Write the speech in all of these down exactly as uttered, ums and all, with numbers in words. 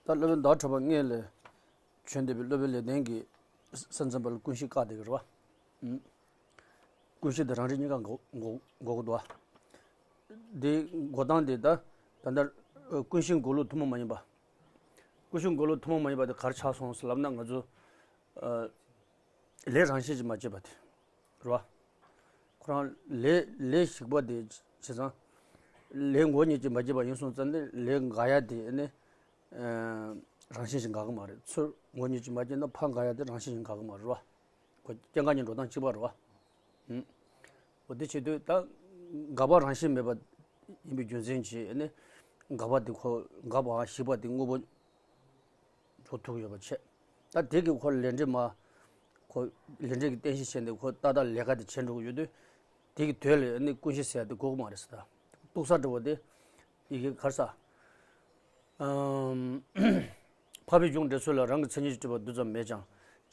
ད་སློབ་དཔོན་ཟླ་བ་གྲགས་པ་སྔོན་ལ་བྱོན་བསྡད་པའི་སློབ་དཔོན་ལེགས་ལྡན་གྱིས་སེམས་ཙམ་པ་ལ་ཀུན་གཞི་བཀག་བསྡད་ཀྱི་རེད་བ། ཀུན་གཞི་དེ་རང་རིག་གཉིས་ཀ་འགོག་འགོག་འགོག་གི་འདུག་བ། དེ་འགོག་སྟངས་དེ་ད་ད་ལྟ་ཀུན་གཞི་འགོག་ལུགས་ཐུན་མོང་མ་ཡིན་པ། ཀུན་གཞི་འགོག་ལུགས་ཐུན་མོང་མ་ཡིན་པ་དེ་ག་རེ་ཆགས་སོང་ཟེར་ལབ་ན། ང་ཚོ་ལས་རང་བཞིན་གྱིས་མ་སྐྱེས་པ་དེ་རེད་བ། ཁོ་རང་ལས་ལས་ཞིག་པ་དེ་བྱས་ཙང་། ལས་མགོ་ཉིད་ཀྱིས་མ་སྐྱེས་པ་ཡིན་སོང་ཙང་ནི་ལས་འགག་ཡ་དེ་ནི་རང་བཞིན་གྱིས་འགག་གི་མ་རེད། ཚུར་མགོ་ཉིད་ཀྱིས་མ་སྐྱེས་ན་ཕར་འགག་ཡ་དེ་རང་བཞིན་གྱིས་འགག་གི་མ་རེད་བ། ཁོ་སྐྱེ་འགག་གཉིས་འགྲོ་སྟངས་གཅིག་པ་རེད་བ། འོ་དེ་བྱེད་དུས་ད་འགག་པ་རང་བཞིན་མེད་པ་ཡིན་པའི་རྒྱུ་མཚན་གྱིས་ནི་འགག་པ་དེ་ཁོ་འགག་པའམ་ཞིག་པ་དེ་དངོས་པོ་འགྲོ་ཐུབ་ཡོད་པ་བྱས། ད་དེ་གི་ཁོ་ལས་འབྲས་མ། ཁོ་ལས་འབྲས་ཀྱི་རྟེན་གཞི་བྱས་ནས་ཁོ་ཏག་ཏག་ལས་ཀ་དེ་བྱེད་འགྲོ་གི་ཡོད་དུས། དེ་གི་དོན་ལ་ནི་ཀུན་གཞི་ཟེར་ཡ་དེ་དགོས་ཀྱི་མ་རེད་ཟེར། ད་གཏུག་ས་འདྲ་བོ་དེ་ཡི་གེ་གར་ས། ཨམ། འཕགས་པའི་གཞུང་འགྲེལ་ཚུལ་ལ། རང་གི་མཚན་ཉིད་ཀྱིས་གྲུབ་པ་རྡུལ་ཙམ་མེད་ཀྱང་།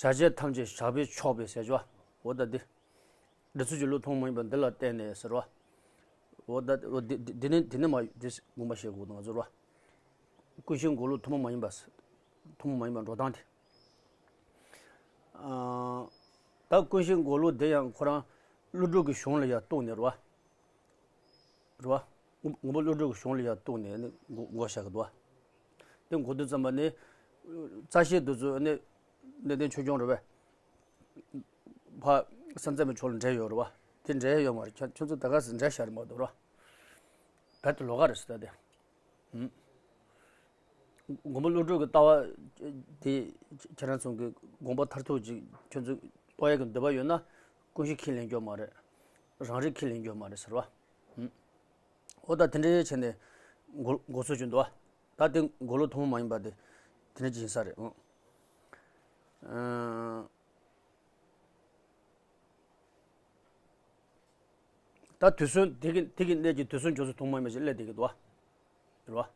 བྱ་བྱེད་ཐམས་ཅད་བཞག་པས་ཆོག་པས་ཟེར་བ། འོ་ད་འདི། འགྲེལ་ཚུལ་གྱི་ལུགས་ཐུན་མོང་མ་ཡིན་པ་འདི་ལ་བརྟེན་ནས་ཟེར་བ། འོ་ད་འོ་འདི་འདི་འདི་ནི་འདི་ནི་མ་འདི་དགོངས་པ་བཞེས་དགོས་འདུག་ང་ཚོར་བ། ཀུན་གཞིའི་འགོག་ལུགས་ཐུན་མོང་མ་ཡིན་པ། ཐུན་མོང་མ་ཡིན་པ་འགྲོ་སྟངས་དེ། ཨ། ད་ཀུན་གཞིའི་འགོག་ལུགས་དེ་ཡང་ཁོ་རང་ཀླུ་སྒྲུབ་ཀྱི་གཞུང་ལ་ཡང་གཏུགས་ནས་རེད་བ། རེད་བ། ངོ་བོ་ཀླུ་སྒྲུབ་ཀྱི་གཞུང་ལ་ཡང་གཏུགས་ནས་ནི་འགོག་འགོག་བཞག་གི་འདུག་བ། དེ་འགོག་དུས་ཙམ་པ་ནི། རྩ་ཤེ་འདི་ཚོ་ནི། གནས་བརྟན་ཆོས་སྐྱོང་རེད་བས། ཕ། སེམས་ཙམ་པའི་ཕྱོགས་ལ་འབྲེལ་ཡོད་རེད་བ། དེ་འབྲེལ་ཡོད་མ་རེད། ཁྱོད་ཁྱོད་ཚོ་ད་ག་སེ་འབྲེལ་བཞག་རེད་མ་གཏོགས་རེད་བ། རྦད་དེ་ལོགས་ཀ་རེད་ཟེར་ད་དེ། ཧུམ། མགོན་པོ་ཀླུ་སྒྲུབ་ཀྱི་ལྟ་བ་དེ་ཁྱེད་རང་ཚོ་གི་དགོངས་པ་མཐར་ཐུག་ཅིག་ཁྱོད་ཚོ་རྟོགས་ཡག་གི་འདོད་པ་ཡོད་ན་ཀུན་གཞི་ཁས་ལེན་རྒྱུ་མ་རེད། རང་རིག་ཁས་ལེན་རྒྱུ་མ་རེད་ཟེར་བ། ཧུམ། འོ་ད་དེ་འདྲའི་བྱས་ནས་འགོག་འགོག་ཚུལ་ཅིག་འདུག་བ། ད་དེ་འགོག་ལུགས་ཐུན་མོང་མ་ཡིན་པ་དེ་དེ་འདྲ་ཅིག་ཡིན་ས་རེད། ཨང་། ཨང་། ད་དུས་གསུམ་དེ་གི་དེ་གི་གནད་ཀྱིས་དུས་གསུམ་འཇོག་ཚུལ་ཐུན་མོང་མ་ཡིན་པ་ཞིག་སླེབས་བསྡད་ཀྱི་འདུག་བ། རེད་བ།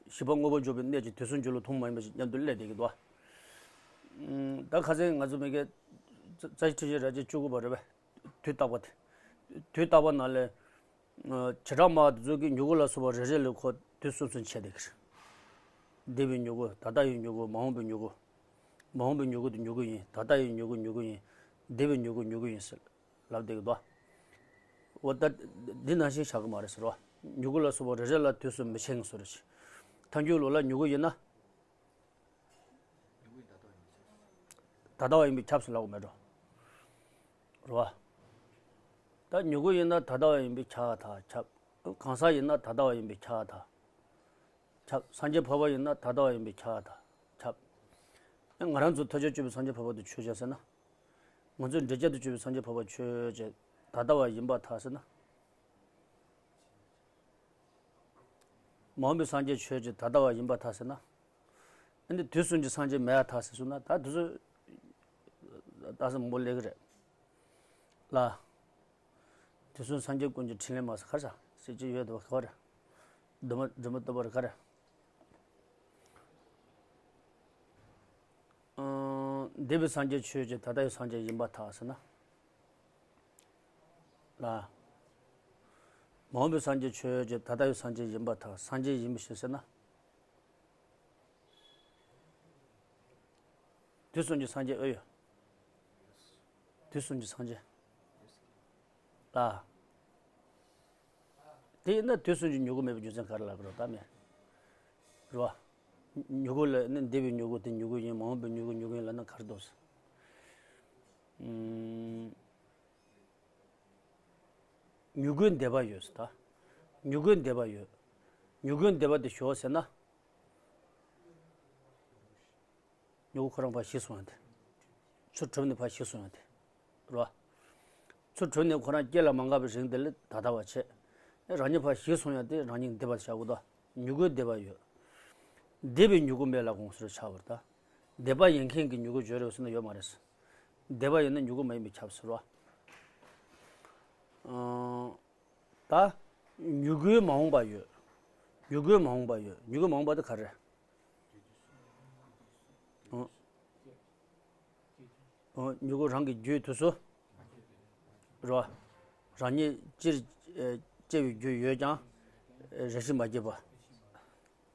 ཞིག་པ་དངོས་པོ་འཇོག་པའི་གནད་ཀྱིས་དུས་གསུམ་འཇོག་ལུགས་ཐུན་མོང་མ་ཡིན་པ་ཞིག་མཉམ་དུ་སླེབས་བསྡད་ཀྱི་འདུག་བ། ཨང་། ད་ཁ་སང་ང་ཚོ་མི་སྒེར་རྩ་ཆེ་ཁྲིད་ཆེ་ར་ཆེ་བཅུ་དགུ་པ་རེད་བས། དུས་རྟག་པ་དེ། དུས་རྟག་པ་ནང་ལས། བྱེ་བྲག་སྨྲ་བ་དེ་ཚོ་གིས་མྱུ་གུ་ལ་སོགས་པ་རེ་རེ་ལ་ཁོ་དུས་གསུམ་གསུམ་ཕྱེ་བསྡད་ཀྱི་རེད། འདས་པའི་མྱུ་གུ། ད་ལྟ་ཡི་མྱུ་གུ། མ་འོངས་པའི་མྱུ་གུ། མ་འོངས་པའི་མྱུ་གུ་དེ་མྱུ་གུ་ཡིན། ད་ལྟ་ཡི་མྱུ་གུ་མྱུ་གུ་ཡིན། འདས་པའི་མྱུ་གུ་མྱུ་གུ་ཡིན་ཟེར་ལབ་བསྡད་ཀྱི་འདུག་འོ་ད་འདི་ནང་བཞིན་བཞག་གི་མ་རེད་ཟེར་བ། མྱུ་གུ་ལ་སོགས་པ་རེ་རེ་ལ་དུས་གསུམ་མི་ཕྱེ་ངེས་སོ་རེད། ཐལ་འགྱུར་ལུགས་ལ་མྱུ་གུ་ཡིན་ན། ད་ལྟ་བ་ཡིན་པས་ཁྱབ་ཟེར་ལབ་དགོས་མེད་འགྲོ། རེད་བ། ད་མྱུ་གུ་ཡིན་ན་ད་ལྟ་བ་ཡིན་པས་ཁྱབ་ད་ཁྱབ། གང་ཟག་ཡིན་ན་ད་ལྟ་བ་ཡིན་པས་ཁྱབ་ད་ཁྱབ། སངས་རྒྱས་འཕགས་པ་ཡིན་ན་ད་ལྟ་བ་ཡིན་པས་ཁྱབ་ད་ཁྱབ། ང་རང་ཚོ་ཐོས་བྱར་གྱུར་པའི་སངས་རྒྱས་འཕགས་པ་དེ་ཆོས་ཅན་ཟེར་ན། ང་ཚོས་འདྲེན་བྱར་དུ་གྱུར་པའི་སངས་རྒྱས་འཕགས་པ་ཆོས་ཅན། ད་ལྟ་བ་ཡིན་པར་ཐལ་ཟེར་ན། མ་འོངས་པའི་སངས་རྒྱས་ཆོས་ཅན། ད་ལྟ་བ་ཡིན་པར་ཐལ་ཟེར་ན། ཨ་ནི་དུས་གསུམ་གྱི་སངས་རྒྱས་མེད་པར་ཐལ་ཟེར་གསུངས་ན། ད་དེ་ཚོ་ལྟ་ས་མང་པོ་སླེབས་ཀྱི་རེད་ལ། དུས་གསུམ་སངས་རྒྱས་ཀུན་གྱི་ཕྲིན་ལས་མ་ཟེར་ག་རེ་ཟེར་ཅིག་ཡོད་དོ། ག་རེ། སྒྲོལ་མ་སྒྲོལ་མ་སྟོན་པ་རེད། ག་རེ། ཨང་། འདས་པའི་སངས་རྒྱས་ཆོས་ཅན། ད་ལྟ་བའི་སངས་རྒྱས་ཡིན་པར་ཐལ་ཟེར་ན། ལ། མ་འོངས་པའི་སངས་རྒྱས་ཆོས་ཅན། ད་ལྟ་བའི་སངས་རྒྱས་ཡིན་པར་ཐལ། སངས་རྒྱས་ཡིན་པའི་ཕྱིར་ཟེར་ན། དུས་གསུམ་གྱི་སངས་རྒྱས་ཨེ་ཡོད། དུས་གསུམ་གྱི་སངས་རྒྱས། ལ། དེ་ཡིན་ན་དུས་གསུམ་གྱི་མྱུ་གུ་མེད་པའི་རྒྱུ་མཚན་ག་རེ་ལབ་རོགས་ད་མེད། རེད་བ། མྱུ་གུ་ལ་ནི་འདས་པའི་མྱུ་གུ་དེ་མྱུ་གུ་ཡིན། མ་འོངས་པའི་མྱུ་གུ་མྱུ་གུ་ཡིན་ལབ་ན་ག་རེ་འདུག་ཟེར། ཨུམ། མྱུ་གུའི་འདས་པ་ཡོད་ཟེར་ད། མྱུ་གུའི་འདས་པ་ཡོད། མྱུ་གུའི་འདས་པ་དེ་ཞོག་ཟེར་ན། མྱུ་གུ་ཁོ་རང་ཕར་ཞིག་སོང་ཡ་དེ། ཚུར་གྲུབ་ནས་ཕར་ཞིག་སོང་ཡ་དེ། རེད་བ། ཚུར་གྲུབ་ནས་ཁོ་རང་སྐྱེ་ལ་མ་འགགས་པའི་རིང་དེ་ལ་ད་ལྟ་བ་བྱས། རང་ཉིད་ཕར་ཞིག་སོང་ཡ་དེ་རང་ཉིད་འདས་པ་བྱ་དགོས་དོ། མྱུ་གུའི་འདས་པ་ཡོད། འདས་པའི་མྱུ་གུ་མེད་ལ་དགོངས་ཟེར་ཆགས་པར་ད། འདས་པ་ཡིན་མཁན་གྱི་མྱུ་གུ་བརྗོད་རེད་ཟེར་ན་ཡོད་མ་རེད། འདས་པ་ཡིན་ན་མྱུ་གུ་མ་ཡིན་པས་ཁྱབ་ཟེར་བ། ཨང་། ད། མྱུ་གུའི་མ་འོངས་པ་ཡོད། མྱུ་གུའི་མ་འོངས་པ་ཡོད། མྱུ་གུའི་མ་འོངས་པ་དེ་ག་རེ་རེད། ཨང་། ཨང་། མྱུ་གུ་རང་གི་རྒྱུད་དུ་སོ། རོ། རང་ཉིད་སྤྱིར་ཨེ་སྐྱེ་བའི་རྒྱུ་ཡོད་ཀྱང་། ཨེ་རེ་ཞིག་མ་སྐྱེས་པ།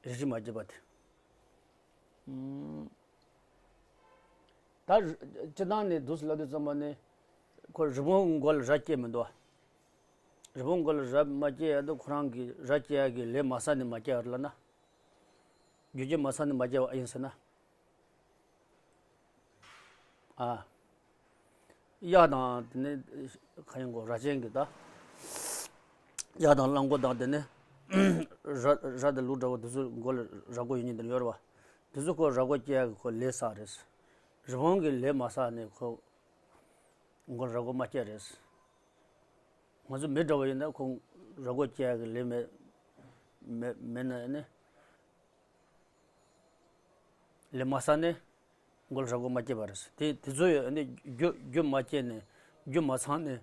རེ་ཞིག་མ་སྐྱེས་པ་དེ། ཨུམ། ད་རི་སྤྱིར་བཏང་ནས་འདུག་སེ་ལབ་དུས་ཙམ་པ་ནི། ཁོ་རི་བོང་མགོ་ལ་རྭ་སྐྱེས་མི་འདུག་བ། རི་བོང་མགོ་ལ་རྭ་མ་སྐྱེས་ཡ་དེ་ཁོ་རང་གིས་རྭ་སྐྱེ་ཡ་གི་ལས་མ་བསགས་ནས་མ་སྐྱེས་པ་རེད་ལབ་ན། རྒྱུ་རྐྱེན་མ་བསགས་ནས་མ་སྐྱེས་པ་ཡིན་ཟེར་ན། ཨ། གཡག་དང་དེ་ནས་ག་ཡིན་གོ་རྭ་ཅན་གྱི་ད། གཡག་དང་གླང་པོ་དང་དེ་ནས་རྭ་རྭ་དང་ལུག་འདྲ་བོ་དེ་ཚོའི་མགོ་ལ་རྭ་མགོ་ཡིན་ཉིན་དེ་ཡོད་རེད་བ། དེ་ཚོ་ཁོ་རྭ་མགོ་སྐྱེ་ཡ་གི་ཁོ་ལས་བསགས་རེད། རི་བོང་གི་ལས་མ་བསགས་ནས་ཁོ་མགོ་ལ་རྭ་མགོ་མ་སྐྱེས་རེད། ང་ཚོ་མི་འདྲ་བ་ཡིན་ན་ཁོ་རྭ་མགོ་སྐྱེ་ཡ་གི་ལས་མེད་མེད་མེད་ན་ནི། ལས་མ་བསགས་ནས་མགོ་ལ་རྭ་མགོ་མ་སྐྱེས་པ་རེད། དེ་དེ་ཚོ་ཡོད་ནི་རྒྱུ་རྒྱུ་མ་སྐྱེས་ནས་རྒྱུ་མ་ཚང་ནས་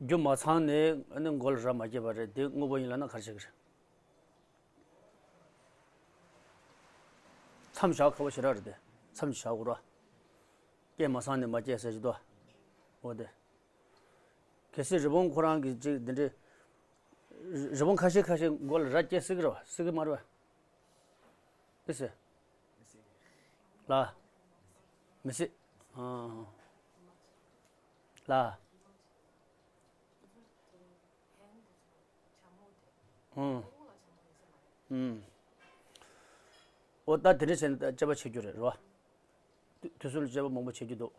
རྒྱུ་མ་ཚང་ནས་ནི་མགོ་ལ་རྭ་མ་སྐྱེས་པ་རེད། དེ་དངོས་པོ་ཡིན་ལབ་ན་ག་རེ་བྱེད་ཀྱི་རེད། མཚམས་བཞག་ཁག་པོ་ཞེ་དྲག་རེད་དེ། མཚམས་ཅིག་བཞག་དགོས་རེད། རྐྱེན་མ་ཚང་ནས་མ་སྐྱེས་ཟེར་གྱི་འདུག་འོ་དེ། གལ་སྲིད་རི་བོང་ཁོ་རང་གིས་ཅིག་འདི་འདྲའི་རི་བོང་ཁ་ཤས་ཁ་ཤས་མགོ་ལ་རྭ་སྐྱེ་སྲིད་ཀྱི་རེད་བ། སྲིད་ཀྱི་མ་རེད་བ། ཨེ་སྲིད། ལ། མི་སྲིད། ཨ། ལ། ཨང་། ཨང་། འོ་ད་དེ་འདྲ་བྱས་ན་དཔྱད་པ་བྱེད་རྒྱུ་རེད་རོ། དུས་དུས་གསུམ་ལ་དཔྱད་པ་མང་པོ་བྱེད་རྒྱུ་འདུག་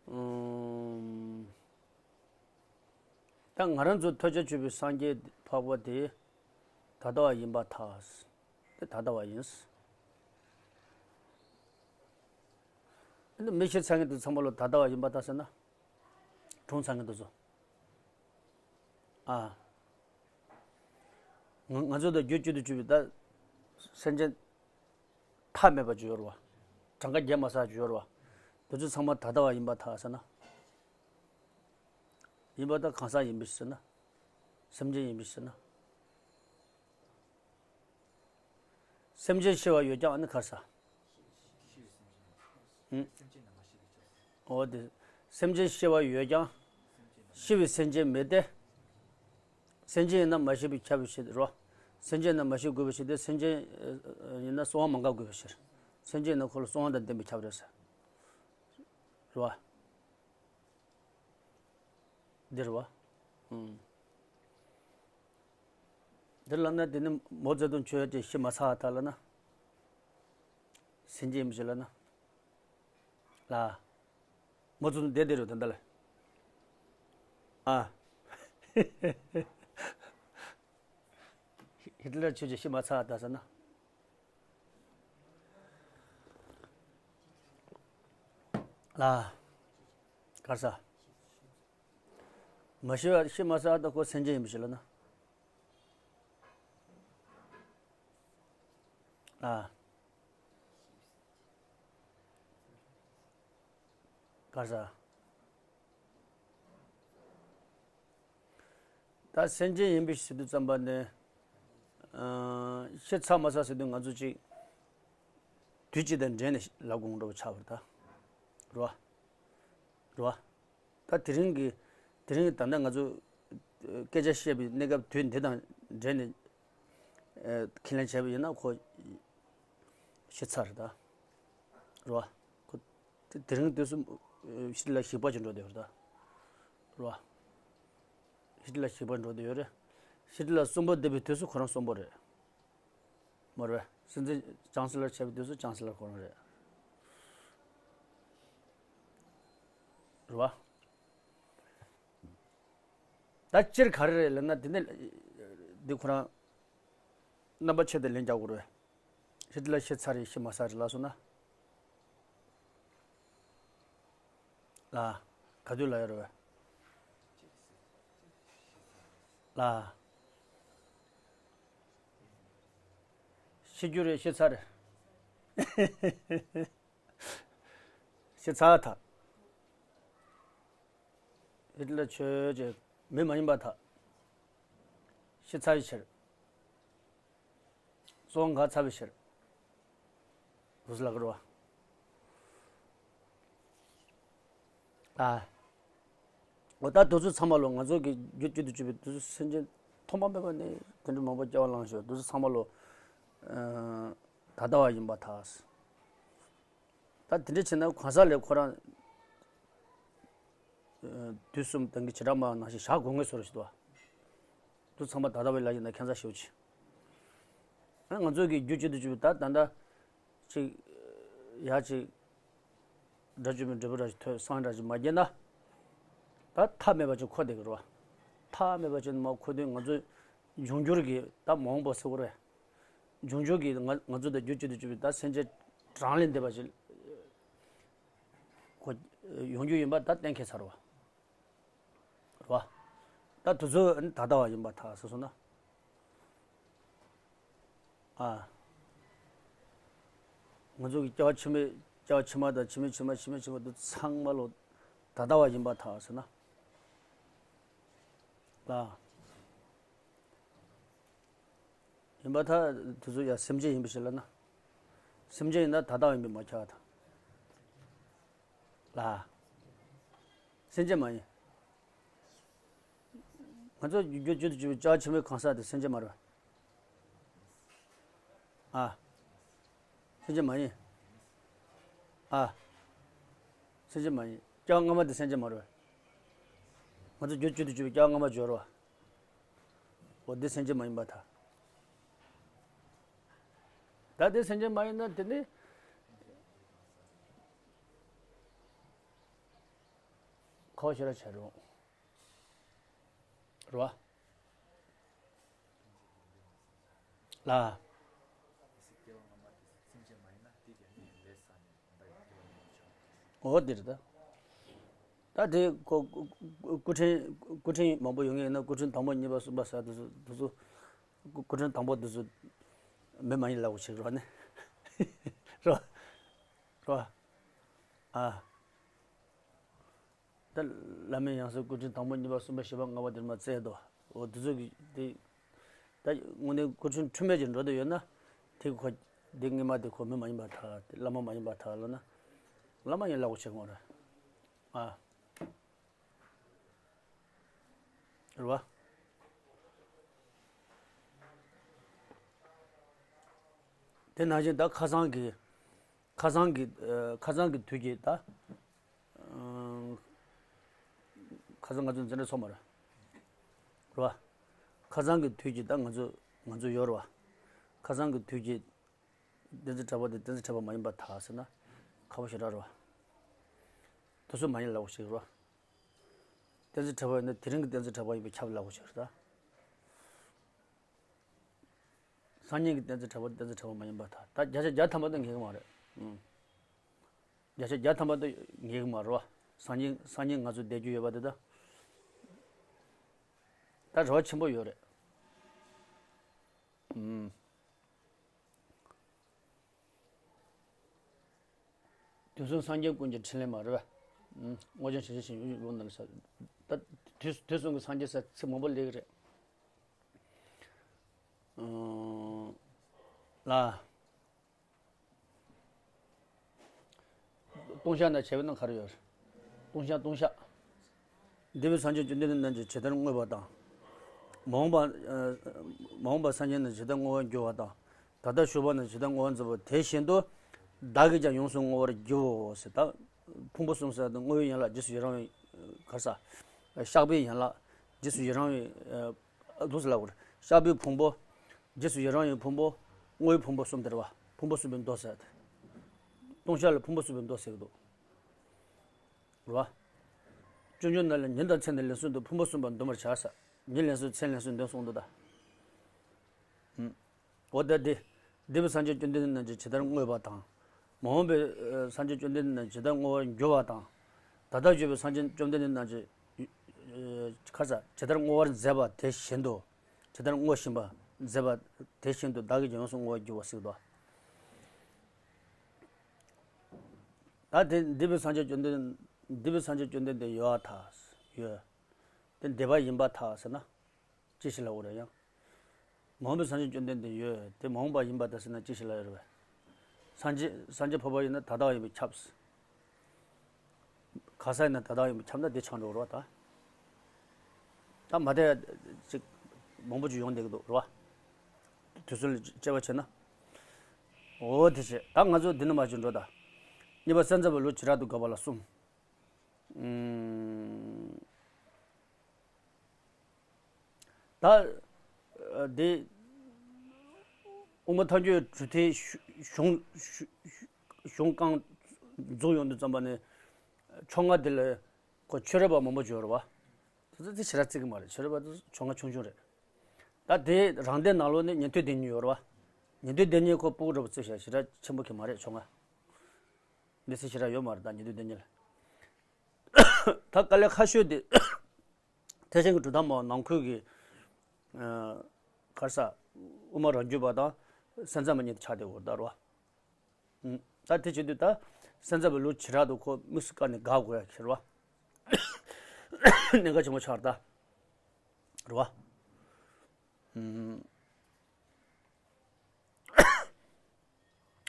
ཨང་། ད་ང་རང་ཚོ་ཐོས་བྱ་སྤྱོད་པའི་སངས་རྒྱས་འཕགས་པ་དེ་ད་ལྟ་བ་ཡིན་པར་ཐལ། དེ་ད་ལྟ་བ་ཡིན། ཨ་ནི་མི་ཤི་ཚར་མཁན་དེ་ཚང་མ་ལོ་ད་ལྟ་བ་ཡིན་པར་ཐལ་ཟེར་ན། གྲོངས་ཚར་མཁན་དེ་ཚོ། ཨ། ང་ང་ཚོ་དང་རྒྱུད་གཅིག་ཏུ་གྱུར་པའི་ད་སེམས་ཅན་མཐའ་མེད་པ་ཅིག་ཡོད་རེད་བ། གྲངས་ཀ་བརྒྱབ་མ་ཚར་ཅིག་ཡོད་རེད་བ། དེ་ཚོ་ཚང་མ་ད་ལྟ་བ་ཡིན་པར་ཐལ་ཟེར་ན། ཡིན་པར་ཐལ། གང་ཟག་ཡིན་པའི་ཕྱིར་ན། སེམས་ཅན་ཡིན་པའི་ཕྱིར་ན། སེམས་ཅན་ཤི་བ་ཡོད་ཀྱང་ཨ་ནི་ག་རེ་ཟེར། ཨུམ། འོ་དེ། སེམས་ཅན་ཤི་བ་ཡོད་ཀྱང་། ཤི་བའི་སེམས་ཅན་མེད་དེ། སེམས་ཅན་ཡིན་ན་མ་ཤི་བས་ཁྱབ་པའི་ཕྱིར་རོ། སེམས་ཅན་ཡིན་ན་མ་ཤི་དགོས་པའི་ཕྱིར་ཏེ། སེམས་ཅན་ཡིན་ན་གསོལ་བ་མ་འགག་དགོས་པའི་ཕྱིར། སེམས་ཅན་ཡིན་ན་ཁོ་ལ་གསོལ་བ་དང་ལྡན་པས་ཁྱབ་རེད་ཟེར། རེད་བ། འདི་རེད་བ། ཨང་། འདི་ལབ་ན་དེ་ནི་མའོ་ཙེ་ཏུང་ཆོས་ཅན་ཤི་མ་ཚར་ད་ལབ་ན། སེམས་ཅན་ཡིན་པའི་ཕྱིར་ལབ་ན། ལ། མའོ་ཙེ་ཏུང་བསྡད་བསྡད་རེད་ད་ལྟ་ལ། ཨ། ཧི་ཧི་ཊི་ལར་ཆོས་ཅན་ཤི་མ་ཚར་ད་ཟེར་ན། ལ། ག་རེ་ཟེར། མ་ཤི་བ་ཤི་མ་ཚར་ད་ཁོ་སེམས་ཅན་ཡིན་པའི་ཕྱིར་ལབ་ན། ལ། ག་རེ་ཟེར། ད་སེམས་ཅན་ཡིན་པའི་ཕྱིར་དུ་བརྩམས་པ་ནི། ཨ། ཤི་ཚར་མ་ཚར་ཟེར་དུས་ང་ཚོ་གཅིག་དུས་གཅིག་དང་འབྲེལ་ནས་ལབ་དགོས་འགྲོ་བ་ཆགས་པ་རེད་ད། རེད་བ། རེད་བ། ད་དེ་རིང་གི་དེ་རིང་གི་ད་ལྟ་ང་ཚོ་སྐད་ཆ་བཤད་པའི་གནས་སྐབས་དུས་འདི་དང་འབྲེལ་ནས་ཨ་ཁས་ལེན་བྱས་པ་ཡིན་ན་ཁོ་ཤི་ཚར་རེད་ད། རེད་བ། ཁོ་དེ་དེ་རིང་དུས་སུ་ཤི་ལ་ཞིག་པ་ཅིག་འགྲོ་བསྡད་ཡོད་རེད་ད། རེད་བ། ཤི་ལ་ཞིག་པ་འགྲོ་བསྡད་ཡོད་རེད། ཤི་ལ་གསོན་པོ་བསྡད་པའི་དུས་སུ་ཁོ་རང་གསོན་པོ་རེད། མ་རེད། སྲིད་འཛིན་ཅང་སི་ལར་བྱས་པའི་དུས་སུ་ཅང་སི་ལར་ཁོ་རང་རེད། རེད་བ། ད་སྤྱིར་ག་རེ་རེད་ལབ་ན་དེ་ནི་འདི་ཁོ་རང་རྣམ་པ་ཕྱེ་སྟེ་ལན་རྒྱག་དགོས་རེད། ཤི་ལ་ཤི་ཚར་རེད་ཤི་མ་ཚར་རེད་ལབ་སོང་ན། ལ། ག་དུས་ལ་ཡོད་རེད་བས། ལ། ཤི་རྒྱུ་རེད་ཤི་ཚར་རེད། ཤི་ཚར་ཐལ། ཧི་ཊི་ལར་ཆོས་ཅན་མི་མ་ཡིན་པར་ཐལ། ཤི་ཚར་བའི་ཕྱིར། གསོན་འགག་ཚར་བའི་ཕྱིར། འདུག་སེ་ལབ་ཀྱི་རེད་བ། ཨ། འོ་ད་དེ་ཚོ་ཚང་མ་ལོ་ང་ཚོ་གི་རྒྱུད་གཅིག་ཏུ་གྱུར་པའི་དེ་ཚོ་སེམས་ཅན་ཐོག་མ་མེད་པ་ནས་དེ་འདྲ་མང་པོ་སྐྱེ་བ་བླངས་ཤོག་དེ་ཚོ་ཚང་མ་ལོ་ ད་ལྟ་བ་ཡིན་པར་ཐལ། ད་དེ་འདྲ་བྱས་ན་གང་ཟག་ལས་ཁོ་རང་དུས་གསུམ་དེང་གི་བྱེ་བྲག་སྨྲ་བ་ནང་བཞིན་བཞག་དགོས་ངེས་བཟོ་འདྲ་ཞིག་འདུག་བ། དུ་ཚང་མ་ད་ལྟ་བའི་ལ་ཡིན་ན་ཁྱད་མཚར་ཞེ་པོ་ཅིག་ང་ཚོ་གི་རྒྱུ་གཅིག་ཏུ་གྱུར་པའི་ད་ད་ལྟ་ཅིག་ཡ་ཅིག་དགྲ་བཅོམ་པའི་འབྲས་བུ་འདྲ་ཞིག་ཐོས་བསམ་འདྲ་ཞིག་མ་སྐྱེས་ན། ད་མཐའ་མེད་པ་ཅིག་འཁོར་བསྡད་ཀྱི་རེད་བ། མཐའ་མེད་པ་ཅིག་མ་འཁོར་དུས་ང་ཚོས་འབྱུང་འགྱུར་གྱི་ད་མ་འོངས་པ་ཟེར་བ་རེད། འབྱུང་འགྱུར་གྱི་ང་ང་ཚོ་དང་རྒྱུ་གཅིག་ཏུ་གྱུར་པའི་ད་སེམས་ཅན་གྲངས་ལས་འདས་པ་ཞིག་གོ་ཡོང་རྒྱུ་ཡིན་པ་ད་གཏན་འཁེལ་ཚར་བ་རེད་བ། ད་དེ་ཚོ་ད་ལྟ་བ་ཡིན་པར་ཐལ་ཟེར་སོང་ན། ཨ། ང་ཚོ་གི་སྐྱེ་བ་ཕྱི་མའི་སྐྱེ་བ་ཕྱི་མ་དང་ཕྱི་མའི་ཕྱི་མ་ཕྱི་མའི་ཕྱི་མ་དེ་ཚང་མ་ལོ་ད་ལྟ་བ་ཡིན་པར་ཐལ་ཟེར་ན། ལ། ཡིན་པར་ཐལ། དེ་ཚོ་ཡང་སེམས་ཅན་ཡིན་པ་ཞིག་ལབ་ན། སེམས་ཅན་ཡིན་ན་ད་ལྟ་བ་ཡིན་པས་མ་ཁྱབ་པར་ཐལ། ལ། སེམས་ཅན་མ་ཡིན། ང་ཚོ་རྒྱུ་རྒྱུ་དུ་གྱུར་པའི་སྐྱེ་བ་ཕྱི་མའི་གང་ཟག་དེ་སེམས་ཅན་མ་རེད། ཨ། སེམས་ཅན་མ་ཡིན། ཨ། སེམས་ཅན་མ་ཡིན། སྐྱེ་བ་སྔ་མ་དེ་སེམས་ཅན་མ་རེད། ང་ཚོ་རྒྱུ་རྒྱུ་དུ་གྱུར་པའི་སྐྱེ་བ་སྔ་མ་སྦྱོར་བ། འོ་འདི་སེམས་ཅན་མ་ཡིན་པར་ཐལ། ད་དེ་སེམས་ཅན་མ་ཡིན་ན་དེ་ནི་ཁོ་ཤེས་ར་བྱ་རུང་རོ། ལ། འོ་འདིར་ད། ད་དེ་ཁོ་སྐུ་ཕྲེང་སྐུ་ཕྲེང་མང་པོ་ཡོང་ངེས་ཡིན་ན་སྐུ་ཕྲེང་དང་པོ་གཉིས་པ་གསུམ་པ་ཟེར་དུས་སུ་དུས་སུ་སྐུ་ཕྲེང་དང་པོ་དུས་སུ་མི་མ་ཡིན་ལ་འུ་ཆིག་རོ་ནི་རོ་རོ། ཨ། ད་བླ་མའི་ཡང་སྲིད་སྐུ་ཕྲེང་དང་པོ་གཉིས་པ་གསུམ་པ་བཞི་པ་ལྔ་པ་དེར་མ་བཙལ་དོ། འོ་དེ་ཚོ་གི་དེ། ད་དངོས་གནས་སྐུ་ཕྲེང་འཁྲུལ་མེད་ཀྱི་འགྲོ་དུ་ཡོད་ན། དེ་ཁོ་དེ་སྔོན་མ་དེ་ཁོ་མི་མ་ཡིན་པར་ཐལ། དེ་བླ་མ་མ་ཡིན་པར་ཐལ་ལབ་ན། བླ་མ་ཡིན་ལབ་དགོས་ཆེ་གོ་ར། ཨ། རེད་བ། དེ་ནང་བཞིན་ད་ཁ་སང་གི་ཁ་སང་གི་ཨ། ཁ་སང་གི་དུས་ཀྱི་ད། ཨ། ཁ་སང་ང་ཚོ་འཛིན་གྲྭ་ཚོགས་མ་རེད། རེད་བ། ཁ་སང་གི་དུས་ཀྱི་ད་ང་ཚོ་ང་ཚོ་ཡོད་རེད་བ། ཁ་སང་གི་དུས་ཀྱི་གཏན་ཚིགས་གྲགས་པ་དེ་གཏན་ཚིགས་གྲགས་པ་མ་ཡིན་པར་ཐལ་ཟེར་ན་ཁག་པོ་ཞེ་དྲག་རེད་བ། དེ་ཚོ་མ་ཡིན་ལབ་དགོས་ཞིག་རེད་བ། གཏན་ཚིགས་གྲགས་པ་ཡིན་ན་དེ་རིང་གི་གཏན་ཚིགས་གྲགས་པ་ཡིན་པས་ཁྱབ་ལབ་དགོས་ཞིག་རེད་ད། སང་ཉིན་གྱི་གཏན་ཚིགས་གྲགས་པ་གཏན་ཚིགས་གྲགས་པ་མ་ཡིན་པར་ཐལ། ད་བརྒྱ་ཆ་བརྒྱ་ཐམ་པ་དེ་ངེས་ཀྱི་མ་རེད། ཨང་། བརྒྱ་ཆ་བརྒྱ་ཐམ་པ་དེ་ངེས་ཀྱི་མ་རེད་བ། སང་ཉིན་སང་ཉིན་ང་ཚོ་བསྡད་རྒྱུ་ཡོད་པ་དེ་ད། ད་རེ་བ་ཆེན་པོ་ཡོད་རེད། ཨང་། དུས་གསུམ་སངས་རྒྱས་ཀུན་གྱི་ཕྲིན་ལས་མ་རེད་བས། དངོས་བྱང་ཞིང་གཤེགས་ཤིང་ཡུམ་གྱི་ལུང་ན་ལ་ས། ད་དུས་དུས་གསུམ་གྱི་སངས་རྒྱས་ས་ཚིག་མང་པོ་སླེབས་ཀྱི་རེད། ལ། ལྟུང་བཤགས་ན་བྱས་པ་ན་ག་རེ་ཡོད་རེད། ལྟུང་བཤགས་ལྟུང་བཤགས། འདས་པའི་སངས་རྒྱས་བཅོམ་ལྡན་འདས་རྣམས་ཀྱིས་ཇི་ལྟར་བསྔོས་པ་དང་། མ་འོངས་པ་མ་འོངས་པ་སངས་རྒྱས་རྣམས་ཇི་ལྟར་བསྔོ་བར་འགྱུར་བ་དང་། ད་ལྟ་བཞུགས་པ་རྣམས་ཇི་ལྟར་བསྔོ་བར་མཛད་པ་དེ་བཞིན་དུ། བདག་གིས་ཀྱང་ཡོངས་སུ་བསྔོ་བར་བགྱིའོ་ཟེར། ད་ཕུང་པོ་གསུམ་ཟེར་དུས་བསྔོ་བའི་ཡན་ལག་རྗེས་སུ་ཡི་རང་བའི་ག་རེ་ཟ། བཤགས་པའི་ཡན་ལག་རྗེས་སུ་ཡི་རང་བའི་འདུག་ཟེར་ལབ་དགོས་རེད། བཤགས་པའི་ཕུང་པོ། རྗེས་སུ་ཡི་རང་བའི་ཕུང་པོ། བསྔོ་བའི་ཕུང་པོ་གསུམ་དེ་རེད་བ། ཕུང་པོ་གསུམ་པའི་མདོ་ཟེར་ཏེ། ལྟུང་བཤགས་ལ་ཕུང་པོ་གསུམ་པའི་མདོ་ཟེར་གྱི་འདུག་རེད་བ། སྤྱོད་འཇུག་ནང་ལ་ཉིན་དང་མཚན་དང་ལན་གསུམ་དུ་ཕུང་པོ་གསུམ་པ་འདོན་པར་བྱ་ཟེར། ཉིན་ལན་གསུམ་མཚན་ལན་གསུམ་འདོན་གསུངས་འདུག་ད། འོ་ད་འདི། འདས་པའི་སངས་རྒྱས་བཅོམ་ལྡན་འདས་རྣམས་ཀྱིས་ཇི་ལྟར་བསྔོས་པ་དང་། མ་འོངས་པའི་སངས་རྒྱས་བཅོམ་ལྡན་འདས་རྣམས་ཇི་ལྟར་བསྔོ་བར་འགྱུར་བ་དང་། ད་ལྟ་བཞུགས་པའི་སངས་རྒྱས་བཅོམ་ལྡན་འདས་རྣམས་ཀྱིས་ཁ་ས་ཇི་ལྟར་བསྔོ་བར་མཛད་པ་དེ་བཞིན་དུ། ཇི་ལྟར་བསྔོ་བཞིན་པ་མཛད་པ་དེ་བཞིན་དུ་བདག་གིས་ཀྱང་ཡོངས་སུ་བསྔོ་བར་འགྱུར་བ་ཟེར་གྱི་འདུག་ད་དེ་འདས་པའི་སངས་རྒྱས་བཅོམ་ལྡན་འདས་པའི་སངས་རྒྱས་བཅོམ་ལྡན་འདས་ཡོད་པར་ཐལ། ཡོད། དེ་འདས་པ་ཡིན་པར་ཐལ་ཟེར་ན། ཅི་ཞིག་ལ་འོ་རེད་ཡང་། མ་འོངས་པའི་སངས་རྒྱས་བཅོམ་ལྡན་འདས་ཡོད་དེ་མ་འོངས་པ་ཡིན་པར་ཐལ་ཟེར་ན་ཅི་ཞིག་ལ་ཡོད་རེད་བས། སངས་རྒྱས་སངས་རྒྱས་འཕགས་པ་ཡིན་ན་ད་ལྟ་བ་ཡིན་པས་ཁྱབ། ག་ས་ཡིན་ན་ད་ལྟ་བ་ཡིན་པས་ཁྱབ་ན་དེ་ཆགས་འགྲོ་རེད་བ་ད། ད་མ་བསྡད་ཅིག་མང་པོ་ཅིག་ཡོང་བསྡད་ཀྱི་འདུག་རེད་བ། དུས་ཚོད་ལ་དཔྱད་པ་བྱས་ན། འོ་དེ་བྱས། ད་ང་ཚོ་འདི་ནས་མར་ཅིག་འགྲོ་ད། གཉིས་པ་སེམས་ཙམ་པའི་ལུགས་བྱེ་བྲག་ཏུ་དགོད་པ་ལ་གསུམ། ཨུམ། ད་འདི་དབུ་མ་ཐལ་འགྱུར་གྲུབ་མཐའི་གཞུང་གཞུང་རྐང་འཛུགས་ཡོང་དུས་ཙམ་པ་ནས་ཕྱོགས་སྔ་དེ་ལ་ཁོ་ཆོས་རབ་པ་མང་པོ་ཡོད་རེད་བ། དེ་ཚོ་དེ་ཞེ་དྲག་བརྩི་གི་མ་རེད། ཆོས་རབ་པ་དེ་ཚོ་ཕྱོགས་སྔ་ཆུང་ཆུང་རེད། ད་དེ་རང་སྡེ་ནང་ལོགས་ནས་ཉན་ཐོས་སྡེ་གཉིས་ཡོད་རེད་བ། ཉན་ཐོས་སྡེ་གཉིས་ཁོ་ཕྲུ་གུ་འདྲ་པོ་བརྩི་བྱ་ཞེ་དྲག་ཆེན་པོ་གི་མ་རེད། ཕྱོགས་སྔ་མི་ཚེ་ཞེ་དྲག་ཡོད་མ་རེད། ད་ཉན་ཐོས་སྡེ་གཉིས་ལ། ད་དཀའ་ལས་ཁག་ཤོས་དེ་ཐེག་ཆེན་གྱི་གྲུབ་མཐའ་མ་ནང་ཁུལ་གྱི་གར་ས་དབུ་མ་རང་རྒྱུད་པ་དང་སེམས་ཙམ་པ་གཉིས་དེ་ཆགས་བསྡད་ཡོད་རེད་ད་རེད་བ། ད་དེ་བྱེད་དུས་ད་སེམས་ཙམ་པའི་ལུགས་བྱེ་བྲག་ཏུ་ཁོ་དམིགས་སུ་བཀར་ནས་དགག་དགོས་ཡ་ཁྱེར་བ། གནད་འགག་ཆེན་པོ་ཆགས་རེད་ད། རེད་བ།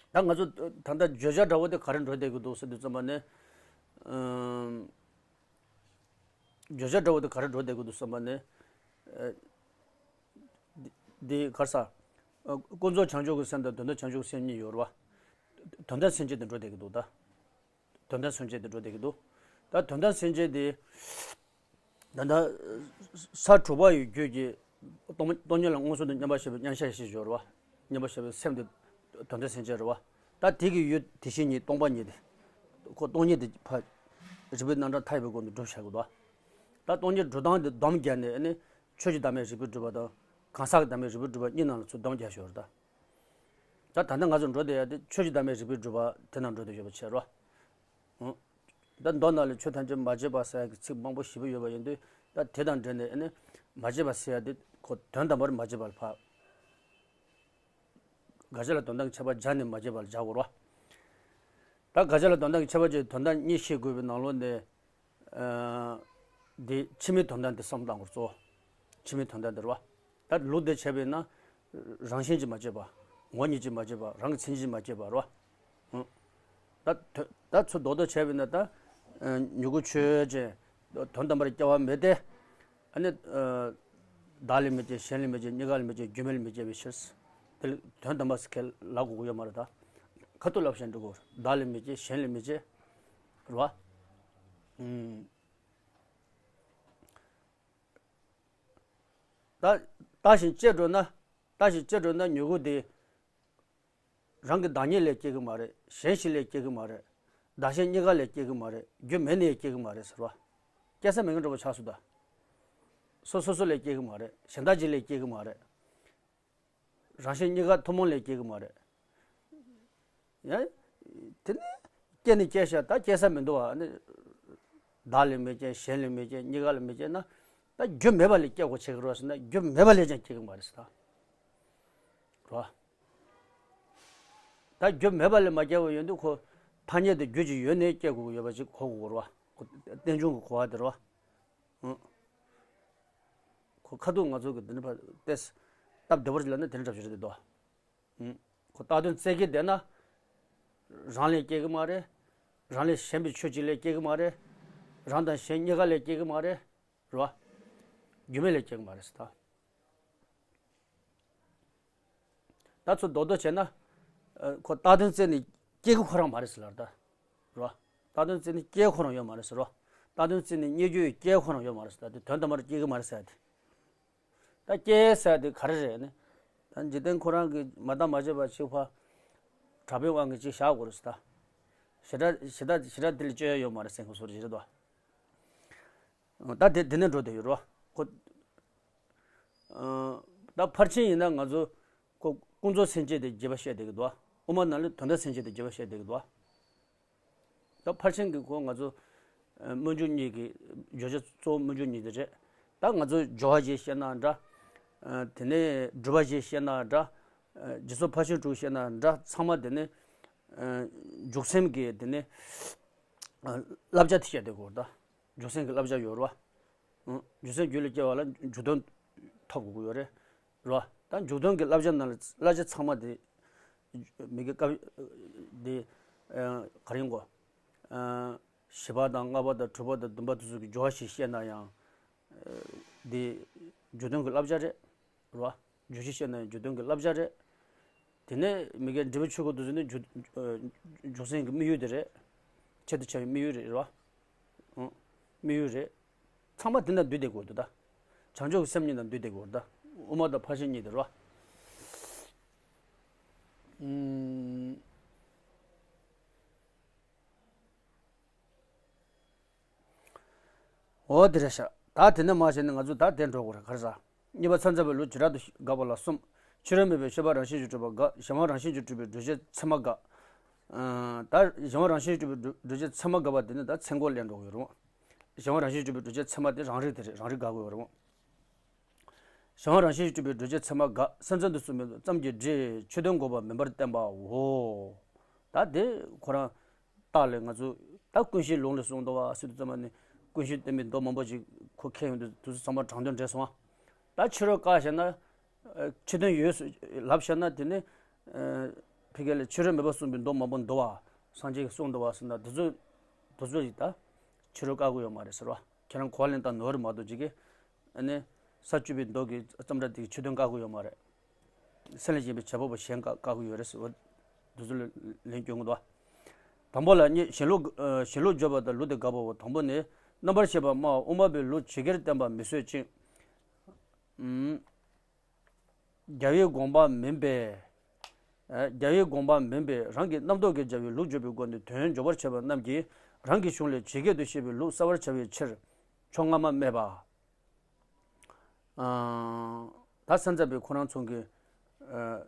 ད་ང་ཚོ་ད་ལྟ་བརྗོད་བྱ་འདྲ་བོ་དེ་ག་རེ་འགྲོ་བསྡད་ཀྱི་འདུག་ཟེར་དུས་ཙམ་པ་ནས། ཨམ། བརྗོད་བྱ་འདྲ་བོ་དེ་ག་རེ་འགྲོ་བསྡད་ཀྱི་འདུག་ཙམ་པ་ནས། ཨ། འདི་འདི་གར་ས། ཨ། ཀུན་རྫོབ་བྱང་ཆུབ་ཀྱི་སེམས་དང་དོན་དམ་བྱང་ཆུབ་ཀྱི་སེམས་གཉིས་ཡོད་རེད་བ། དོན་དམ་སེམས་བསྐྱེད་དེ་འགྲོ་བསྡད་ཀྱི་འདུག་ད། དོན་དམ་སེམས་བསྐྱེད་དེ་འགྲོ་བསྡད་ཀྱི་འདུག་ད་དོན་དམ་སེམས་བསྐྱེད་དེ། ད་ལྟ་ས་དྲུག་པ་ཡི་རྒྱུད་ཀྱི་སྟོང་སྟོང་ཉིད་ལ་མངོན་སུམ་དུ་མཉམ་པར་ཞེན་པའི་མཉམ་གཞག་ཞེས་སྦྱོར་བ། མཉམ་པར་ཞེན་པའི་སེམས་དེ་དོན་དམ་སེམས་བསྐྱེད་རེད་བ། ད་དེ་གི་ཡུལ་དེ་བཞིན་ཉིད་སྟོང་པ་ཉིད་དེ། ཁོ་སྟོང་ཉིད་དེ་ཕར་རིགས་པའི་རྣམ་གྲངས་མཐའ་ཡས་པའི་སྒོ་ནས་སྒྲུབ་བྱ་དགོས་དོ། ད་སྟོང་ཉིད་སྒྲུབ་སྟངས་དེ་སྡོམ་བརྒྱབ་ནས་ནི་ཆོས་ཀྱི་བདག་མེད་རིགས་པས་གྲུབ་པ་དང་གང་ཟག་གི་བདག་མེད་རིགས་པས་གྲུབ་པ་གཉིས་ནང་ལ་ཚུར་སྡོམ་རྒྱག་ཞོར་ད། ད་ད་ལྟ་ང་ཚོ་འགྲོ་བསྡད་ཡ་དེ་ཆོས་ཀྱི་བདག་མེད་རིགས་པས་གྲུབ་པ་དེ་ནང་འགྲོ་བསྡད་ཡོད་པ་བྱས་རོ། ཨང་། ད་མདོ་ནང་ལ་ཆོས་ཐམས་ཅད་མ་བྱས་པ་ཟེར་ཡ་གི་ཚིག་མང་པོ་ཞེ་པོ་ཡོད་པ་ཡིན་དུས། ད་དེ་དང་འབྲེལ་ནས་ཨ་ནི་མ་བྱས་པ་ཟེར་ཡ་དེ་ཁོ་དོན་དམ་པར་མ་བྱས་པ་ལ་ཕར། དགག་བྱ་ལ་དོན་དམ་གྱི་ཁྱད་པར་སྦྱར་ནས་མ་བྱས་པ་ལ་སྦྱར་དགོས་རེད་བ། ད་དགག་བྱ་ལ་དོན་དམ་གྱི་ཁྱད་པར་སྦྱར་དོན་དམ་གཉིས་བཤད་དགོས་པའི་ནང་ལོགས་ནས། ཨ། འདི་ཕྱི་མའི་དོན་དམ་དེ་བསམ་བློ་བཏང་དགོས་རེད་གཙོ་བོ། ཕྱི་མའི་དོན་དམ་དེ་རེད་བ། ད་ལུགས་འདི་བྱས་པས་ན། རང་བཞིན་གྱིས་མ་སྐྱེས་པ། ངོ་བོ་ཉིད་ཀྱིས་མ་སྐྱེས་པ། རང་གི་མཚན་ཉིད་ཀྱིས་མ་སྐྱེས་པ་རེད་བ། ཨང་། ད་དོན་ད་ཚུར་རྡོག་རྡོག་བྱས་པས་ན་ད། ཨ། མྱུ་གུ་ཆོས་ཅན། དོན་དམ་པར་སྐྱེ་བ་མེད་དེ། ཨ་ནི། ཨ། བདག་ལས་མི་སྐྱེ། གཞན་ལས་མི་སྐྱེ། རྙེད་དཀའ་ལས་མི་སྐྱེ། རྒྱུ་མེད་ལས་མི་སྐྱེ་བའི་ཕྱིར། དེ་ལ་དོན་དམ་པ་ཟེར་མཁན་ལབ་དགོས་ཀྱི་ཡོད་མ་རེད་ད། ཁ་ཐུག་ལབ་བཞིན་འགྲོ་དགོས། བདག་ལས་མི་སྐྱེ། གཞན་ལས་མི་སྐྱེ། རེད་བ། ཨང་། ད་བརྟགས་ཤིང་དཔྱད་འགྲོ་ན། བརྟགས་ཤིང་དཔྱད་འགྲོ་ན་མྱུ་གུ་དེ། རང་གི་བདག་ཉིད་ལས་སྐྱེ་གི་མ་རེད། གཞན་ཞིག་ལས་སྐྱེ་གི་མ་རེད། བདག་གཞན་གཉིས་ཀ་ལས་སྐྱེ་གི་མ་རེད། རྒྱུ་མེད་ནས་སྐྱེ་གི་མ་རེད་ཟེར་བ། སྐྱེ་ས་མེད་མཁན་འདྲ་པོ་ཆགས་སོང་ད། སོ་སོ་སོ་ལས་སྐྱེ་གི་མ་རེད། གཞན་དག་ཅིག་ལས་སྐྱེ་གི་མ་རེད། རང་གཞན་གཉིས་ཀ་ཐུན་མོང་ལས་སྐྱེ་གི་མ་རེད། ཡ། དེ་ནི་སྐྱེ་ནི་སྐྱེ་ཤག་ད་སྐྱེ་ས་མི་འདུག་བ་ནི། བདག་ལས་མི་སྐྱེ། གཞན་ལས་མི་སྐྱེ། གཉིས་ཀ་ལས་མི་སྐྱེ་ན། ད་རྒྱུ་མེད་པ་ལས་སྐྱེ་དགོས་ཆེ་གི་རེད་ཟེར་ན་རྒྱུ་མེད་པ་ལས་ཀྱང་སྐྱེ་གི་མ་རེད་ཟེར་ད། རེད་བ། ད་རྒྱུ་མེད་པ་ལས་མ་སྐྱེ་བ་ཡོད་དུས་ཁོ་ཐ་སྙད་དེ་རྒྱུ་ཅིག་ཡོད་ནས་སྐྱེ་དགོས་ཀྱི་ཡོད་པ་ཅིག་གོ་དགོས་རེད་བ། ཁོ་རྟེན་འབྱུང་གི་གོ་བ་དེ་རེད་བ། ཨང་། ཁོ་ཁ་ཐུག་ང་ཚོ་གི་འདི་འདྲ་ཕར་ཏེས་སྟབས་བདེ་བོར་ལབ་ན་དེ་འདྲ་འདྲ་བྱེད་རེད་དོ། ཨང་། ཁོ་བཏགས་དོན་བཙལ་གྱི་བསྡད་ན། རང་ལས་སྐྱེ་གི་མ་རེད། རང་ལས་གཞན་པའི་ཆོས་ཅིག་ལས་སྐྱེ་གི་མ་རེད། རང་དང་གཞན་གཉིས་ཀ་ལས་སྐྱེ་གི་མ་རེད། རེད་བ། རྒྱུ་མེད་ལས་སྐྱེ་གི་མ་རེད་ཟེར་ད། ད་ཚུར་རྡོག་རྡོག་བྱས་ན། ཨ། ཁོ་བཏགས་དོན་བཙལ་ནས་སྐྱེ་གི་ཁོ་རང་མ་རེད་ཟེར་ལབ་ད། རེད་བ། བཏགས་དོན་བཙལ་ནས་སྐྱེ་ཁོ་རང་ཡོད་མ་རེད་ཟེར་རོ། བཏགས་དོན་བཙལ་ནས་རྙེད་རྒྱུ་ཡི་སྐྱེ་ཁོ་རང་ཡོད་མ་རེད་ཟེར་ད་དེ་དོན་དམ་པར་སྐྱེ་གི་མ་རེད་ཟེར་ཡ་དེ། ད་སྐྱེ་ཟེར་ཡ་དེ་ག་རེ་རེད་ནི། ད་འཇིག་རྟེན་ཁོ་རང་གི་མ་བརྟགས་མ་དཔྱད་པ་ཞིག་ཕ། གྲྭ་པའི་དབང་གིས་ཅིག་བཞག་དགོས་རེད་ཟེར་ད། ཞེ་དྲག་ཞེ་དྲག་ཞེ་དྲག་དེ་ལ་སྤྱོད་ཡ་ཡོད་མ་རེད་ཟེར་མཁན་བཟོ་འདྲ་ཞིག་རེད་དོ། ད་དེ་དེ་ནས་འགྲོ་བསྡད་ཡོད་རོ། ཁོ། ཨ། ད་ཕར་ཕྱིན་ཡིན་ན་ང་ཚོ་ཁོ་ཀུན་རྫོབ་སེམས་བསྐྱེད་དེ་རྒྱས་པ་བཤད་བསྡད་ཀྱི་འདུག་དབུ་མ་ནང་ལ་དོན་དམ་སེམས་བསྐྱེད་དེ་རྒྱས་པ་བཤད་བསྡད་ཀྱི་འདུག་ད་ཕར་ཕྱིན་གྱི་ཁོ་ང་ཚོ་སྨོན་འཇུག་གཉིས་ཀྱི་བརྗོད་བྱ་གཙོ་བོ་སྨོན་འཇུག་གཉིས་དེ་རེད། ད་ང་ཚོ་སྦྱོར་བ་ཞེས་བཤད་ན་འདྲ། དེ་ནས་སྒྲུབ་པ་ཞེས་བཤད་ན་འདྲ། རྗེས་སུ་ཕར་ཕྱིན་དྲུག་བཤད་ན་འདྲ། ཚང་མ་དེ་ནས། ཨ། འཇུག་སེམས་ཀྱི་དེ་ནི། ཨ། བསླབ་བྱ་དེ་བཤད་དེ་གོ་ད། འཇུག་སེམས་ཀྱི་བསླབ་བྱ་ཡོད་རེད་བ། ཨ། འཇུག་སེམས་རྒྱུད་ལ་སྐྱེ་བ་ལ་འཇུག་དོན་ཐོབ་དགོས་ཀྱི་ཡོད་རེད། རེད་བ། ད་འཇུག་དོན་གྱི་བསླབ་བྱ་ནང་ལ་བསླབ་བྱ་ཚང་མ་དེ། མི་དགེ་སྐབས་དེ། ཨ། ག་རེ་ཡིན་གོ། ཨ། བཞི་པ་དང་ལྔ་པ་དང་དྲུག་པ་དང་བདུན་པ་དེ་ཚོ་གི་སྦྱོར་བ་ཞིག་བཤད་ན་ཡང་། འདི་འཇུག་དོན་གྱི་བསླབ་བྱ་རེད། རེད་བ། རྗོད་བྱེད་བཤད་ན་ཡང་འཇུག་དོན་གྱི་བསླབ་བྱ་རེད། དེ་ནས་མི་དགེ་འབྲས་བུ་ཆོས་སྐུ་དེ་ཚོ་ནི་འཇུག་ཨ་འཇུག་སེམས་ཀྱི་དམིགས་ཡུལ་དེ་རེད། ཆེད་དུ་བྱ་བའི་དམིགས་ཡུལ་རེད། རེད་བ། ཨང་། དམིགས་ཡུལ་རེད། ཚང་མ་དེ་འདྲ་འདུས་བསྡད་དགོས་འདུག་ད། བྱང་ཆུབ་ཀྱི་སེམས་གཉིས་དང་འདུས་བསྡད་དགོས་ད། དབུ་མ་དང་ཕར་ཕྱིན་གཉིས་དེ་རེད་བ། ཨུམ། འོ་དེ་རེད་ཤག་ད་དེ་ནས་མར་བྱས་ནས་ང་ཚོ་ད་དེ་འགྲོ་དགོས་རེད། ག་རེ་ཟ། གཉིས་པ་མཚན་ཙམ་པའི་ལུགས་བྱེ་བྲག་ཏུ་དགག་པ་ལ་གསུམ། ཕྱི་རོལ་མེད་པའི་ཤེས་པ་རང་བཞིན་གྱིས་གྲུབ་པ་དགག་གཞན་དབང་རང་བཞིན་གྱིས་གྲུབ་པའི་སྒྲུབ་བྱེད་ཚད་མ་དགག་ཨ། ད་གཞན་དབང་རང་བཞིན་གྱིས་གྲུབ་པའི་སྒྲུབ་བྱེད་ཚད་མ་དགག་པ་དེ་ནི་ད་ཚེ་འགོག་ལས་འགྲོ་གི་ཡོད་རེད། གཞན་དབང་རང་བཞིན་གྱིས་གྲུབ་པའི་སྒྲུབ་བྱེད་ཚད་མ་དེ་རང་རིག་དེ་རེད། རང་རིག་དགག་དགོས་ཡོད་རེད། གཞན་དབང་རང་བཞིན་གྱིས་གྲུབ་པའི་སྒྲུབ་བྱེད་ཚད་མ་དགག་སེམས་ཙམ་དུ་གསུངས་པའི་ཙམ་གྱིས་འགྲིག་ཆོས་དོན་འགོག་པ་མིན་པར་བསྟན་པའོ། ད་དེ་ཁོ་རང་རྟགས་ལས་ང་ཚོ་ད་ཀུན་ཤེས་ལུང་ལས་གསུངས་འདུག་བ་ཟེར་དུས་ཙམ་པ་ནི་ཀུན་ཤེས་བསྟན་པའི་མདོ་མང་པོ་ཞིག་ཁོ་མཁྱེན་ཡོང་དུས་དུས་ཚོད་ཚང་མ་དྲང་དོན་འགྲིག་སོང་བ། ད་ཕྱི་རོལ་བཀག་བཞག་ན། ཨ། ཕྱི་དོན་ཡོད་ལབ་བཞག་ན་དེ་ནི། ཨ། ཕ་གི་ལ་ཕྱི་རོལ་མེད་པར་གསུངས་པའི་མདོ་མང་པོ་འདུག་བ། སངས་རྒྱས་ཀྱིས་གསུངས་འདུག་བ་ཟེར་ན་དེ་ཚོ་དེ་ཚོ་ཡིས་ད་ཕྱི་རོལ་བཀག་གི་ཡོད་མ་རེད་ཟེར་བ། ཁྱེད་རང་གོ་བ་ལེན་སྟངས་ནོར་མ་གཏོགས་ཅིག་གིས་ཨ་ནི་ས་བཅུ་པའི་མདོ་གི་ཙམ་ར་དེ་གི་ཕྱི་དོན་བཀག་གི་ཡོད་མ་རེད། སེམས་ལ་ཞེན་པའི་བྱེད་པ་པོ་གཞན་བཀག་བཀག་གི་ཡོད་རེད་ཟེར་བ། དེ་ཚོ་ལ་ལན་སྐྱོན་གི་འདུག་བ། དང་པོ་ལ་གཉིས་གཞན་ལུགས་ཨ། གཞན་ལུགས་བརྗོད་པ་དང་ལུགས་དེ་དགག་པའོ། དང་པོ་ནི་རྣམ་པར་ཤེས་པ་སྨྲ་བ་དབུ་མ་པའི་ལུགས་ཇི་སྐད་བསྟན་པ་མི་བཟོད་ཅིང་། ཨུམ། རྒྱལ་བའི་དགོངས་པ་མིན་པས། ཨ། རྒྱལ་བའི་དགོངས་པ་མིན་པས་རང་གི་རྣམ་རྟོག་གིས་སྦྱར་བའི་ལུགས་བརྗོད་པའི་སྒོ་ནས་དོན་འཇོག་པར་བྱེད་པ་རྣམས་ཀྱིས་རང་གི་གཞུང་ལས་ཇི་སྐད་དུ་བཤད་པའི་ལུགས་གསལ་བར་བྱ་བའི་ཕྱིར། ཕྱོགས་སྔ་མ་སྨྲས་པ། ཨ། ད་སེམས་ཙམ་པའི་ཁོ་རང་ཚོ་གི། ཨ།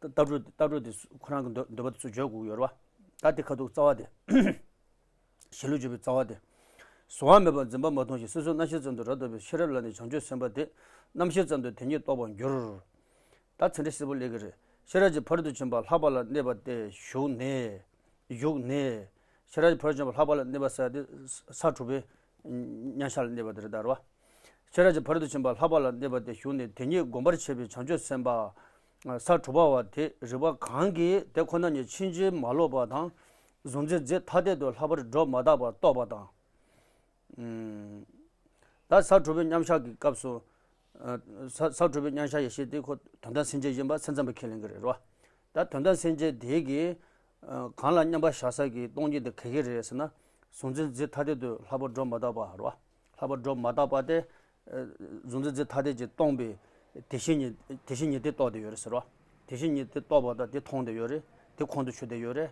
ལྟ་གྲུབ་ལྟ་གྲུབ་དེ་ཁོ་རང་གི་འདོད་འདོད་པ་དེ་ཚོ་བརྗོད་དགོས་ཀྱི་ཡོད་རེད་བ། ད་དེ་ཁ་ཐུག་རྩ་བ་དེ། གཞན་ལུགས་བརྗོད་པའི་རྩ་བ་དེ། གཟུང་བ་མེད་པར་འཛིན་པ་མ་མཐོང་ཞིང་སོ་སོའི་རྣམ་ཤེས་ཙམ་དུ་རབ་རྟོག་པའི་ཤེས་རབ་ལ་ནི་བྱང་ཆུབ་སེམས་དཔའ་དེ་རྣམ་ཤེས་ཙམ་དུ་དེ་ཉིད་རྟོགས་པར་འགྱུར། ད་ཚིག་འགྲེལ་གསལ་པོ་སླེབས་ཀྱི་རེད། ཤེས་རབ་ཀྱི་ཕ་རོལ་ཏུ་ཕྱིན་པ་ལྷག་པ་ལ་གནས་པ་སྟེ་བཞུགས་ནས། བཞུགས་ནས། ཤེས་རབ་ཀྱི་ཕ་རོལ་ཏུ་ཕྱིན་པ་ལྷག་པ་ལ་གནས་པ་ཟེར་ཡ་དེ་ས་དྲུག་པའི་མཉམ་བཞག་ལ་གནས་པ་དེ་རེད་ད་རེད་བ། ཤེས་རབ་ཀྱི་ཕ་རོལ་ཏུ་ཕྱིན་པ་ལྷག་པ་ལ་གནས་པ་སྟེ་བཞུགས་ནས་དེ་ཉིད་བསྒོམ་པར་བྱེད་པའི་བྱང་ཆུབ་སེམས་དཔའ། ས་དྲུག་པ་བ་དེ་རིག་པ་གང་གིས་དེ་ཁོ་ན་ཉིད་ཕྱིན་ཅི་མ་ལོག་པ་དང་། གཟུང་འཛིན་རྫས་ཐ་དད་དུ་ལྷག་པར་སྒྲོ་མ་བཏགས་པར་རྟོགས་པ་དང་། ཨུམ། ད་ས་དྲུག་པའི་མཉམ་བཞག་གི་སྐབས་སུ། ཨ། ས་ས་དྲུག་པའི་མཉམ་བཞག་ཡེ་ཤེས་དེ་ཁོ་དོན་དམ་སེམས་ཅན་ཡིན་པ་སེམས་ཙམ་པས་ཁས་ལེན་གྱི་རེད་རོ། ད་དོན་དམ་སེམས་ཅན་དེ་གིས། ཨ། གང་ལ་མཉམ་པར་བཞག་ས་གི་སྟོང་ཉིད་དེ་ག་གི་རེད་ཟེར་ན། གཟུང་འཛིན་རྫས་ཐ་དད་དུ་ལྷག་པར་སྒྲོ་མ་བཏགས་པ་རོ། ལྷག་པར་སྒྲོ་མ་བཏགས་པ་དེ། ཨ། གཟུང་འཛིན་རྫས་ཐ་དད་ཀྱིས་སྟོང་པའི་དེ་བཞིན་ཉིད་དེ་བཞིན་ཉིད་དེ་རྟོགས་བསྡད་ཡོད་རེད་ཟེར་རོ། དེ་བཞིན་ཉིད་དེ་རྟོགས་པ་དང་དེ་མཐོང་བསྡད་ཡོད་རེད། དེ་ཁོང་དུ་ཆུད་བསྡད་ཡོད་རེད་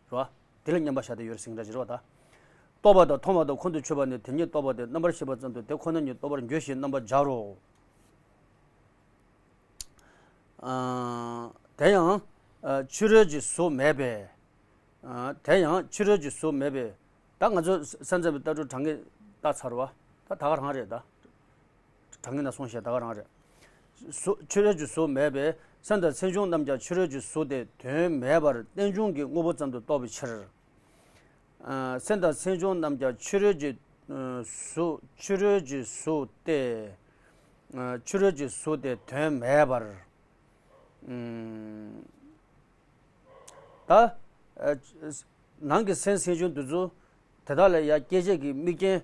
རོ། དེ་ལ་མཉམ་པར་བཞག་བསྡད་ཡོད་རེད་ཟེར་གྱི་རེད་བ་ད། རྟོགས་པ་དང་མཐོང་བ་དང་ཁོང་དུ་ཆུད་པ་ནི་དེ་ཉིད་རྟོགས་པ་སྟེ་རྣམ་པར་ཤེས་པ་ཙམ་དུ་དེ་ཁོ་ན་ཉིད་རྟོགས་པར་འགྱུར་ཞེས་རྣམ་པར་སྦྱར་རོ། ཨ། དེ་ཡང་། ཨ། ཕྱི་རོལ་གྱི་གཟུགས་མེད་པས། ཨ། དེ་ཡང་ཕྱི་རོལ་གྱི་གཟུགས་མེད་པས། ད་ང་ཚོ་སེམས་ཙམ་པའི་ལྟ་གྲུབ་དྲང་ངེས་ལྟ་ཚར་བ། ད་ད་ག་རང་རེད་ད། དྲང་ངེས་ན་སོང་ཞེས་ད་ག་རང་རེད། གཟུགས་ཕྱི་རོལ་གྱི་གཟུགས་མེད་པས་སེམས་དང་སེམས་བྱུང་རྣམས་ཀྱང་ཕྱི་རོལ་གྱི་གཟུགས་ཏེ་དོན་མེད་པར་རྟེན་འབྱུང་གི་དངོས་པོ་ཙམ་དུ་རྟོགས་པའི་ཕྱིར། ཨ། སེམས་དང་སེམས་བྱུང་རྣམས་ཀྱང་ཕྱི་རོལ་གྱི། ཨ། གཟུགས་ཕྱི་རོལ་གྱི་གཟུགས་ཏེ། ཨ། ཕྱི་རོལ་གྱི་གཟུགས་ཏེ་དོན་མེད་པར། ཨུམ། ད། ཨ། ནང་གི་སེམས་སེམས་བྱུང་དེ་ཚོ་དེ་དག་ལ་ཡང་སྐྱེད་བྱེད་ཀྱི་དམིགས་རྐྱེན་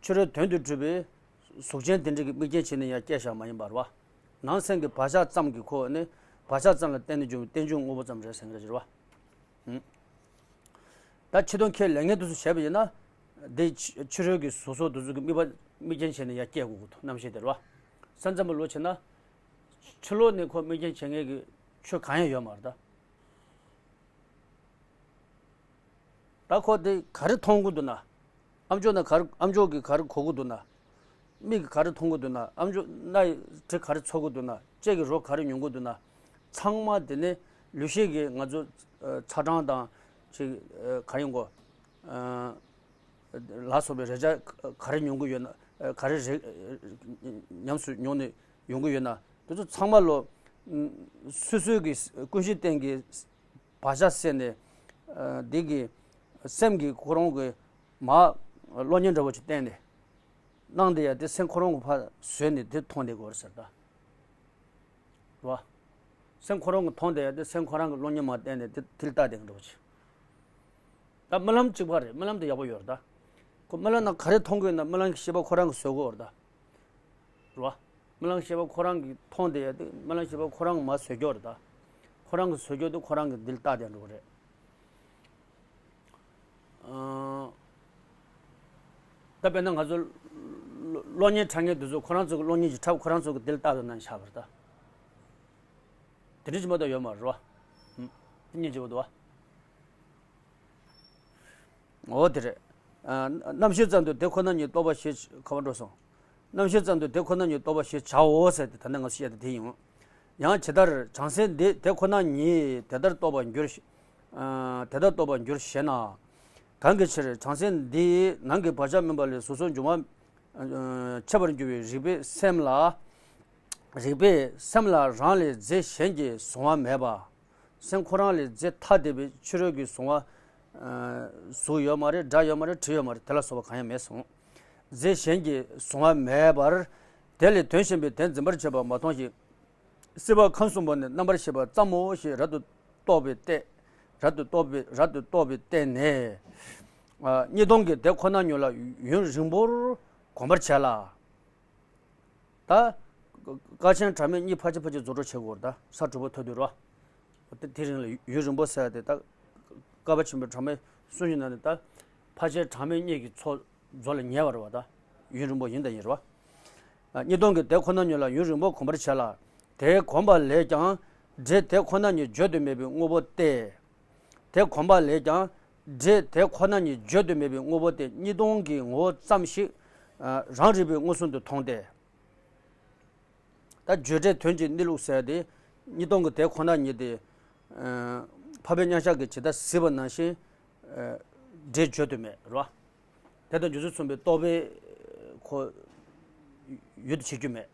ཕྱི་རོལ་དོན་དུ་གྲུབ་པའི་གཟུགས་ཅན་དེ་འདྲ་གི་དམིགས་རྐྱེན་བྱས་ནས་ཡང་སྐྱེས་བཞག་མ་ཡིན་པར་བ། ནང་སེམས་ཀྱི་བག་ཆགས་ཙམ་གྱི་ཁོ་ནི་བག་ཆགས་ཙམ་ལ་བརྟེན་ནས་འབྱུང་བའི་རྟེན་འབྱུང་དངོས་པོ་ཙམ་རེད་ཟེར་གྱི་རེད་བ། ཨུམ། ད་ཕྱི་དོན་ཁས་ལེན་མཁན་དེ་ཚོ་བྱས་པ་ཡིན་ན། འདི་ཕྱི་ཕྱི་རོལ་གྱི་གཟུགས་སོགས་དེ་ཚོ་གི་དམིགས་པ་དམིགས་རྐྱེན་བྱས་ནས་ཡང་སྐྱེ་དགོས་ཀྱི་འདུག་རྣམ་ཤེས་དེ་རེད་བ། སེམས་ཙམ་པ་ལོ་བྱས་ན། ཕྱི་ལོགས་ནས་ཁོ་དམིགས་རྐྱེན་བྱེད་མཁན་གྱི་ཆོས་གང་ཡང་ཡོད་མ་རེད་ད། ད་ཁོ་དེ་ག་རེ་མཐོང་གི་འདུག་ན། ཨ་མཆོག་ན་ག་རེ་ཨ་མཆོག་གིས་ག་རེ་གོ་གི་འདུག་ན། མིག་གིས་ག་རེ་མཐོང་གི་འདུག་ན། ཨ་མཆོག་སྣ་ཡི་དྲི་ག་རེ་ཚོར་གི་འདུག་ན། ལྕེ་གིས་རོ་ག་རེ་མྱོང་གི་འདུག་ན། ཚང་མ་དེ་ནི་ལུས་ཤེས་ཀྱིས་ང་ཚོ་ཨ་ཚ་གྲང་དང་ཅིག་ཨ་ག་ཡིན་གོ། ཨ་ལ་སོགས་པའི་རེག་བྱ་ག་རེ་མྱོང་གི་ཡོད་ན། ཨ་ག་རེ་རེག་ཉམས་སུ་མྱོང་ནས་ཡོང་གི་ཡོད་ན། དེ་ཚོ་ཚང་མ་ལོ་ཨ་སོ་སོའི་གི་ཀུན་གཞི་རྟེན་གྱི་བག་ཆགས་སད་ནས། ཨ་འདི་གི་སེམས་ཀྱིས་ཁོ་རང་གི་མ་གློག་བརྙན་འདྲ་བོ་ཅིག་བསྟན་ནས། སྣང་དེ་ཡང་དེ་སེམས་ཁོ་རང་གི་ཕར་བཟོས་ནས་དེ་མཐོང་བསྡད་དགོས་རེད་ཟེར་ད། རེད་བ། སེམས་ཁོ་རང་གི་མཐོང་བསྡད་ཡང་དེ་སེམས་ཁོ་རང་གི་གློག་བརྙན་མ་བསྟན་ནས་དེ་དེ་ལ་ལྟ་བསྡད་མཁན་འདྲ་བོ་ཅིག་ད་རྨི་ལམ་གཅིག་པ་རེད། རྨི་ལམ་དེ་ཡག་པོ་ཡོད་རེད་ད། ཁོ་རྨི་ལམ་ནང་ག་རེ་མཐོང་གི་ཡོད་ན་རྨི་ལམ་གྱི་ཤེས་པ་ཁོ་རང་གིས་བཟོ་གི་ཡོད་རེད་ད། རེད་བ། རྨི་ལམ་ཤེས་པ་ཁོ་རང་གིས་མཐོང་བསྡད་ཡ་དེ་རྨི་ལམ་ཤེས་པ་ཁོ་རང་གིས་མར་བཟོས་ཀྱི་ཡོད་རེད་ད། ཁོ་རང་གི་བཟོ་བཅོས་དེ་ཁོ་རང་གི་འདི་ལ་བལྟས་བསྡད་འགྲོ་གི་རེད། ཨ། ད་དཔེར་ན་ང་ཚོ་གློག་བརྙན་འཁྲབ་མཁན་དེ་ཚོ་ཁོ་རང་ཚོ་གི་གློག་བརྙན་ཅིག་འཁྲབ། ཁོ་རང་ཚོ་གི་འདི་ལ་བལྟས་བསྡད་ན་ཆགས་པ་རེད་ད། དེ་འདྲ་ཅིག་མ་གཏོགས་ཡོད་མ་རེད་བ། ཨུམ། དེ་སྙིང་རྗེ་པོ་འདུག་བ། འོ་དེ་རེད། ཨ། རྣམ་ཤེས་ཙམ་དུ་དེ་ཁོ་ན་ཉིད་རྟོགས་པ་ཞེས་ག་པར་འགྲོ་སོང་། རྣམ་ཤེས་ཙམ་དུ་དེ་ཁོ་ན་ཉིད་རྟོགས་པ་ཞེས་བྱའོ་ཟེར་ཏེ་ད་ནི་ང་ཚོས་བཤད་དེ་དེ་ཡིན། ཡང་ཇི་ལྟར་བྱང་སེམས་འདི་དེ་ཁོ་ན་ཉིད་དེ་ལྟར་རྟོགས་པར་འགྱུར། ཨ། དེ་ལྟར་རྟོགས་པར་འགྱུར་ཞེ་ན། གང་གི་ཕྱིར་བྱང་སེམས་འདི་ནང་གི་བག་ཆགས་མིན་པ་ལས་སོ་སོར་འབྱུང་བ་ཆད་པར་འགྱུར་བའི་རིག་པའི་སེམས་ལ། རིག་པའི་སེམས་ལ་རང་ལས་རྫས་གཞན་གྱིས་གཟུང་བ་མེད་པ། སེམས་ཁོ་རང་ལས་རྫས་ཐ་དད་པའི་ཕྱི་རོལ་གྱི་གཟུང་བ། ཨ། གཟུགས་ཡོད་མ་རེད། སྒྲ་ཡོད་མ་རེད། དྲི་ཡོད་མ་རེད། དེ་ལ་སོགས་པ་གང་ཡང་མེད་གསུངས། རྫས་གཞན་གྱིས་གཟུང་བ་མེད་པར། དེ་ལས་དོན་གཞན་པའི་དོན་འཛིན་པར་བྱེད་པ་མ་མཐོང་ཞིང་། སྲིད་པ་ཁམས་གསུམ་པོ་ནི་རྣམ་པར་ཤེས་པ་ཙམ་མོ་ཞེས་རབ་ཏུ་རྟོག་པའི་སྟེ། རབ་ཏུ་རྟོག་པའི། རབ་ཏུ་རྟོག་པའི་སྟེང་ནས། ཨ། གཉིས་སྟོང་གི་དེ་ཁོ་ན་ཉིད་ལ་ཡུན་རིང་པོར་གོམས་པར་བྱས་ལ། ད་དཀའ་ཆེན་གྲངས་མེད་གཉིས་ཕལ་ཆེར་ཕལ་ཆེར་རྫོགས་འགྲོ་བྱེད་དགོས་རེད། ད་ས་དྲུག་པ་ཐོབ་དུས་རོ། དེ་དེ་རིང་ལ་ཡུན་རིང་པོ་ཟེར་ཡ་དེ་ད་བསྐལ་པ་ཆེན་པོའི་གྲངས་མེད་གསུམ་བཞི་ནང་ནས་ད་ཕལ་ཆེར་གྲངས་མེད་གཉིས་ཀྱི་ཚོགས་རྫོགས་ལ་ཉེ་བ་རེད་བ། ད་ཡུན་རིང་པོ་ཡིན་དང་ཡིན་རེད་བ། ཨ། གཉིས་སྟོང་གི་དེ་ཁོ་ན་ཉིད་ལ་ཡུན་རིང་པོ་གོམས་པར་བྱས་ལ། དེ་གོམས་པ་ལས་ཀྱང་སྒྲས་དེ་ཁོ་ན་ཉིད་བརྗོད་དུ་མེད་པའི་དངོས་པོ་སྟེ། དེ་གོམས་པ་ལས་ཀྱང་སྒྲས་དེ་ཁོ་ན་ཉིད་བརྗོད་དུ་མེད་པའི་དངོས་པོ་སྟེ་གཉིས་སྟོང་གི་ངོ་བོ་ཙམ་ཞིག་ཨ། རང་རིག་པའི་མངོན་སུམ་དུ་མཐོང་སྟེ། ད་བརྗོད་བྲལ་དོན་གྱི་གནས་ལུགས་ཟེར་ཏེ། གཉིས་སྟོང་གི་དེ་ཁོ་ན་ཉིད་དེ། ཨ། འཕགས་པའི་མཉམ་གཞག་གིས་ཇི་ལྟར་གཟིགས་པ་ནང་བཞིན། ཨ། སྒྲས་བརྗོད་དུ་མེད་རེད་བ། དེ་དང་འཇུག་ཚུལ་མཚོན་པའི་རྟོག་པས་ཁོ་ཡུལ་དུ་བྱེད་རྒྱུ་མེད།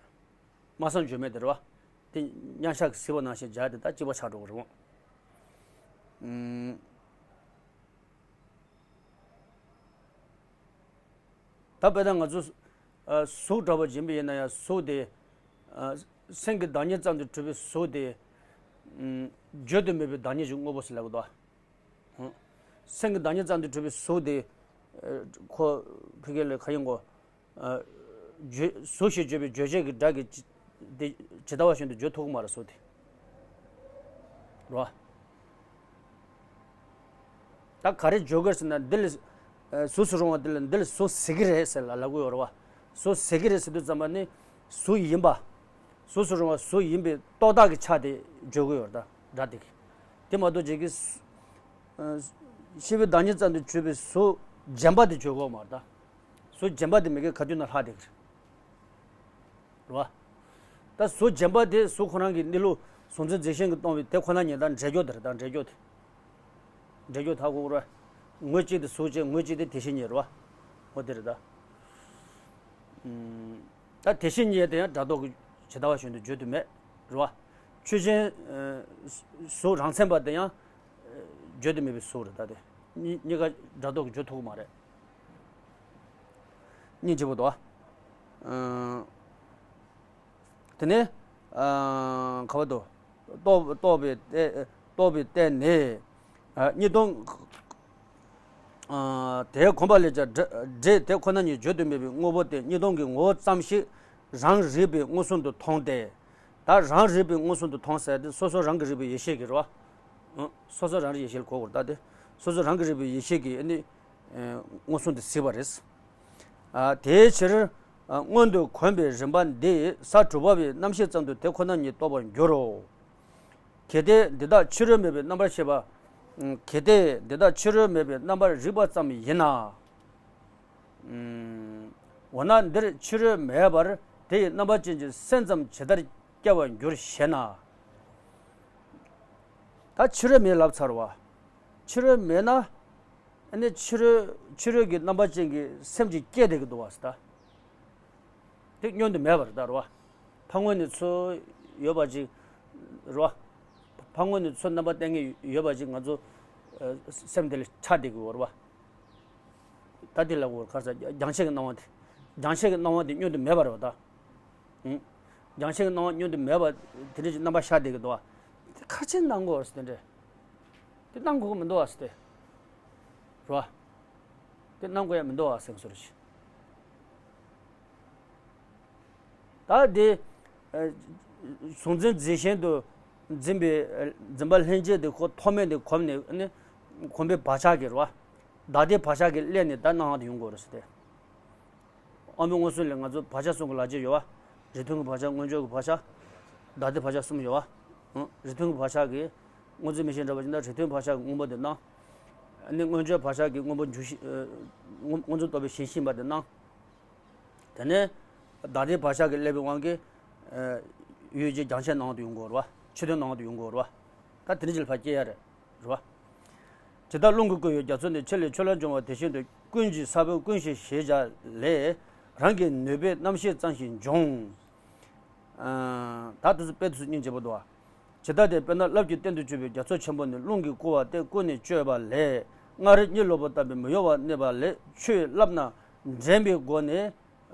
སྨྲ་བསམ་བརྗོད་མེད་དེ་རེད་བ། དེ་མཉམ་གཞག་གིས་གཟིགས་པ་ནང་བཞིན་སྦྱར་ཏེ་ད་གཅིག་པ་ཆགས་འགྲོ་གི་རེད་བ། ཨུམ། ད་དཔེར་ན་ང་ཚོ། ཨ། གཟུགས་འདྲ་བོ་ཅིག་ཡིན་པ་ཡིན་ན་ཡང་གཟུགས་དེ། ཨ། སེམས་ཀྱི་བདག་ཉིད་ཙམ་དུ་གྲུབ་པའི་གཟུགས་དེ། ཨུམ། བརྗོད་དུ་མེད་པའི་བདག་ཉིད་ཀྱི་དངོས་པོ་ཟེར་ལབ་ཀྱི་འདུག་ཨ། ཧུམ། སེམས་ཀྱི་བདག་ཉིད་ཙམ་དུ་གྲུབ་པའི་གཟུགས་དེ། ཨ། ཁོ་ཕ་གི་ལ་ག་ཡིན་གོ། ཨ། བརྗོད། གཟུགས་ཞེས་བརྗོད་པའི་བརྗོད་བྱེད་ཀྱི་སྒྲ་གིས་ཇི། དེ་ཇི་ལྟ་བ་བཞིན་དུ་བརྗོད་ཐུབ་ཀྱི་མ་རེད། གཟུགས་དེ། རེད་བ། ད་ག་རེ་བརྗོད་དགོས་ཟེར་ན། འདི་ལ། ཨ། གཟུགས་སུ་རུང་བ་འདི་ལ། འདི་ལ་གཟུགས་ཟེར་གྱི་རེད་ཟེར་ལབ་ལབ་ཀྱི་ཡོད་རེད་བ། གཟུགས་ཟེར་གྱི་རེད་ཟེར་དུས་ཙམ་པ་ནི་གཟུགས་ཡིན་པ། གཟུགས་སུ་རུང་བ་གཟུགས་ཡིན་པའི་རྟོག་བཏགས་ཀྱི་ཆ་དེ་བརྗོད་ཀྱི་ཡོད་རེད། ད་སྒྲ་དེ་གིས། དེ་མ་གཏོགས་ཅིག་གིས། ཨ། ཤེས་པའི་བདག་ཉིད་ཙམ་དུ་གྱུར་པའི་གཟུགས་རྗེན་པ་དེ་བརྗོད་ཀྱི་ཡོད་མ་རེད། ད་གཟུགས་རྗེན་པ་དེ་མ་གི་ག་དུས་ན་ལྷག་བསྡད་ཀྱི་རེད། རེད་བ། ད་གཟུགས་རྗེན་པ་དེ་གཟུགས་ཁོ་རང་གི་གནས་ལུགས་གཟུང་འཛིན་རྫས་གཞན་གྱིས་སྟོང་བའི་དེ་ཁོ་ན་ཉིད་དང་འབྲེལ་འགྱོག་དེ་རེད། ད་འབྲེལ་འགྱོག་དེ། འབྲེལ་འགྱོག་དག་གོ་ར། ངོས་གཅིག་དེ་གཟུགས་བྱས། ངོས་གཅིག་དེ་དེ་བཞིན་ཉིད་རེད་བ། འོ་དེ་རེད་ད། ཨུམ། ད་དེ་བཞིན་ཉིད་དེ་ཡང་སྒྲ་རྟོག་གིས་ཇི་ལྟ་བ་བཞིན་དུ་བརྗོད་དུ་མེད། རེད་བ། ཆོས་ཅན། ཨ། གཟུགས་རང་མཚན་པ་དེ་ཡང་། ཨ། བརྗོད་དུ་མེད་པའི་གཟུགས་རེད། ད་དེ་གཉིས་གཉིས་ཀ་སྒྲ་རྟོག་གིས་བརྗོད་ཐུབ་ཀྱི་མ་རེད། སྙིང་རྗེ་པོ་འདུག་བ། ཨ། དེ་ནས། ཨ། ག་བ་དུ། རྟོག་རྟོག་པའི་སྟེ། རྟོག་པའི་སྟེང་ནས། ཨ། གཉིས་སྟོང་། ཨ། དེ་གོམས་པ་ལས་ཀྱང་སྒྲ་སྒྲས་དེ་ཁོ་ན་ཉིད་བརྗོད་དུ་མེད་པའི་དངོས་པོ་སྟེ་གཉིས་སྟོང་གི་ངོ་བོ་ཙམ་ཞིག་རང་རིག་པས་མངོན་སུམ་དུ་མཐོང་སྟེ། ད་རང་རིག་པས་མངོན་སུམ་དུ་མཐོང་ཟེར་ཏེ་སོ་སོ་རང་གི་རིག་པའི་ཡེ་ཤེས་ཀྱིས་རེད་བ། ཨ། སོ་སོ་རང་རིག་ཡེ་ཤེས་ལ་གོ་དགོས་རེད། ད་དེ་སོ་སོ་རང་གི་རིག་པའི་ཡེ་ཤེས་ཀྱིས་ཨ་ནི། ཨ། མངོན་སུམ་དུ་གཟིགས་པ་རེད། ཨ། དེའི་ཕྱིར། ཨ། སྔོན་དུ་གོམས་པའི་རིམ་པ་འདིས་ས་དྲུག་པ་བའི་རྣམ་ཤེས་ཙམ་དུ་དེ་ཁོ་ན་ཉིད་རྟོགས་པར་འགྱུར་རོ། གལ་ཏེ་འདི་དག་ཕྱི་རོལ་མེད་པའི་རྣམ་པར་ཤེས་པ། གལ་ཏེ་འདི་དག་ཕྱི་རོལ་མེད་པའི་རྣམ་པར་རིག་པ་ཙམ་ཡིན་ན། འོ་ན་འདིར་ཕྱི་རོལ་མེད་པར་དེ་ཡི་རྣམ་པ་ཅན་གྱི་སེམས་ཙམ་ཇི་ལྟར་སྐྱེ་བར་འགྱུར་ཞེ་ན། ད་ཕྱི་རོལ་མེད་ལབ་ཚར་བ། ཕྱི་རོལ་མེད་ན། ཨ་ནི་ཕྱི་རོལ་ཕྱི་རོལ་གྱི་རྣམ་པ་ཅན་གྱི་སེམས་ཀྱིས་སྐྱེ་བསྡད་ཀྱི་འདུག་བ་ཟེར་ད། དེ་བསྙོན་དུ་མེད་པ་རེད་ད། རེད་བ། ཕར་ངོས་ནས་ཚུར་ཡོད་པ་ཅིག་རེད་བ། ཕར་ངོས་ནས་ཚུར་རྣམ་པ་བསྟན་མཁན་ཡོད་པ་ཅིག་ང་ཚོ། ཨ། སེམས་དེ་ལ་ཆགས་བསྡད་ཀྱི་ཡོད་རེད་བ། ད་དེ་ལ་གོ་ག་རེ་ཟེར། རྒྱང་ཤེས་ཀྱི་སྣང་བ་དེ། རྒྱང་ཤེས་ཀྱི་སྣང་བ་དེ་བསྙོན་དུ་མེད་པ་རེད་བ་ད། ཨང་། རྒྱང་ཤེས་ཀྱི་སྣང་བ་བསྙོན་དུ་མེད་པ་དེ་འདྲ་ཅིག་རྣམ་པ་ཤར་བསྡད་ཀྱི་འདུག་བ། དེ་ཁ་ཆེ་སྣང་གོ་ཟེར་དེ་འདྲ། དེ་སྣང་དགོས་ཀྱི་མི་འདུག་བ་ཟེར་དེ། རེད་བ། དེ་སྣང་དགོས་ཡ་མི་འདུག་བ་ཟེར་གྱི་སོ་རེད། ད་དེ། ཨ། གཟུང་འཛིན་རྫས་གཞན་དུ། འཛིན་པའི་འཛིན་པ་ལྷན་སྐྱེས་དེ་ཁོ་ཐོག་མེད་དེ་གོམས་ནས་ནི་གོམས་པའི་བག་ཆགས་ཀྱི་རེད་བ། བདག་ལྟའི་བག་ཆགས་ཀྱིས་བསླད་ནས་ད་སྣང་བ་དེ་ཡོང་དགོས་རེད་ཟེར་ཏེ། དབང་པོའི་མངོན་སུམ་ལས་ང་ཚོ་བག་ཆགས་གསུམ་གྱི་ལག་རྗེས་ཡོད་བ། རིགས་མཐུན་གྱི་བག་ཆགས། མངོན་བརྗོད་ཀྱི་བག་ཆགས། བདག་ལྟའི་བག་ཆགས་གསུམ་ཡོད་བ། ཨང་། རིགས་མཐུན་གྱི་བག་ཆགས་ཀྱིས་སྔོ་འཛིན་མིག་ཤེས་འདྲ་བ་ཅིག་ན་རིགས་མཐུན་བག་ཆགས་ཀྱིས་སྔོན་པོ་དེ་སྣང་། ཨ་ནི་མངོན་བརྗོད་བག་ཆགས་ཀྱིས་སྔོན་པོ་འཇུ་ཤེས། ཨ། སྔོ་སྔོ་འཛིན་རྟོག་པའི་ཞེན་ཤེས་པ་དེ་སྣང་། དེ་ནས་བདག་ལྟའི་བག་ཆགས་ཀྱིས་བསླད་པའི་དབང་གིས། ཨ། ཡུལ་ཅན་རྒྱང་ཆད་སྣང་དུ་ཡོང་གི་ཡོད་རེད་བ། ཕྱི་དོན་སྣང་དུ་ཡོང་གི་ཡོད་རེད་བ། ད་དེ་འདྲ་ཅིག་ལ་ཕར་སྐྱེ་ཡ་རེད། རེད་བ། ཇི་ལྟར་རླུང་གིས་བསྐོལ་བའི་རྒྱ་མཚོ་ནི། ཆུ་ལས་ཆུ་ལ་འབྱུང་བ་དེ་བཞིན་དུ། ཀུན་གྱི་ས་བོན་ཀུན་ཤེས་ཞེས་བྱ་ལས། རང་གི་ནུས་པས་རྣམ་ཤེས་ཙམ་ཞིག་འབྱུང་། ཨ། ད་དེ་ཚོ་དཔེ་དེ་ཚོ་སྙིང་རྗེ་པོ་འདུག་བ། ཇི་ལྟ་སྟེ་དཔེར་ན་རླབས་ཀྱི་སྟེང་དུ་གྱུར་པའི་རྒྱ་མཚོ་ཆེན་པོ་ནི་རླུང་གིས་བསྐོལ་བ་སྟེ་བསྐོལ་ནས་བསྐྱོད་པ་ལས་སྔར་གཉིད་ལོག་པ་ལྟ་བུའི་མི་གཡོ་བར་གནས་པ་ལས། ཆུས་བརླབས་ན་འདྲེན་པའི་སྒོ་ནས།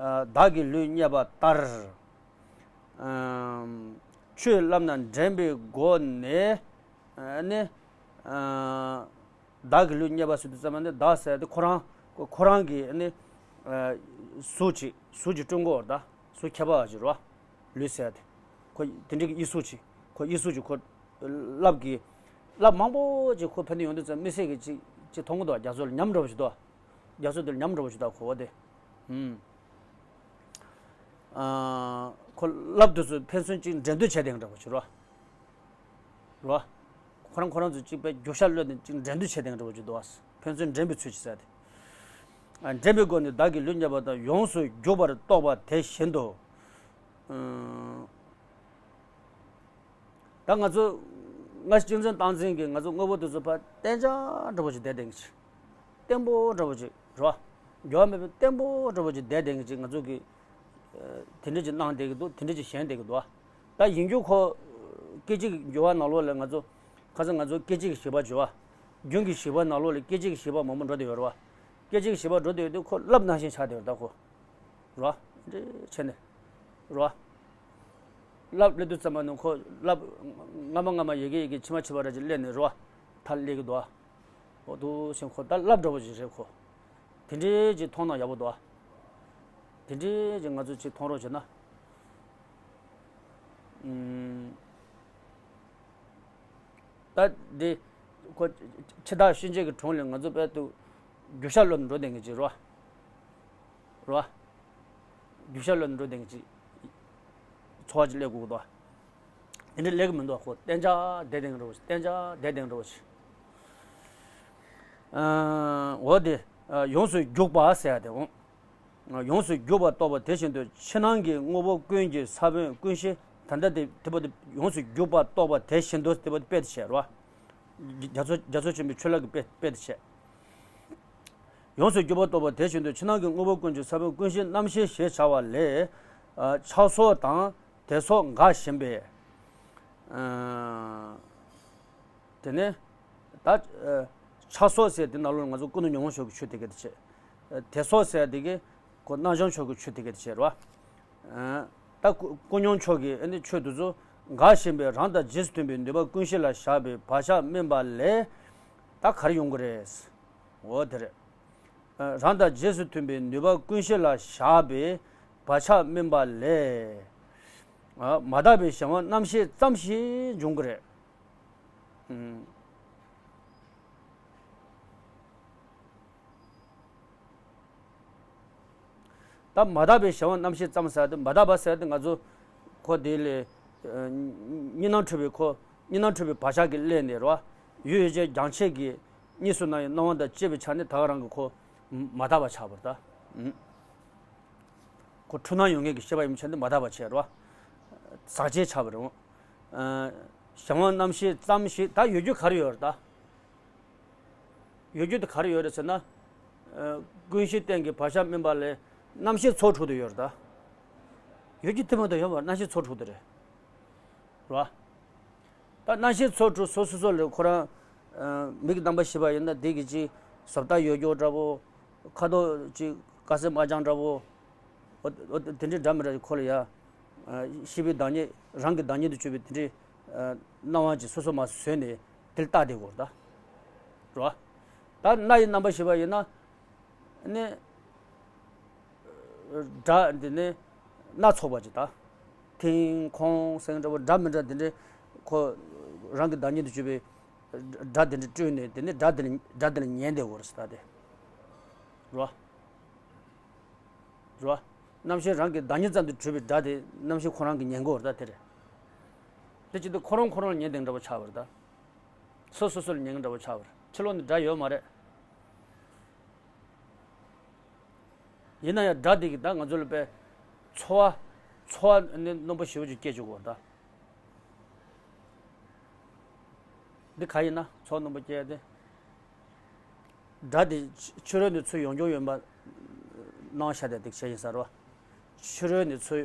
ཨ། བདག་གི་ལུས་བརྙས་པ་ལྟར། ཨམ། ཆུས་བརླབས་ན་འདྲེན་པའི་སྒོ་ནས། ཨ་ནི། ཨ། བདག་གི་ལུས་བརྙས་པ་ཟེར་དུས་ཙམ་པ་ནི་བདག་ཟེར་དེ་ཁོ་རང་ཁོ་ཁོ་རང་གི་ཨ་ནི། ཨ། གཟུགས་ཅིག་གཟུགས་ཅིག་སྤྲོད་དགོས་རེད་ད། གཟུགས་ཁྱད་པར་བ་ཅིག་རེད་བ། ལུས་ཟེར་དེ། ཁོ་དེ་འདྲའི་གི་དབྱིབས་གཟུགས་ཅིག་ཁོ་དབྱིབས་གཟུགས་ཅིག་ཁོ་རླབས་ཀྱི་རླབས་མང་པོ་ཅིག་ཁོ་ཕན་ནུས་ཡོང་དུས་ཙམ་དམིགས་བསལ་གྱི་ཅིག་ཅིག་མཐོང་གི་འདུག་རྒྱ་མཚོ་ལ་ཉམས་འདྲ་བོ་ཞིག་འདུག་རྒྱ་མཚོ་དེ་ལ་ཉམས་འདྲ་བོ་ཞིག་འདུག་ཁོ་བ་དེ། ཨུམ། ཨ། ཁོ་རླབས་དེ་ཚོ་ཕན་ཚུན་ཅིག་འགྲན་བསྡུར་བྱས་བསྡད་འདྲ་བོ་ཞིག་རེད་བ། རེད་བ། ཁོ་རང་ཁོ་རང་ཚོ་གཅིག་པའི་རྒྱུག་ཤར་གློད་ནས་གཅིག་འགྲན་བསྡུར་བྱས་བསྡད་འདྲ་བོ་ཅིག་འདུག་བ། ཕན་ཚུན་འགྲན་པའི་ཚུལ་གྱིས་ཟེར་ཏེ། ཨ། འགྲན་པའི་སྒོ་ནས་བདག་གི་ལུས་བརྙས་པ་དང་ཡོངས་སུ་རྒྱུག་པར་རྟོགས་པ་དེ་བཞིན་དུ། ཨ། ད་ང་ཚོ་སྔར་གཅེས་འཛིན་བཏང་འཛིན་གྱིས་ང་ཚོ་དངོས་པོ་དེ་ཚོ་ཕར་གཏན་འཇགས་འདྲ་བོ་ཞིག་བསྡད་བསྡད་ཀྱི་ཅིག་བརྟན་པོ་འདྲ་བོ་ཅིག་རེད་བ། འགྱུར་བ་མེད་པའི་བརྟན་པོ་འདྲ་བོ་ཅིག་བསྡད་བསྡད་ཀྱི་ཅིག་ང་ཚོ་གིས། ཨ། དེ་འདྲ་ཅིག་སྣང་བསྡད་ཀྱི་འདུག་དེ་འདྲ་ཅིག་ཞེན་བསྡད་ཀྱི་འདུག་ད་ཡིན་རྒྱུ་ཁོ་སྐད་ཅིག་འགྱུར་བ་ནང་ལོགས་ལ་ང་ཚོ་ཁ་སང་ང་ཚོ་སྐད་ཅིག་གི་ཞིག་པ་བྱུང་བ། རྒྱུན་གྱི་ཞིག་པ་ནང་ལོགས་ལ་སྐད་ཅིག་གི་ཞིག་པ་མང་པོ་འགྲོ་བསྡད་ཡོད་རེད་བ། སྐད་ཅིག་གི་ཞིག་པ་འགྲོ་བསྡད་ཡོད་དུས་ཁོ་རླབས་ནང་བཞིན་ཆགས་བསྡད་ཡོད་རེད་ད་ཁོ། རེད་བ། འདི་བྱས་ནས། རེད་བ། རླབས་སླེབས་དུས་ཙམ་པ་ནི་ཁོ་རླབས་སྔ་མ་སྔ་མ་ཡི་གེ་ཡི་གེ་ཕྱི་མ་ཕྱི་མ་ར་ཅིག་སླེབས་ནས་རེད་བ། མཐར་སླེབས་ཀྱི་འདུག་བ། འོ་འདུག་སེ་ཁོ་ད་རླབས་འདྲ་བོ་ཞིག་རེད་ཁོ། དེ་འདྲའི་ཅིག་མཐོང་ན་ཡག་པོ་འདུག་བ། དེ་འདྲའི་ཅིག་ང་ཚོས་ཅིག་མཐོང་རོགས་བྱས་ན། ཨུམ། ད་འདི་ཁོ་འཆི་བདག་གཤིན་རྗེ་གི་དྲུང་ལ་ང་ཚོ་དཔལ་དུ་རྒྱུག་ཤར་གློད་འགྲོ་བསྡད་མཁན་ཅིག་རེད་བ། རེད་བ། རྒྱུག་ཤར་གློད་འགྲོ་བསྡད་མཁན་ཅིག་འཚོ་བ་ཅིག་སླེབས་དགོས་ཀྱི་འདུག་བ། དེ་འདྲ་སླེབས་ཀྱི་མི་འདུག་བ། ཁོ་གཏན་འཇགས་བསྡད་བསྡད་འགྲོ་བ་ཅིག་གཏན་འཇགས་བསྡད་བསྡད་འགྲོ་བ་ཅིག་ཨ། འོ་དེ། ཨ། ཡོངས་སུ་རྒྱུག་པ་ཟེར་ཡ་དེ་འོང་། ཡོངས་སུ་རྒྱུག་པ་རྟོགས་པ་དེ་བཞིན་དུ་ཕྱི་ནང་གི་དངོས་པོ་ཀུན་གྱི་ས་བོན་ཀུན་ཤེས་ད་ལྟ་དེ་དེ་པོ་དེ་ཡོངས་སུ་རྒྱུག་པ་རྟོགས་པ་དེ་བཞིན་དུ་དེ་པོ་དེ་དཔེ་དེ་བྱས་རོ། རྒྱ་མཚོ་རྒྱ་མཚོ་ཆེན་པོའི་ཆུ་ལ་གི་དཔེ་དཔེ་དེ་བྱས། ཡོངས་སུ་རྒྱུག་པ་རྟོགས་པ་དེ་བཞིན་དུ་ཕྱི་ནང་གི་དངོས་པོ་ཀུན་གྱི་ས་བོན་ཀུན་ཤེས་རྣམ་ཤེས་ཞེས་བྱ་བ་ལས། ཨ། ཆགས་སོགས་དང་དེ་སོགས་འགག་བཞིན་པས། ཨ། དེ་ནས་ད་ཆགས་སོགས་ཟེར་དེ་ནང་ལོགས་ང་ཚོ་ཀུན་ཏུ་མྱོང་བ་མཆོག་གི་ཆོས་དེ་ག་དེ་བྱས། དེ་སོགས་ཟེར་དེ་གི་ཁོ་རྣམ་བྱང་མཆོག་གི་ཆོས་དེ་ག་དེ་བྱས་རོ། ད་ཀུན་མྱོང་མཆོག་གི་ཨ་ནི་ཆོས་དེ་ཚོ་འགག་བཞིན་པའི་རང་དང་རྗེས་སུ་མཐུན་པའི་ནུས་པ་ཀུན་ཤེས་ལ་བཞག་པའི་བག་ཆགས་སྨིན་པ་ལས། ད་ག་རེ་ཡོང་གི་རེད། འོ་དེ་རེད། རང་དང་རྗེས་སུ་མཐུན་པའི་ནུས་པ་ཀུན་ཤེས་ལ་བཞག་པའི་བག་ཆགས་སྨིན་པ་ལས། མ་དག་པའི་གཞན་དབང་རྣམ་ཤེས་ཙམ་ཞིག་འབྱུང་གི་རེད། ད་མ་དག་པའི་གཞན་དབང་རྣམ་ཤེས་ཙམ་ཟེར་ཏེ་མ་དག་པ་ཟེར་ཏེ་ང་ཚོ་ཁོ་དེ་ལས། གཉིས་སྣང་འཁྲུལ་པའི་ཁོ་གཉིས་སྣང་འཁྲུལ་པའི་བག་ཆགས་ཀྱིས་བསླད་ནས་རོ། ཡུལ་ཡུལ་ཅན་རྒྱང་ཆད་ཀྱི་གཉིས་སུ་སྣང་བའི་སྣང་བ་དང་བཅས་པའི་ཆ་ནས་ད་ག་རང་གི་ཁོ་མ་དག་པ་ཆགས་པར་ད། ཁོ་འཁྲུལ་སྣང་ཡོད་མཁན་གྱི་ཤེས་པ་ཡིན་པའི་ཆ་ནས་མ་དག་པ་བྱས་རོ། ཟག་བཅས་ཆགས་པ་རེད། གཞན་དབང་རྣམ་ཤེས་ཙམ་ཞིག་ད་ཡོད་རྒྱུ་ག་རེ་ཡོད་རེད་ད། ཡོད་རྒྱུ་དེ་ག་རེ་ཡོད་རེད་ཟེར་ན། ཀུན་གཞི་རྟེན་གྱི་བག་ཆགས་སྨིན་པ་ལས་རྣམ་ཤེས་ཚོགས་དྲུག་དེ་ཡོད་རེད་ད། ཡོད་རྒྱུ་དེ་མ་གཏོགས་ཡོད་མ་རེད། རྣམ་ཤེས་ཚོགས་དྲུག་དེ་རེད། རེད་བ། ད་རྣམ་ཤེས་ཚོགས་དྲུག་སོ་སོ་སོ་ལ་ཁོ་རང་། མིག་གི་རྣམ་པ་ཤེས་པ་ཡིན་ན་དེ་གི་ཅིག་བཟོ་ལྟ་ཡོད་རྒྱུ་འདྲ་པོ། ཁ་དོག་ཅིག་དཀར་སེར་དམར་ལྗང་འདྲ་པོ། འོ་འོ་དེ་འདྲའི་འདྲ་མི་འདྲ་ཅིག་ཁོ་ལ་ཡ། ཤེས་པའི་བདག་ཉིད་རང་གི་བདག་ཉིད་དུ་གྱུར་པའི་དེ་འདྲའི། སྣང་བ་ཅིག་སོ་སོ་མ་བཟོས་ནས་དེ་ལ་བལྟ་བསྡད་དགོས་རེད་ད། རེད་བ། ད་སྣ་ཡི་རྣམ་པ་ཤེས་པ་ཡིན་ན། ནི། སྒྲ་འདི་ནི་སྣ་ཚོགས་པ་ཅིག་ད། མཐིང་ཁོང་སེང་འདྲ་པོ་འདྲ་མི་འདྲ་འདི་འདྲའི་ ཁོ་རང་གི་བདག་ཉིད་དུ་གྱུར་པའི་སྒྲ་དེ་འདྲ་སྤྲོས་ནས། དེ་ནས་སྒྲ་དེ་ལ་སྒྲ་དེ་ལ་ཉན་བསྡད་དགོས་རེད་ཟེར་ད་དེ། རེད་བ། རེད་བ། རྣམ་ཤེས་རང་གི་བདག་ཉིད་ཙམ་དུ་གྱུར་པའི་སྒྲ་དེ་རྣམ་ཤེས་ཁོ་རང་གིས་ཉན་གྱི་ཡོད་རེད་ད་དེ་རེད། དེ་བྱེད་དུས་ཁོ་རང་ཁོ་རང་ལ་ཉན་བསྡད་འདྲ་པོ་ཆགས་པ་རེད་ད། སོ་སོ་སོ་ལ་ཉན་གྱི་འདྲ་པོ་ཆགས་པ་རེད། ཕྱི་ལོགས་ནས་སྒྲ་ཡོད་མ་རེད། ཡིན་ན་ཡང་སྒྲ་དེ་གིས་ད་ང་ཚོ་ལ་དཔེ་ཚོར་བ། ཚོར་བ་ནི་རྣོན་པོ་ཞེ་པོ་ཅིག་སྐྱེ་བཅུག་གི་ཡོད་རེད་ད། འདི་ག་ཡིན་ན་ཚོར་རྣོན་པོ་སྐྱེ་ཡ་དེ། སྒྲ་དེ་ཕྱི་རོལ་ནས་ཚུར་ཡོང་རྒྱུ་ཡིན་པ་སྣང་ཤར་དེ་དེ་བྱས་ཡིན་ས་རེད་བ། ཕྱི་རོལ་ནས་ཚུར་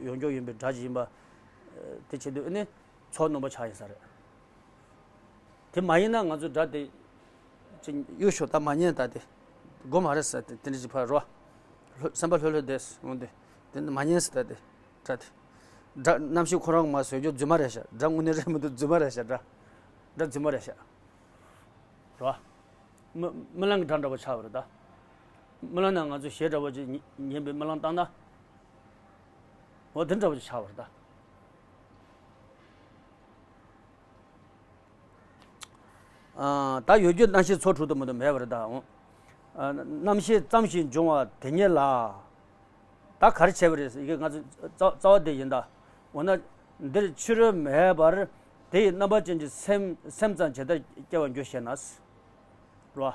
ཡོང་རྒྱུ་ཡིན་པའི་སྒྲ་ཅིག་ཡིན་པ། དེ་བྱེད་དུས་ཨ་ནི་ཚོར་རྣོན་པོ་ཆགས་ཡིན་ས་རེད། དེ་མ་ཡིན་ན་ང་ཚོ་སྒྲ་དེ་ཅིག་གཡུག་ཞོག་ད་མ་ཉན་ད་དེ། དགོས་མ་རེད་ཟེར་དེ་དེ་འདྲ་ཅིག་ཕར་རོ། ལྷོད་སེམས་པ་ལྷོད་ལྷོད་བསྡད་འོང་དེ། དེ་མ་ཉན་ཟེར་ད་དེ། སྒྲ་དེ། སྒྲ་རྣམ་ཤེས་ཁོ་རང་མ་བཟོས་རྒྱུ་རྫུན་མ་རེད་ཤག་སྒྲ་དངོས་གནས་རེད་མི་འདུག་རྫུན་མ་རེད་ཤག་སྒྲ། སྒྲ་རྫུན་མ་རེད་ཤག་རེད་བ། རྨི་རྨི་ལམ་གྱི་སྒྲ་འདྲ་པོ་ཆགས་པ་རེད་ད། རྨི་ལམ་ནང་ང་ཚོ་གཞས་འདྲ་པོ་ཅིག་ཉན་ཉན་པའི་རྨི་ལམ་བཏང་ན། འོ་དེ་འདྲ་པོ་ཅིག་ཆགས་པ་རེད་ད། ཨ། ད་ཡོད་རྒྱུ་རྣམ་ཤེས་ཚོགས་དྲུག་ཏུ་མ་གཏོགས་མེད་པ་རེད་ད། འོ། ཨ། རྣམ་ཤེས་ཙམ་ཞིག་འབྱུང་བ་དེ་ཉིད་ལ། ད་ག་རེ་བྱས་པ་རེད་ཟེར་ཡི་གེ་ང་ཚོ་རྩ་རྩ་བ་དེ་ཡིན་ད། འོ་ན། འདིར་ཕྱི་རོལ་མེད་པར་དེ་ཡི་རྣམ་པ་ཅན་གྱི་སེམས་སེམས་ཙམ་ཇི་ལྟར་སྐྱེ་བར་འགྱུར་ཞེ་ན། རེད་བ།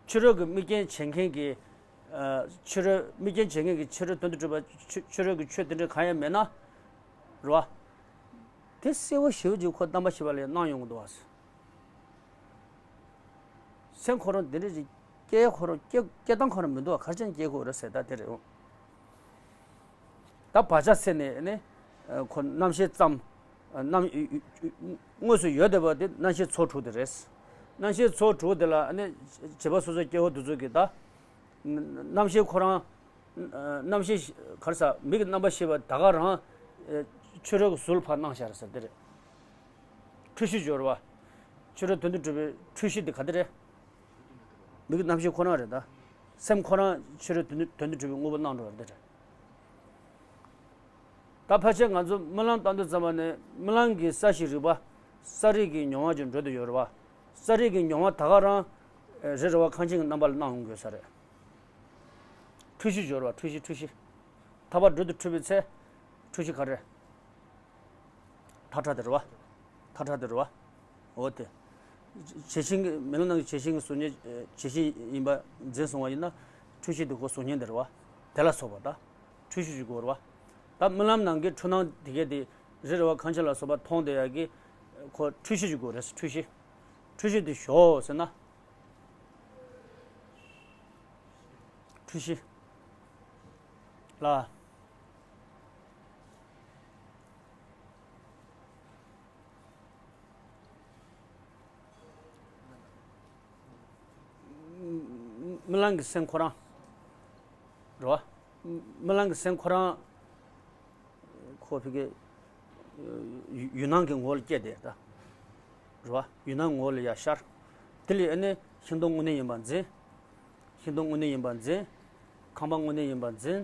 ཕྱི་རོལ་གྱི་དམིགས་རྐྱེན་བྱེད་མཁན་གྱི། ཨ། ཕྱི་རོལ་དམིགས་རྐྱེན་བྱེད་མཁན་གྱི་ཕྱི་རོལ་དོན་དུ་གྲུབ་པ་ཕྱི་ཕྱི་རོལ་གྱི་ཆོས་དེ་འདྲ་གང་ཡང་མེད་ན། རེད་བ། དེ་གསལ་བོ་ཞེ་པོ་ཅིག་ཁོ་རྣམ་པར་ཤེས་པ་ལ་སྣང་ཡོང་གི་འདུག་བ། སེམས་ཁོ་རང་དེ་འདྲ་ཅིག་སྐྱེ་ཁོ་རང་སྐྱེ་སྐྱེ་སྟངས་ཁོ་རང་མི་འདུག་བ། ག་རེ་བྱས་ནས་སྐྱེ་དགོས་རེད་ཟེར་ད་དེ་རེད། འོ། ད་བག་ཆགས་ཟེར་ནས་ནི། ཨ། ཁོ་རྣམ་ཤེས་ཙམ། ཨ། རྣམ་དངོས་སུ་ཡོད་བསྡད་པ་དེ་རྣམ་ཤེས་ཚོགས་དྲུག་དེ་རེད། རྣམ་ཤེས་ཚོགས་དྲུག་དེ་ལ་ནི་བྱེད་པ་སོ་སོ་སྐྱེ་བོ་དེ་ཚོ་གིས་ད། རྣམ་ཤེས་ཁོ་རང་། རྣམ་ཤེས་ག་རེ་ཟ། མིག་གི་རྣམ་པར་ཤེས་པ་ད་ག་རང་། ཕྱི་རོལ་གྱི་གཟུགས་ལ་ཕར་སྣང་ཤར་ཟེར་དེ་རེད། འཁྲུལ་གཞི་སྦྱོར་བ། ཕྱི་རོལ་དོན་དུ་གྲུབ་པའི་འཁྲུལ་གཞི་དེ་ག་དེ་རེད། མིག་གི་རྣམ་ཤེས་ཁོ་རང་རེད་ད། སེམས་ཁོ་རང་ཕྱི་རོལ་དོན་དུ་དོན་དུ་གྲུབ་པའི་དངོས་པོ་སྣང་འགྲོ་བ་རེད་དེ་རེད། ད་ཕལ་ཆེར་ང་ཚོ་རྨི་ལམ་བལྟ་དུས་ཙམ་པ་ནས་རྨི་ལམ་གྱི་ས་ཞིང་རིག་པ། ས་རིག་གི་མྱོང་བ་ཅིག་འགྲོ་དུ་ཡོད་རེད་བ། ས་རིག་གི་མྱོང་བ་ད་ག་རང་། རི་ར་བ་ཁང་ཆེན་གྱི་རྣམ་པ་ལ་སྣང་ཡོང་དགོས་ས་རེད། འཁྲུལ་གཞི་སྦྱོར་བ། འཁྲུལ་གཞི། འཁྲུལ་གཞི། ཐ་བ་སྦྲུལ་དུ་འཁྲུལ་བའི་ཚེ། འཁྲུལ་གཞི་ག་རེ། ཐག་ཁྲ་དེ་རེད་བ། ཐག་ཁྲ་དེ་རེད་བ། འོ་དེ། བྱད་བཞིན་གྱི་རྨི་ལམ་ནང་གི་བྱད་བཞིན་གྱི་གཟུགས་བརྙན། བྱད་བཞིན་ཡིན་པ་འཛིན་སོང་བ་ཡིན་ན། འཁྲུལ་གཞི་དེ་ཁོ་གཟུགས་བརྙན་དེ་རེད་བ། དེ་ལ་སོགས་པ་ད། འཁྲུལ་གཞི་ཞིག་དགོས་རེད་བ། ད་རྨི་ལམ་ནང་གི་འཁྲུལ་སྣང་དེ་གས་དེ། རི་ར་བ་ཁང་ཆེན་ལ་སོགས་པ་མཐོང་བསྡད་ཡ་གི། ཁོ་འཁྲུལ་གཞི་ཞིག་དགོས་རེད། འཁྲུལ་གཞི། འཁྲུལ་གཞི་དེ་ཞོག་ཟེར་ན། འཁྲུལ་གཞི། ལ། རྨི་ལམ་གྱི་སེམས་ཁོ་རང་། རེད་བ། རྨི་ལམ་གྱི་སེམས་ཁོ་རང་། ཁོ་ཕ་གི། ཡུལ་ཡུལ་སྣང་གི་ངོ་བོ་ལ་སྐྱེས་ཏེ་ད། རེད་བ། ཡུལ་སྣང་ངོ་བོ་ལ་ཡར་ཤར། དེ་ལས་ཨ་ནི་ཤིང་སྡོང་དངོས་གནས་ཡིན་པར་འཛིན། ཤིང་སྡོང་དངོས་གནས་ཡིན་པར་འཛིན། ཁང་པ་དངོས་གནས་ཡིན་པར་འཛིན།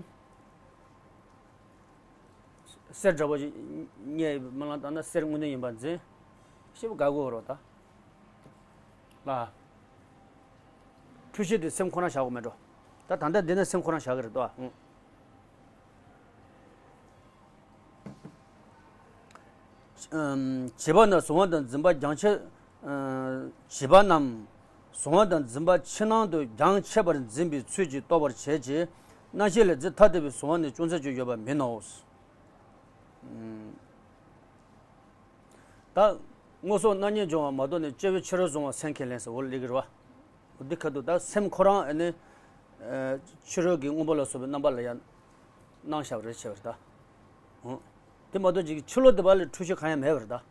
གསེར་འདྲ་པོ་ཞིག་རྨི་ལམ་བཏང་ན་གསེར་དངོས་གནས་ཡིན་པར་འཛིན། ཞེ་པོ་དགའ་དགོས་རེད་ད། ལ། འཁྲུལ་གཞི་དེ་སེམས་ཁོ་རང་བཞག་དགོས་མེད་འགྲོ། ད་ད་ལྟ་འདི་ནས་སེམས་ཁོ་རང་བཞག་གི་རེད་དོ། ཨང་། བྱས་པ་ན་གཟུང་བ་དང་འཛིན་པ་རྒྱང་ཆད། བྱས་པ་རྣམས་གཟུང་བ་དང་འཛིན་པ་ཕྱི་ནང་དུ་རྒྱང་ཆད་པར་འཛིན་པའི་ཚུལ་གྱིས་རྟོགས་པར་བྱེད་ཅིང་། རྣམ་ཤེས་ལས་འཛིན་ཐ་དད་པའི་གཟུང་བ་ནི་ཅུང་ཟད་ཀྱང་ཡོད་པ་མིན་ནོ། ད་སྔོ་སོགས་སྣང་བརྙན་སྦྱོང་བ་མ་གཏོགས་ནས་སྐྱེ་བོའི་ཕྱི་རོལ་གཟུང་བ་སེམས་ཁས་ལེན་ཟེར་བ་ལ་སླེབས་ཀྱི་རེད་བ། འདི་ཁ་ཐུག་ད་སེམས་ཁོ་རང་ཨ་ནི། ཨ། ཕྱི་རོལ་གྱི་དངོས་པོ་ལ་སོགས་པའི་རྣམ་པ་ལ་ཡང་སྣང་བཞག་པ་རེད་བྱས་པ་རེད་ད། འོ། དེ་མ་གཏོགས་ཅིག་ཕྱི་ལོགས་དེ་པ་ལ་འཁྲུལ་གཞི་གང་ཡང་མེད་པ་རེད་ད། རེད་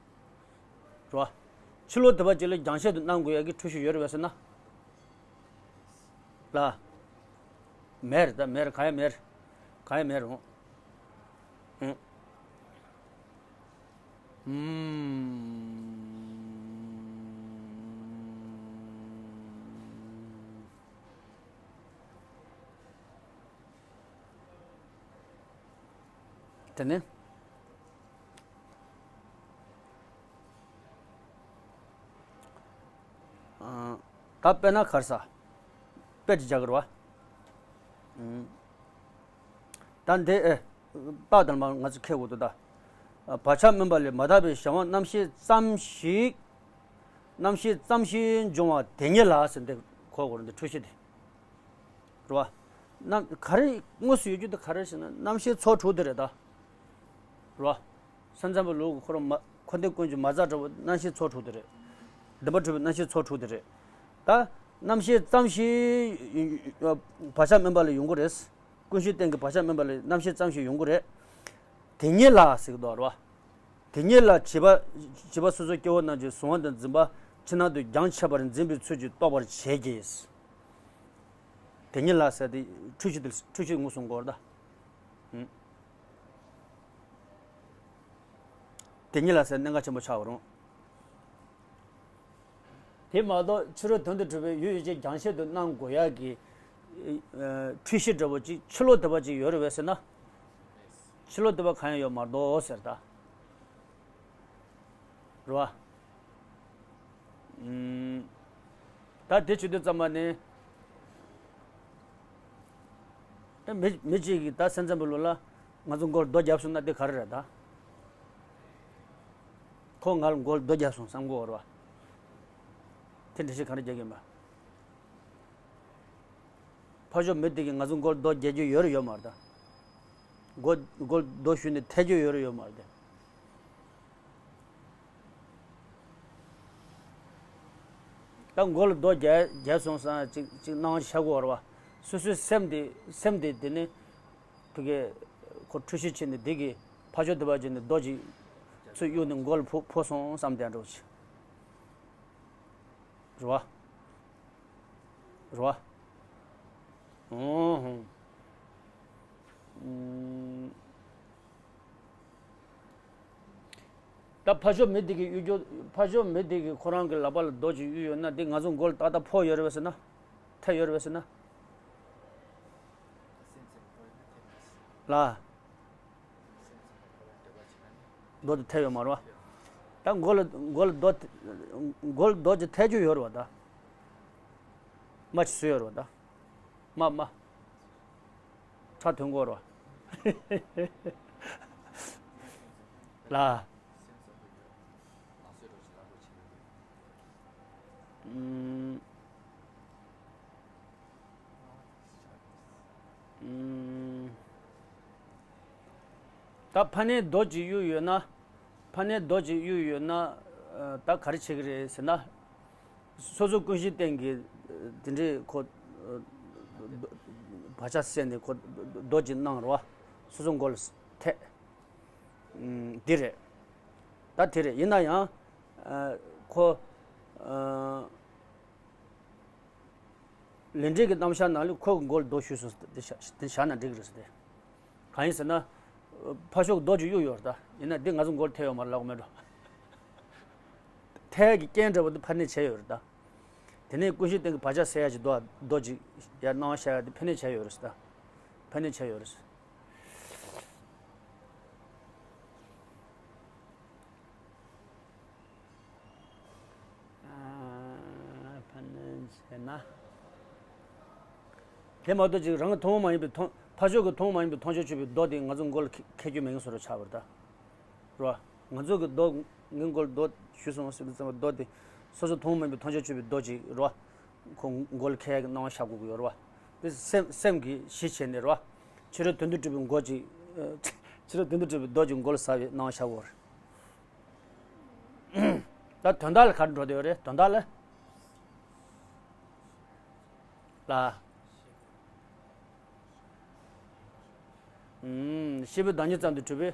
བ། ཕྱི་ལོགས་དེ་པ་ཅིག་ལ་རྒྱང་ཤེལ་དུ་སྣང་དགོས་ཡ་གི་འཁྲུལ་གཞི་ཡོད་རེད་བས་ཟེར་ན། ལ། མེད་རེད་ད། མེད་རེད། གང་ཡང་མེད་རེད། གང་ཡང་མེད་རེད། འོ། ཨུམ། དེ་ནས། ད་དཔེར་ན་ག་རེ་ཟ། དཔེ་ཅིག་རྒྱག་གི་རེད་བ། ཨུམ། ད་འདི་ཨེ། རྟགས་དང་མ་ང་ཚོ་ཁེལ་དགོས་འདུག་ད། བག་ཆགས་སྨོན་པ་ལས་མ་དག་པའི་གཞན་དབང་རྣམ་ཤེས་ཙམ་ཞིག་རྣམ་ཤེས་ཙམ་ཞིག་འབྱུང་བ་དེ་ཉིད་ལ་ཟེར་འདི་གོ་དགོས་རེད། འདི་འཁྲུལ་གཞི་དེ། རེད་བ། རྣམ་ག་རེ་དངོས་སུ་ཡོད་རྒྱུ་དེ་ག་རེ་ཟེར་ན་རྣམ་ཤེས་ཚོགས་དྲུག་དེ་རེད་ད། རེད་བ། སེམས་ཙམ་པའི་ལུགས་ཀྱི་འཁོར་བ་མ་འཁོར་འདས་ཀུན་གྱི་མ་རྩ་འདྲ་བོ་རྣམ་ཤེས་ཚོགས་དྲུག་དེ་རེད། བདེན་པར་གྲུབ་པའི་རྣམ་ཤེས་ཚོགས་དྲུག་དེ་རེད། ད་རྣམ་ཤེས་ཙམ་ཞིག་བག་ཆགས་སྨོན་པ་ལས་ཡོང་གི་རེད། ཀུན་གཞིའི་སྟེང་གི་བག་ཆགས་སྨོན་པ་ལས་རྣམ་ཤེས་ཙམ་ཞིག་ཡོང་གི་རེད། དེ་ཉིད་ལ་ཟེར་གི་འདུག་རེད་བ། དེ་ཉིད་ལ་བྱིས་པ་བྱིས་པ་སོ་སོའི་སྐྱེ་བོ་རྣམས་ཀྱི་གཟུང་བ་དང་འཛིན་པ་ཕྱི་ནང་དུ་རྒྱང་ཆད་པར་འཛིན་པའི་ཚུལ་གྱིས་རྟོགས་པར་བྱེད་ཀྱི། དེ་ཉིད་ལ་ཟེར་དེ་འཁྲུལ་གཞི་དེ་འཁྲུལ་གཞི་དངོས་སུ་འགོར་ད། ཨུམ། དེ་ཉིད་ལ་ཟེར་གནད་འགག་ཆེན་པོ་ཆགས་པ་རུང་། དེ་མ་གཏོགས་ཕྱི་རོལ་དོན་དུ་གྲུབ་པའི་ཡུལ་ཡུལ་ཅན་རྒྱང་ཆད་དུ་སྣང་དགོས་ཡག་གི་ཨ་འཁྲུལ་གཞི་འདྲ་བོ་ཅིག་ཕྱི་ལོགས་དེ་བ་ཅིག་ཡོད་རེད་བས་ཟེར་ན། ཕྱི་ལོགས་དེ་བ་གང་ཡང་ཡོད་མ་རེད་དོ་ཟེར་ད། རེད་བ། ཨུམ། ད་དེ་བྱེད་དུས་ཙམ་པ་ནི། ཨེ་མི་མི་གཅིག་གིས་ད་སེམས་ཙམ་པའི་ལུགས་ལ་ང་ཚོ་མགོ་ལ་རྡོ་བརྒྱབ་སོང་ན་དེ་ག་རེ་རེད་ད། ཁོ་ང་ལ་མགོ་ལ་རྡོ་བརྒྱབ་སོང་བསམ་གྱི་ཡོད་རེད་བ། དེ་འདྲ་ཞིག་ག་རེ་རྒྱག་གི་ཡིན་པ། ཕར་ཕྱོགས་མི་དེ་གིས་ང་ཚོ་མགོ་ལ་རྡོ་རྒྱག་རྒྱུ་ཡོད་རེད་ཡོད་མ་རེད་ད། མགོ་མགོ་ལ་རྡོ་གཞུས་ནས་ཐལ་རྒྱུ་ཡོད་རེད་ཡོད་མ་རེད་དེ། ད་མགོ་ལ་རྡོ་རྒྱག་རྒྱག་སོང་བསམ་ཅིག་ཅིག་སྣང་བ་ཤར་གྱི་ཡོད་རེད་བ། སོ་སོའི་སེམས་དེ་སེམས་དེ་དེ་ནི་ཕ་གི་ཁོ་འཁྲུལ་གཞི་ཕྱིན་ནས་དེ་གིས་ཕར་ཕྱོགས་དེ་བར་བྱས་ནས་རྡོ་ཅིག་ཚུར་གཡུགས་ནས་མགོ་ལ་ཕོག་ཕོག་སོང་བསམ་བསྡད་འགྲོ་ཅིག་རེད་བ། རེད་བ། ཨོ་ཧོ། ཨུམ། ད་ཕར་ཕྱོགས་མི་དེ་གིས་གཡུག་རྒྱུ་ཕར་ཕྱོགས་མི་དེ་གིས་ཁོ་རང་གི་ལག་པ་ལ་རྡོ་ཅིག་གཡུགས་ཡོད་ན་དེ་ང་ཚོ་མགོ་ལ་ཏག་ཏག་ཕོག་ཡོད་རེད་བས་ཟེར་ན། ཐལ་ཡོད་རེད་བས་ཟེར་ན། ལ། རྡོ་དེ་ཐལ་ཡོད་མ་རེད་བ། ད་མགོ་ལ་མགོ་ལ་རྡོ་དེ་མགོ་ལ་རྡོ་དེ་ཐལ་རྒྱུ་ཡོད་རེད་བ་ད། རྨ་ཅིག་བཟོས་ཡོད་རེད་བ་ད། རྨ་རྨ། ཁྲག་ཐོན་གྱི་ཡོད་རེད་བ། ལ། ཨུམ། ཨུམ། ད་ཕ་ནས་རྡོ་ཅིག་གཡུགས་ཡོད་ན། ཕ་ནས་རྡོ་ཅིག་གཡུགས་ཡོད་ན། ཨ་ད་ག་རེ་བྱེད་ཀྱི་རེད་ཟེར་ན། སོ་སོ་ཀུན་གཞིའི་སྟེང་གི་དེ་འདྲའི་ཁོ་བག་ཆགས་སད་ནས་ཁོ་རྡོ་ཅིག་གནང་རོགས། སོ་སོ་མགོ་ལ་ཐེག་འདི་རེད། ད་དེ་རེད། ཡིན་ན་ཡང་ཁོ་ལས་འབྲས་ཀྱི་རྣམ་གཞག་ནང་ལ་ཁོ་གི་མགོ་ལ་རྡོ་གཞུས་སོང་དེ་བཞག་ན་འགྲིག་གི་རེད་ཟེར་ཏེ། གང་ཡིན་ཟེར་ན། ཕར་ཕྱོགས་རྡོ་ཅིག་གཡུགས་ཡོད་རེད་ད། ཡིན་ན་འདི་ང་ཚོ་མགོར་ཐེབས་ཡོད་མ་རེད་ལབ་གི་མེད་འགྲོ། ཐལ་གྱི་རྐྱེན་འདྲ་བོ་འདི་ཕར་ནས་བྱས་ཡོད་རེད་ད། དེ་ནས་ཀུན་གཞིའི་སྟེང་གི་བག་ཆགས་སད་ཡ་ཅིག་རྡོ་རྡོ་ཅིག་ཡར་སྣང་བ་ཤར་ཡ་དེ་ཕར་ནས་བྱས་ཡོད་རེད་ད། ཕར་ནས་བྱས་ཡོད་རེད། ཨ་ཕར་ནས་བྱས་ན། དེ་མ་གཏོགས་ཅིག་རང་གི་ཐུན་མོང་མ་ཡིན་པའི་མཐོང་ཕར་ཕྱོགས་ཀྱི་ཐུན་མོང་མ་ཡིན་པའི་མཐོང་ཆོས་ཆོད་པའི་རྡོ་དེ་ང་ཚོ་མགོ་ལ་འཁེལ་འཁེལ་རྒྱུ་མེད་མཁན་བཟོ་འདྲ་ཆགས་པ་རེད་ད། རེད་བ། ང་ཚོ་གི་རྡོ་ངའི་མགོ་ལ་རྡོ་གཞུས་སོང་ཟེར་དུས་ཙམ་པ་རྡོ་དེ་སོ་སོ་ཐུན་མོང་མ་ཡིན་པའི་མཐོང་ཆོས་ཆོད་པའི་རྡོ་ཅིག་རེད་བ། ཁོ་མགོ་ལ་འཁེལ་ཡག་གི་སྣང་བ་ཤར་དགོས་ཀྱི་ཡོད་རེད་བ། དེ་སེམས་སེམས་ཀྱིས་གཞི་བྱས་ནས་རེད་བ། ཕྱི་རོལ་དོན་དུ་གྲུབ་པའི་མགོ་ཅིག་ཕྱི་རོལ་དོན་དུ་གྲུབ་པའི་རྡོ་ཅིག་མགོ་ལ་ཟགས་པའི་སྣང་བ་ཤར་དགོས་རེད། ད་དོན་དག་ལ་ག་རེ་འགྲོ་བསྡད་ཡོད་རེད་དོན་དག་ལ། ལ། ཤེས་པའི་བདག་ཉིད་ཙམ་དུ་གྲུབ་པའི།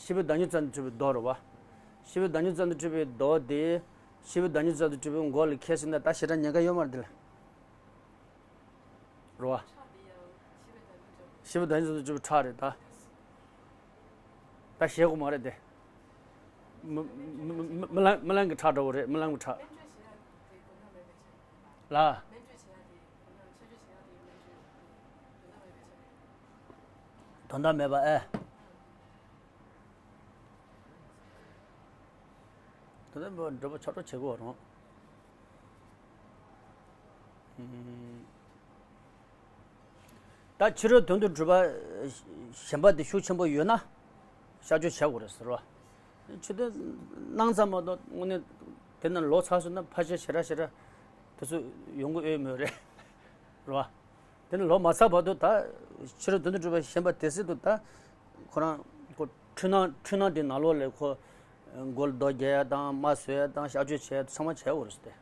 ཤེས་པའི་བདག་ཉིད་ཙམ་དུ་གྲུབ་པའི་རྡོ་རེད་བ། ཤེས་པའི་བདག་ཉིད་ཙམ་དུ་གྲུབ་པའི་རྡོ་དེ། ཤེས་པའི་བདག་ཉིད་ཙམ་དུ་གྲུབ་པའི་མགོ་ལ་འཁེལ་ཟིན་ན་ད་ཞེ་དྲག་ཉེན་ཁ་ཡོད་མ་རེད་དེ་ལ། རེད་བ། ཤེས་པའི་བདག་ཉིད་ཙམ་དུ་གྲུབ་པའི་ཁྲག་རེད་ད། ད་ཞེད་དགོས་མ་རེད་དེ། མི་མི་མི་མི་ལང་མི་ལང་གི་ཁྲག་འདྲ་བོ་རེད་མི་ལང་གི་ཁྲག་ལ། དོན་དག་མེད་པ་ཨེ། དོན་དག་མེད་པ་འགྲོ་པ་ཆགས་སྤྲོ་བྱེད་དགོས་རང་། ད་ཕྱི་རོལ་དོན་དུ་གྲུབ་པ་གཞན་པ་དེ་ཤུགས་ཆེན་པོ་ཡོད་ན་གཤག་བཅོས་བྱ་དགོས་རེད་ཟེར་བ། ཕྱི་དོན་སྣང་ཙམ་མ་གཏོགས་དངོས་གནས་དེ་ན་ལོ་ཚར་སོང་ན་ཕལ་ཆེར་ཞེ་དྲག་ཞེ་དྲག་དེ་ཚོ་ཡོང་གི་ཡོད་མོད་རེད། རེད་བ། དེ་ནི་ལོ་མ་ཚར་བར་དུ་ད་ཕྱི་རོལ་དོན་དུ་གྲུབ་པ་གཞན་པ་དེ་སྲིད་དུ་ད་ཁོ་རང་ཁོ་འཁྲུལ་སྣང་འཁྲུལ་སྣང་དེ་ནང་ལོགས་ལ་ཁོ་མགོ་ལ་རྡོ་རྒྱག་ཡ་དང་རྨ་བཟོ་ཡ་དང་གཤག་བཅོས་བྱས་ཚང་མ་བྱས་འོ་རེད་ཟེར་ཏེ།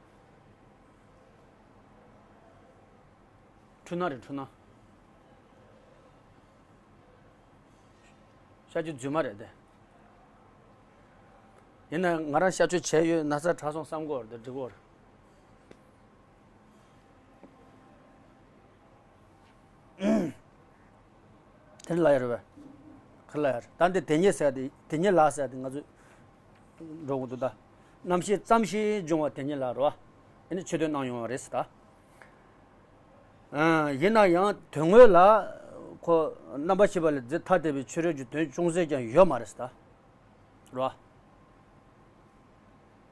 འཁྲུལ་སྣང་རེད་འཁྲུལ་སྣང་། གཤག་བཅོས་རྫུན་མ་རེད་དེ། ཡིན་ན་ང་རང་གཤག་བཅོས་བྱས་ཡོད་ན་ཚ་དྲག་སོང་བསམ་གོ་རེད་དེ་འགྲིག་གོ་རེད། དེ་ལ་ཡ་རེད་བས། ཁ་ལ་ཡ་རེད་ད་འདི་དེ་ཉིད་ཟེར་ཏེ་དེ་ཉིད་ལ་ཟེར་ཏེ་ང་ཚོས་འགྲོ་དགོས་འདུག་ད། རྣམ་ཤེས་ཙམ་ཞིག་འབྱུང་བ་དེ་ཉིད་ལ་རོ། ཨེ་ནི་ཆོས་དོན་སྣང་ཡོང་བ་རེད་ཟེར་ད། ཡིན་ན་ཡང་དོན་དངོས་ལ་ཁོ་རྣམ་པར་ཤེས་པ་ལས་འདི་ཐ་དད་པའི་ཕྱི་རོལ་གྱི་དོན་ཅུང་ཟད་ཀྱང་ཡོད་མ་རེད་ཟེར་ད། རོ།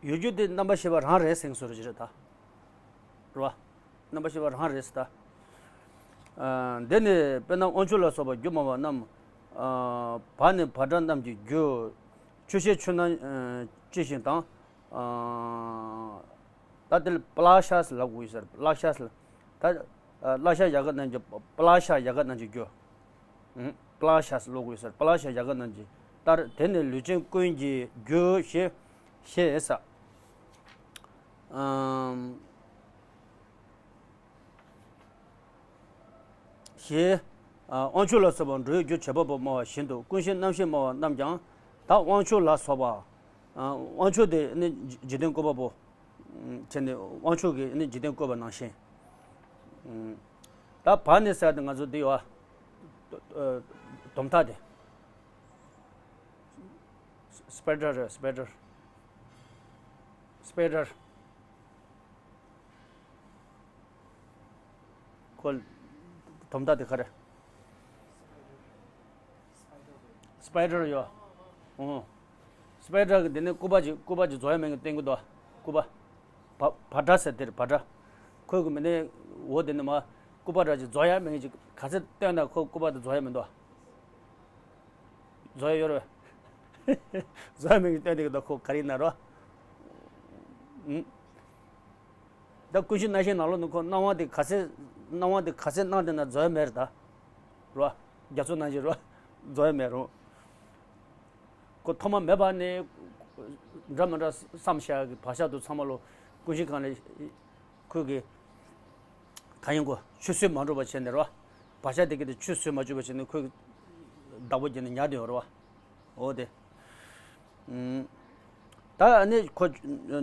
ཡོད་རྒྱུ་དེ་རྣམ་པར་ཤེས་པ་རང་རེད་ཟེར་སོ་རེ་རེད་ད། རོ། རྣམ་པར་ཤེས་པ་རང་རེད་ཟེར་ད། འདི་ནི་དཔེར་ན་དབང་ཕྱུག་ལ་སོགས་པ་རྒྱུ་མང་བ་རྣམས། བ་ནི་བ་སྒྲ་རྣམས་ཀྱི་རྒྱུ། ཆུ་ཤེལ་ཆུ་སྣ་ཅི་བཞིན་དང་། ད་དེ་ལ་པ་ལ་ཤ་ཟེར་ལབ་དགོས་ཡོད་ཟེར་པ་ལ་ཤ་ཟེར། ད་ལ་ཤ་ཡ་ག་རྣམས་ཀྱི་པ་ལ་ཤ་ཡ་ག་རྣམས་ཀྱི་རྒྱུ། པ་ལ་ཤ་ཟེར་ལབ་དགོས་ཡོད་ཟེར་པ་ལ་ཤ་ཡ་ག་རྣམས་ཀྱི་ལྟར་དེ་ནི་ལུས་ཅན་ཀུན་གྱི་རྒྱུ་ཞེས་ཞེས་ཟེར། ཞེས། དབང་ཕྱུག་ལ་སོགས་པ་འགྲོ་བའི་རྒྱུ་བྱེད་པ་པོ་སྨྲ་བ་བཞིན་དུ་ཀུན་ཤེས་རྣམ་ཤེས་སྨྲ་བ་རྣམས་ཀྱང་ད་དབང་ཕྱུག་ལ་སོགས་པ། དབང་ཕྱུག་དེ་ནི་འཇིག་རྟེན་བཀོད་པ་པོ། བྱས་ནས་དབང་ཕྱུག་གིས་ནི་འཇིག་རྟེན་བཀོད་པ་ནང་བཞིན། ད་བ་ནི་ཟེར་ཏེ་ང་ཚོ་འདི་ཡོད། དོམ་ཐག་དེ། སྤའི་ཌར་རེད་སྤའི་ཌར། སྤའི་ཌར། ཁོ། དོམ་ཐག་དེ་ག་རེ། སྤའི་ཌར་ཡོད། ཨོ། སྤའི་ཌར་གི་དེ་ནས་སྐུད་པ་ཅིག་སྐུད་པ་ཅིག་རྫོགས་ཡ་མེད་མཁན་བསྟན་གི་འདུག་སྐུད་པ། བ་བ་ཏྲ་ཟེར་དེར་བ་ཏྲ། ཁོས་གི་མི་ནས་འོ་དེ་ནས་མ་སྐུད་པ་འདྲ་ཅིག་རྫོགས་ཡ་མེད་མཁན་ཅིག་ག་ཚད་བསྟན་ན་ཁོ་སྐུད་པ་དེ་རྫོགས་ཡ་མི་འདུག་རྫོགས་ཡ་ཡོད་རེད། རྫོགས་ཡ་མེད་མཁན་བསྟན་དེ་གི་འདུག་ཁོ་ག་རེ་ཡིན་ན་རོ། ད་ཀུན་གཞི་རྣམ་ཤེས་ནང་ལོགས་ནས་ཁོ་སྣང་བ་དེ་ག་ཚད་སྣང་བ་དེ་ག་ཚད་སྣང་དེ་ན་རྫོགས་ཡ་མེད་རེད་ད། རོ། རྒྱ་མཚོ་ནང་བཞིན་རོ། རྫོགས་ཡ་མེད་རུང་། ཁོ་ཐོག་མ་མེད་པ་ནས་འདྲ་མི་འདྲ་བསམ་བྱ་གི་བག་ཆགས་དུ་ཚང་མ་ལོ་ཀུན་གཞི་སྒང་ལས་ཁོས་གི་ག་ཡིན་གོ་ཆུད་ཟོས་མ་འགྲོ་བ་བྱས་ནས་རོ། བག་ཆགས་དེ་གི་དེ་ཆུད་ཟོས་མ་བཅུག་པ་བྱས་ནས་ཁོས་གི་བདག་པོ་བརྒྱབ་ནས་ཉར་དེ་ཡོད་རོ། འོ་དེ། ད་ནི་ཁོ་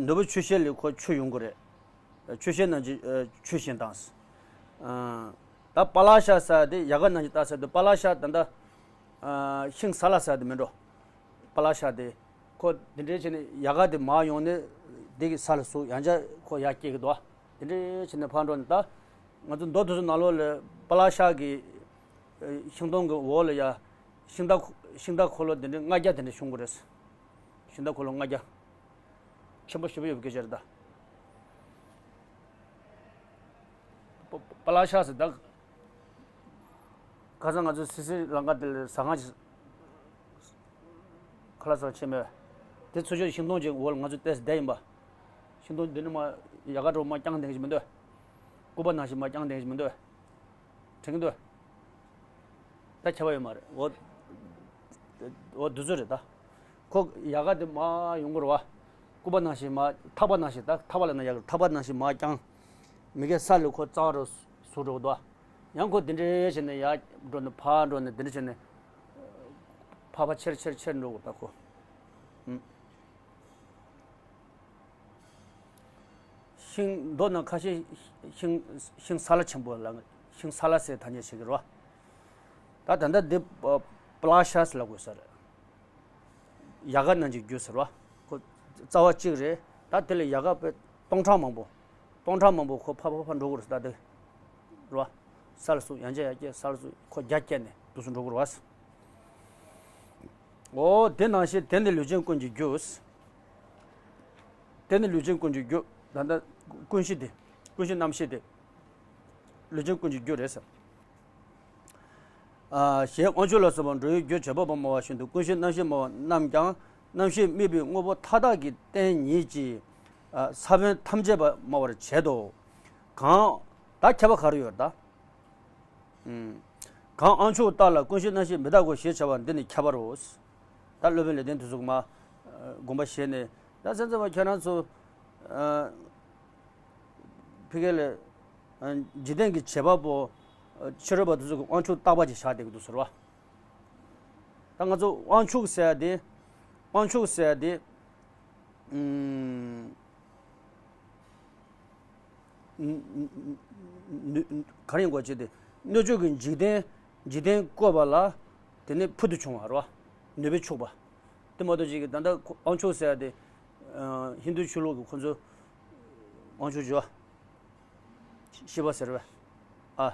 ནོར་བུ་ཆུ་ཤེལ་ལས་ཁོ་ཆུ་ཡོང་གི་རེད། ཆུ་ཤེལ་རྣམས་ཀྱི་ཆུ་བཞིན་དང་། ད་པ་ལ་ཤ་ཟེར་དེ་ཡ་ག་རྣམས་ཀྱི་ད་ཟེར་དུས་པ་ལ་ཤ་ད་ལྟ་ཤིང་ས་ལ་ཟེར་དེ་མིན་འགྲོ། པ་ལ་ཤ་དེ་ཁོ་དེ་འདྲའི་བྱས་ནས་ཡ་ག་དེ་མར་ཡོང་ནས་དེ་གི་ས་ལ་ཟུག་ཡང་བསྐྱར་ཁོ་ཡར་སྐྱེ་གི་འདུག་དེ་འདྲའི་བྱས་ནས་ཕར་འགྲོ་ནས་ད་ང་ཚོ་མདོ་དེ་ཚོ་ནང་ལོགས་ལ་པ་ལ་ཤ་གི་ཤིང་སྡོང་གི་འོག་ལ་ཡ་ཤིང་རྟ་ཤིང་རྟ་འཁོར་ལོ་དེ་འདྲའི་ལྔ་བརྒྱ་དེ་འདྲ་བྱུང་གི་རེད། ཤིང་རྟ་འཁོར་ལོ་ལྔ་བརྒྱ། ཆེན་པོ་ཞེ་པོ་ཡོད་པའི་སྐད་ཆ་རེད་ད། པ་པ་ལ་ཤ་ཟེར་ད། ཁ་སང་ང་ཚོ་སི་སི་ལང་ཀ་དེ་ལ་ཟ་ཁང་ཞིག་ཁ་ལག་ཟ་ཁང་ཆེན་མོ། དེ་ཚུར་ཕྱོགས་ཤིང་སྡོང་ཅིག་འོག་ལ་ང་ཚོ་བལྟས་བསྡད་ཡིན་པ། ཤིང་སྡོང་འདི་ནི་མ་ཡ་ག་འགྲོ་མ་རྐྱང་ལྡེང་ཞིག་མི་འདུག་སྐུད་པ་ནང་བཞིན་མ་རྐྱང་ལྡེང་ཞིག་མི་འདུག་དྲན་གྱི་འདུག་ད་ཁྱབ་པ་ཡོད་མ་རེད། འོ། འོ་འདི་ཚོ་རེད་ད། ཁོ་ཡ་ག་དེ་མར་ཡོང་གི་རེད་བ། སྐུད་པ་ནང་བཞིན་མར་ཐག་པ་ནང་བཞིན་ད་ཐག་པ་ལབ་ན་ཡག་གི་ཐག་པ་ནང་བཞིན་མར་རྐྱང་། མི་གའི་ས་ལ་ཁོ་རྩ་བ་རུ་ཟུག་འགྲོ་གི་འདུག་ཡང་ཁོ་འདི་འདྲའི་བྱས་ནས་ཡར་འགྲོ་ནས་ཕར་འགྲོ་ནས་འདི་འདྲ་བྱས་ནས་ཕར་ཕར་ཆེར་ཆེར་ཆེར་འགྲོ་གི་འདུག་ད་ཁོ། ཨུམ། ཤིང་མདོ་ནང་ཁ་ཤས་ཤིང་ཤིང་ས་ལ་ཆེན་པོ་ལ་ཤིང་ས་ལ་ཟེར་ཐ་སྙད་བྱེད་ཀྱི་རེད་བ། ད་ད་ལྟ་འདི་པ་པ་ལ་ཤ་ཟེར་ལབ་དགོས་ས་རེད། ཡ་ག་རྣམས་ཀྱི་རྒྱུ་ཟེར་བ། ཁོ་རྩ་བ་གཅིག་རེད། ད་དེ་ལ་ཡ་ག་དཔེ་སྟོང་ཕྲག་མང་པོ། སྟོང་ཕྲག་མང་པོ་ཁོ་ཕར་ཕར་ཕར་འགྲོ་དགོས་རེད་ད་དེ། རེད་བ། ས་ལ་ཟུག་ཡང་བསྐྱར་ཡར་སྐྱེ་ས་ལ་ཟུག་ཁོ་རྒྱ་བསྐྱེད་ནས་འདུག་སེ་འགྲོ་དགོས་རེད་བ། འོ་དེ་ནང་བཞིན་དེ་ནི་ལུས་ཅན་ཀུན་གྱི་རྒྱུ། དེ་ནི་ལུས་ཅན་ཀུན་གྱི་རྒྱུ། ད་ལྟ་ཀུན་གཞི་དེ། ཀུན་གཞི་རྣམ་ཤེས་དེ། ལུས་ཅན་ཀུན་གྱི་རྒྱུ་རེད་ཟེར། ཨ། ཞེས་དབང་ཕྱུག་ལ་སོགས་པ་འགྲོ་བའི་རྒྱུ་བྱེད་པ་པོ་སྨྲ་བ་བཞིན་དུ་ཀུན་ཤེས་རྣམ་ཤེས་སྨྲ་བ་རྣམས་ཀྱང་རྣམ་ཤེས་དམིགས་པའི་དངོས་པོ་མཐའ་དག་གི་རྟེན་ཉིད་ཀྱི། ཨ། ས་བོན་ཐམས་ཅད་པ་སྨྲ་བར་བྱེད་དོ། གང་། ད་ཁྱད་པར་ག་རེ་ཡོད་ད། ཨུམ། གང་དབང་ཕྱུག་རྟག་ལ་ཀུན་ཤེས་རྣམ་ཤེས་མི་རྟག་གོ་ཞེས་བྱ་བ་འདི་ནི་ཁྱད་པར་རོ། ད་སློབ་དཔོན་ལེགས་ལྡན་དུས་སུ་མ། དགོངས་པ་བཞེས་ནས་ད་སེམས་ཙམ་པ་ཁྱེད་རང་ཚོ། ཨ། ཕ་གི་ལ། ཨ། འཇིག་རྟེན་གྱི་བྱེད་པ་པོ། ཨ། ཕྱི་རོལ་པ་དེ་ཚོ་གི་དབང་ཕྱུག་རྟག་པ་ཅིག་བཞག་བསྡད་ཀྱི་འདུག་ཟེར་བ། ད་ང་ཚོ་དབང་ཕྱུག་ཟེར་ཡ་དེ། དབང་ཕྱུག་ཟེར་ཡ་དེ། ཨུམ། ནུ། ནུ། ག་རེ་ཡིན་དགོས་ཅེས་དེ། སྣོད་བཅུད་ཀྱི་འཇིག་རྟེན། འཇིག་རྟེན་བཀོད་པ་ལ། དེ་ནས་ཕུལ་དུ་བྱུང་བ་རེད་བ། ནུས་པས་ཕྱུག་པ། དེ་མ་གཏོགས་ཅིག་གི་ད་ལྟ་ཁོ་དབང་ཕྱུག་ཟེར་ཡ་དེ། ཨ། ཧིན་རྡུ་ཆོས་ལུགས་ཀྱི་ཁོ་ཚོ། དབང་ཕྱུག་ཅེས་པ། ཤི་བ་ཟེར་བ། ཨ།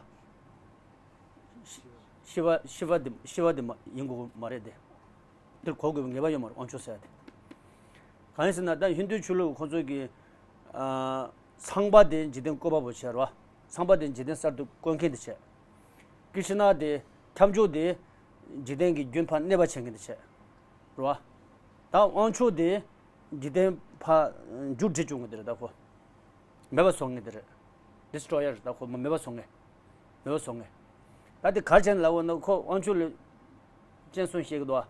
ཤི། ཤི་བ། ཤི་བ་དེ། ཤི་བ་དེ་མ་ཡིན་དགོས་མ་རེད་དེ། འདིར་གོ་དགོས་པའི་ངེས་པ་ཡོད་མ་རེད། དབང་ཕྱུག་ཟེར་ཡ་དེ། གང་ཡིན་ཟེར་ན་ད་ཧིན་རྡུ་ཆོས་ལུགས་ཁོ་ཚོ་གི། ཨ། ཚངས་པ་དེ་འཇིག་རྟེན་བཀོད་པ་པོ་བྱས་རེད་བ། ཚངས་པ་དེ་འཇིག་རྟེན་གསར་དུ་བཀོད་མཁན་དེ་བྱས། ཀྲིཤ་ན་དེ། ཁྱབ་འཇུག་དེ། འཇིག་རྟེན་གྱི་རྒྱུན་ཕར་གནས་པ་བྱེད་མཁན་དེ་བྱས། རེད་བ། ད་དབང་ཕྱུག་དེ། འཇིག་རྟེན་ཕར་མཇུག་སྒྲིལ་བཅུག་མཁན་དེ་རེད་ད་ཁོ། མེད་པ་བཟོ་མཁན་དེ་རེད། ཌི་སི་ཊོ་ཡར་ད་ཁོ་མ་མེད་པ་བཟོ་མཁན། མེད་པ་བཟོ་མཁན། ད་དེ་ག་རེ་བྱས་ནས་ལབ་འོ་ན་ཁོ་དབང་ཕྱུག་ལ་སྤྱན་ཟུང་བཤད་ཀྱི་འདུག་ཨ།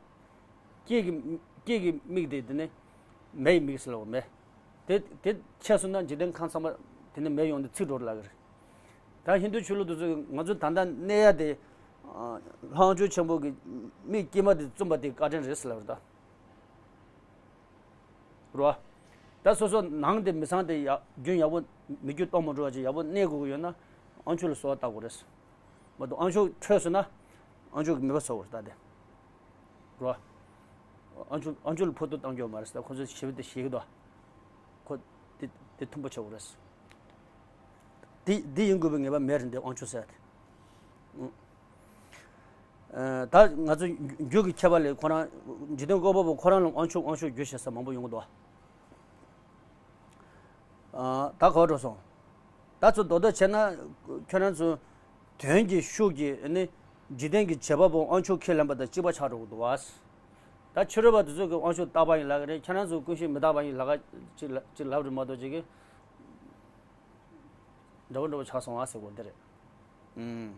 སྐྱེས་ཀྱི། སྐྱེས་ཀྱི་མིག་དེ་དེ་ནི་མེ་ཡི་མིག་ཟེར་ལབ་འོ་མེ། དེ་དེ་ཆད་སོང་ན་འཇིག་རྟེན་ཁམས་ཚང་མ་དེ་ནི་མེ་ཡོང་དུས་ཚིག་འགྲོ་ལབ་ཀྱི་རེད། ད་ཧིན་རྡུ་ཆོས་ལུགས་དེ་ཚོ་གི་ང་ཚོ་ད་ལྟ་གནས་ཡ་དེ། ཨ། ལྷ་དབང་ཕྱུག་ཆེན་པོ་གི་མིག་དཀྱུས་མ་དེ་བཙུམས་པ་དེ་བཀའ་དྲིན་རེད་ཟེར་ལབ་རེད་ད། རེད་བ། ད་སོ་སོ་ནང་དེ་མི་ཚང་དེ་ཡག་རྒྱུན་ཡག་པོ་མི་རྒྱུ་གཏོང་མ་འགྲོ་བ་ཅིག་ཡག་པོ་གནས་དགོས་ཀྱི་ཡོད་ན་དབང་ཕྱུག་ལ་གསོལ་བ་བཏབ་དགོས་རེད། མ་གཏོགས་དབང་ཕྱུག་འཕྲོད་སོང་ན་དབང་ཕྱུག་གི་མེད་པ་བཟོ་དགོས་རེད་ད་དེ། རེད་བ། དབང་ཕྱུག་དབང་ཕྱུག་ལ་ཕོག་ཐུག་གཏང་རྒྱུ་མ་རེད་ཟེར། ཁོ་ཚོས་ཞེ་པོ་དེ་ཤེས་ཀྱི་འདུག་ཁོ་དེ་དེ་མཐུན་པོ་བྱེད་དགོས་རེད། དེ་དེ་ཡིན་དགོས་པའི་ངེས་པ་མེད་རེད་འདི་དབང་ཕྱུག་ཟེར་དེ། ཨ། ད་ང་ཚོ་རྒྱུད་ཀྱི་ཁྱད་པར་ལས་ཁོ་རང་འཇིག་རྟེན་བཀོད་པ་པོ་ཁོ་རང་ལ་དབང་ཕྱུག་དབང་ཕྱུག་རྒྱུད་བྱེད་ས་མང་པོ་ཡོང་གི་འདུག་ཨ། ད་ག་པར་འགྲོ་སོང་། ད་ཚོ་རྡོག་རྡོག་བྱས་ན་ཁྱོད་རང་ཚོ་དོན་གྱི་ཤུགས་ཀྱིས་ནི་འཇིག་རྟེན་གྱི་བྱེད་པ་པོ་དབང་ཕྱུག་ཁས་ལེན་པ་དང་གཅིག་པ་ཆགས་འགྲོ་གི་འདུག་བ། ད་ཕྱི་རོལ་པ་དེ་ཚོ་གི་དབང་ཕྱུག་རྟག་པ་ཡིན་ལབ་ཀྱི་རེད། ཁྱེད་རང་ཚོ་ཀུན་ཤེས་མི་རྟག་པ་ཡིན་ལབ་ཀྱི་ཅིག་ལབ་ཅིག་ལབ་རེད་མ་གཏོགས་ཅིག་གི། འདྲ་བོ་འདྲ་བོ་ཆགས་སོང་བ་ཟེར་དགོས་འདི་རེད། ཨུམ།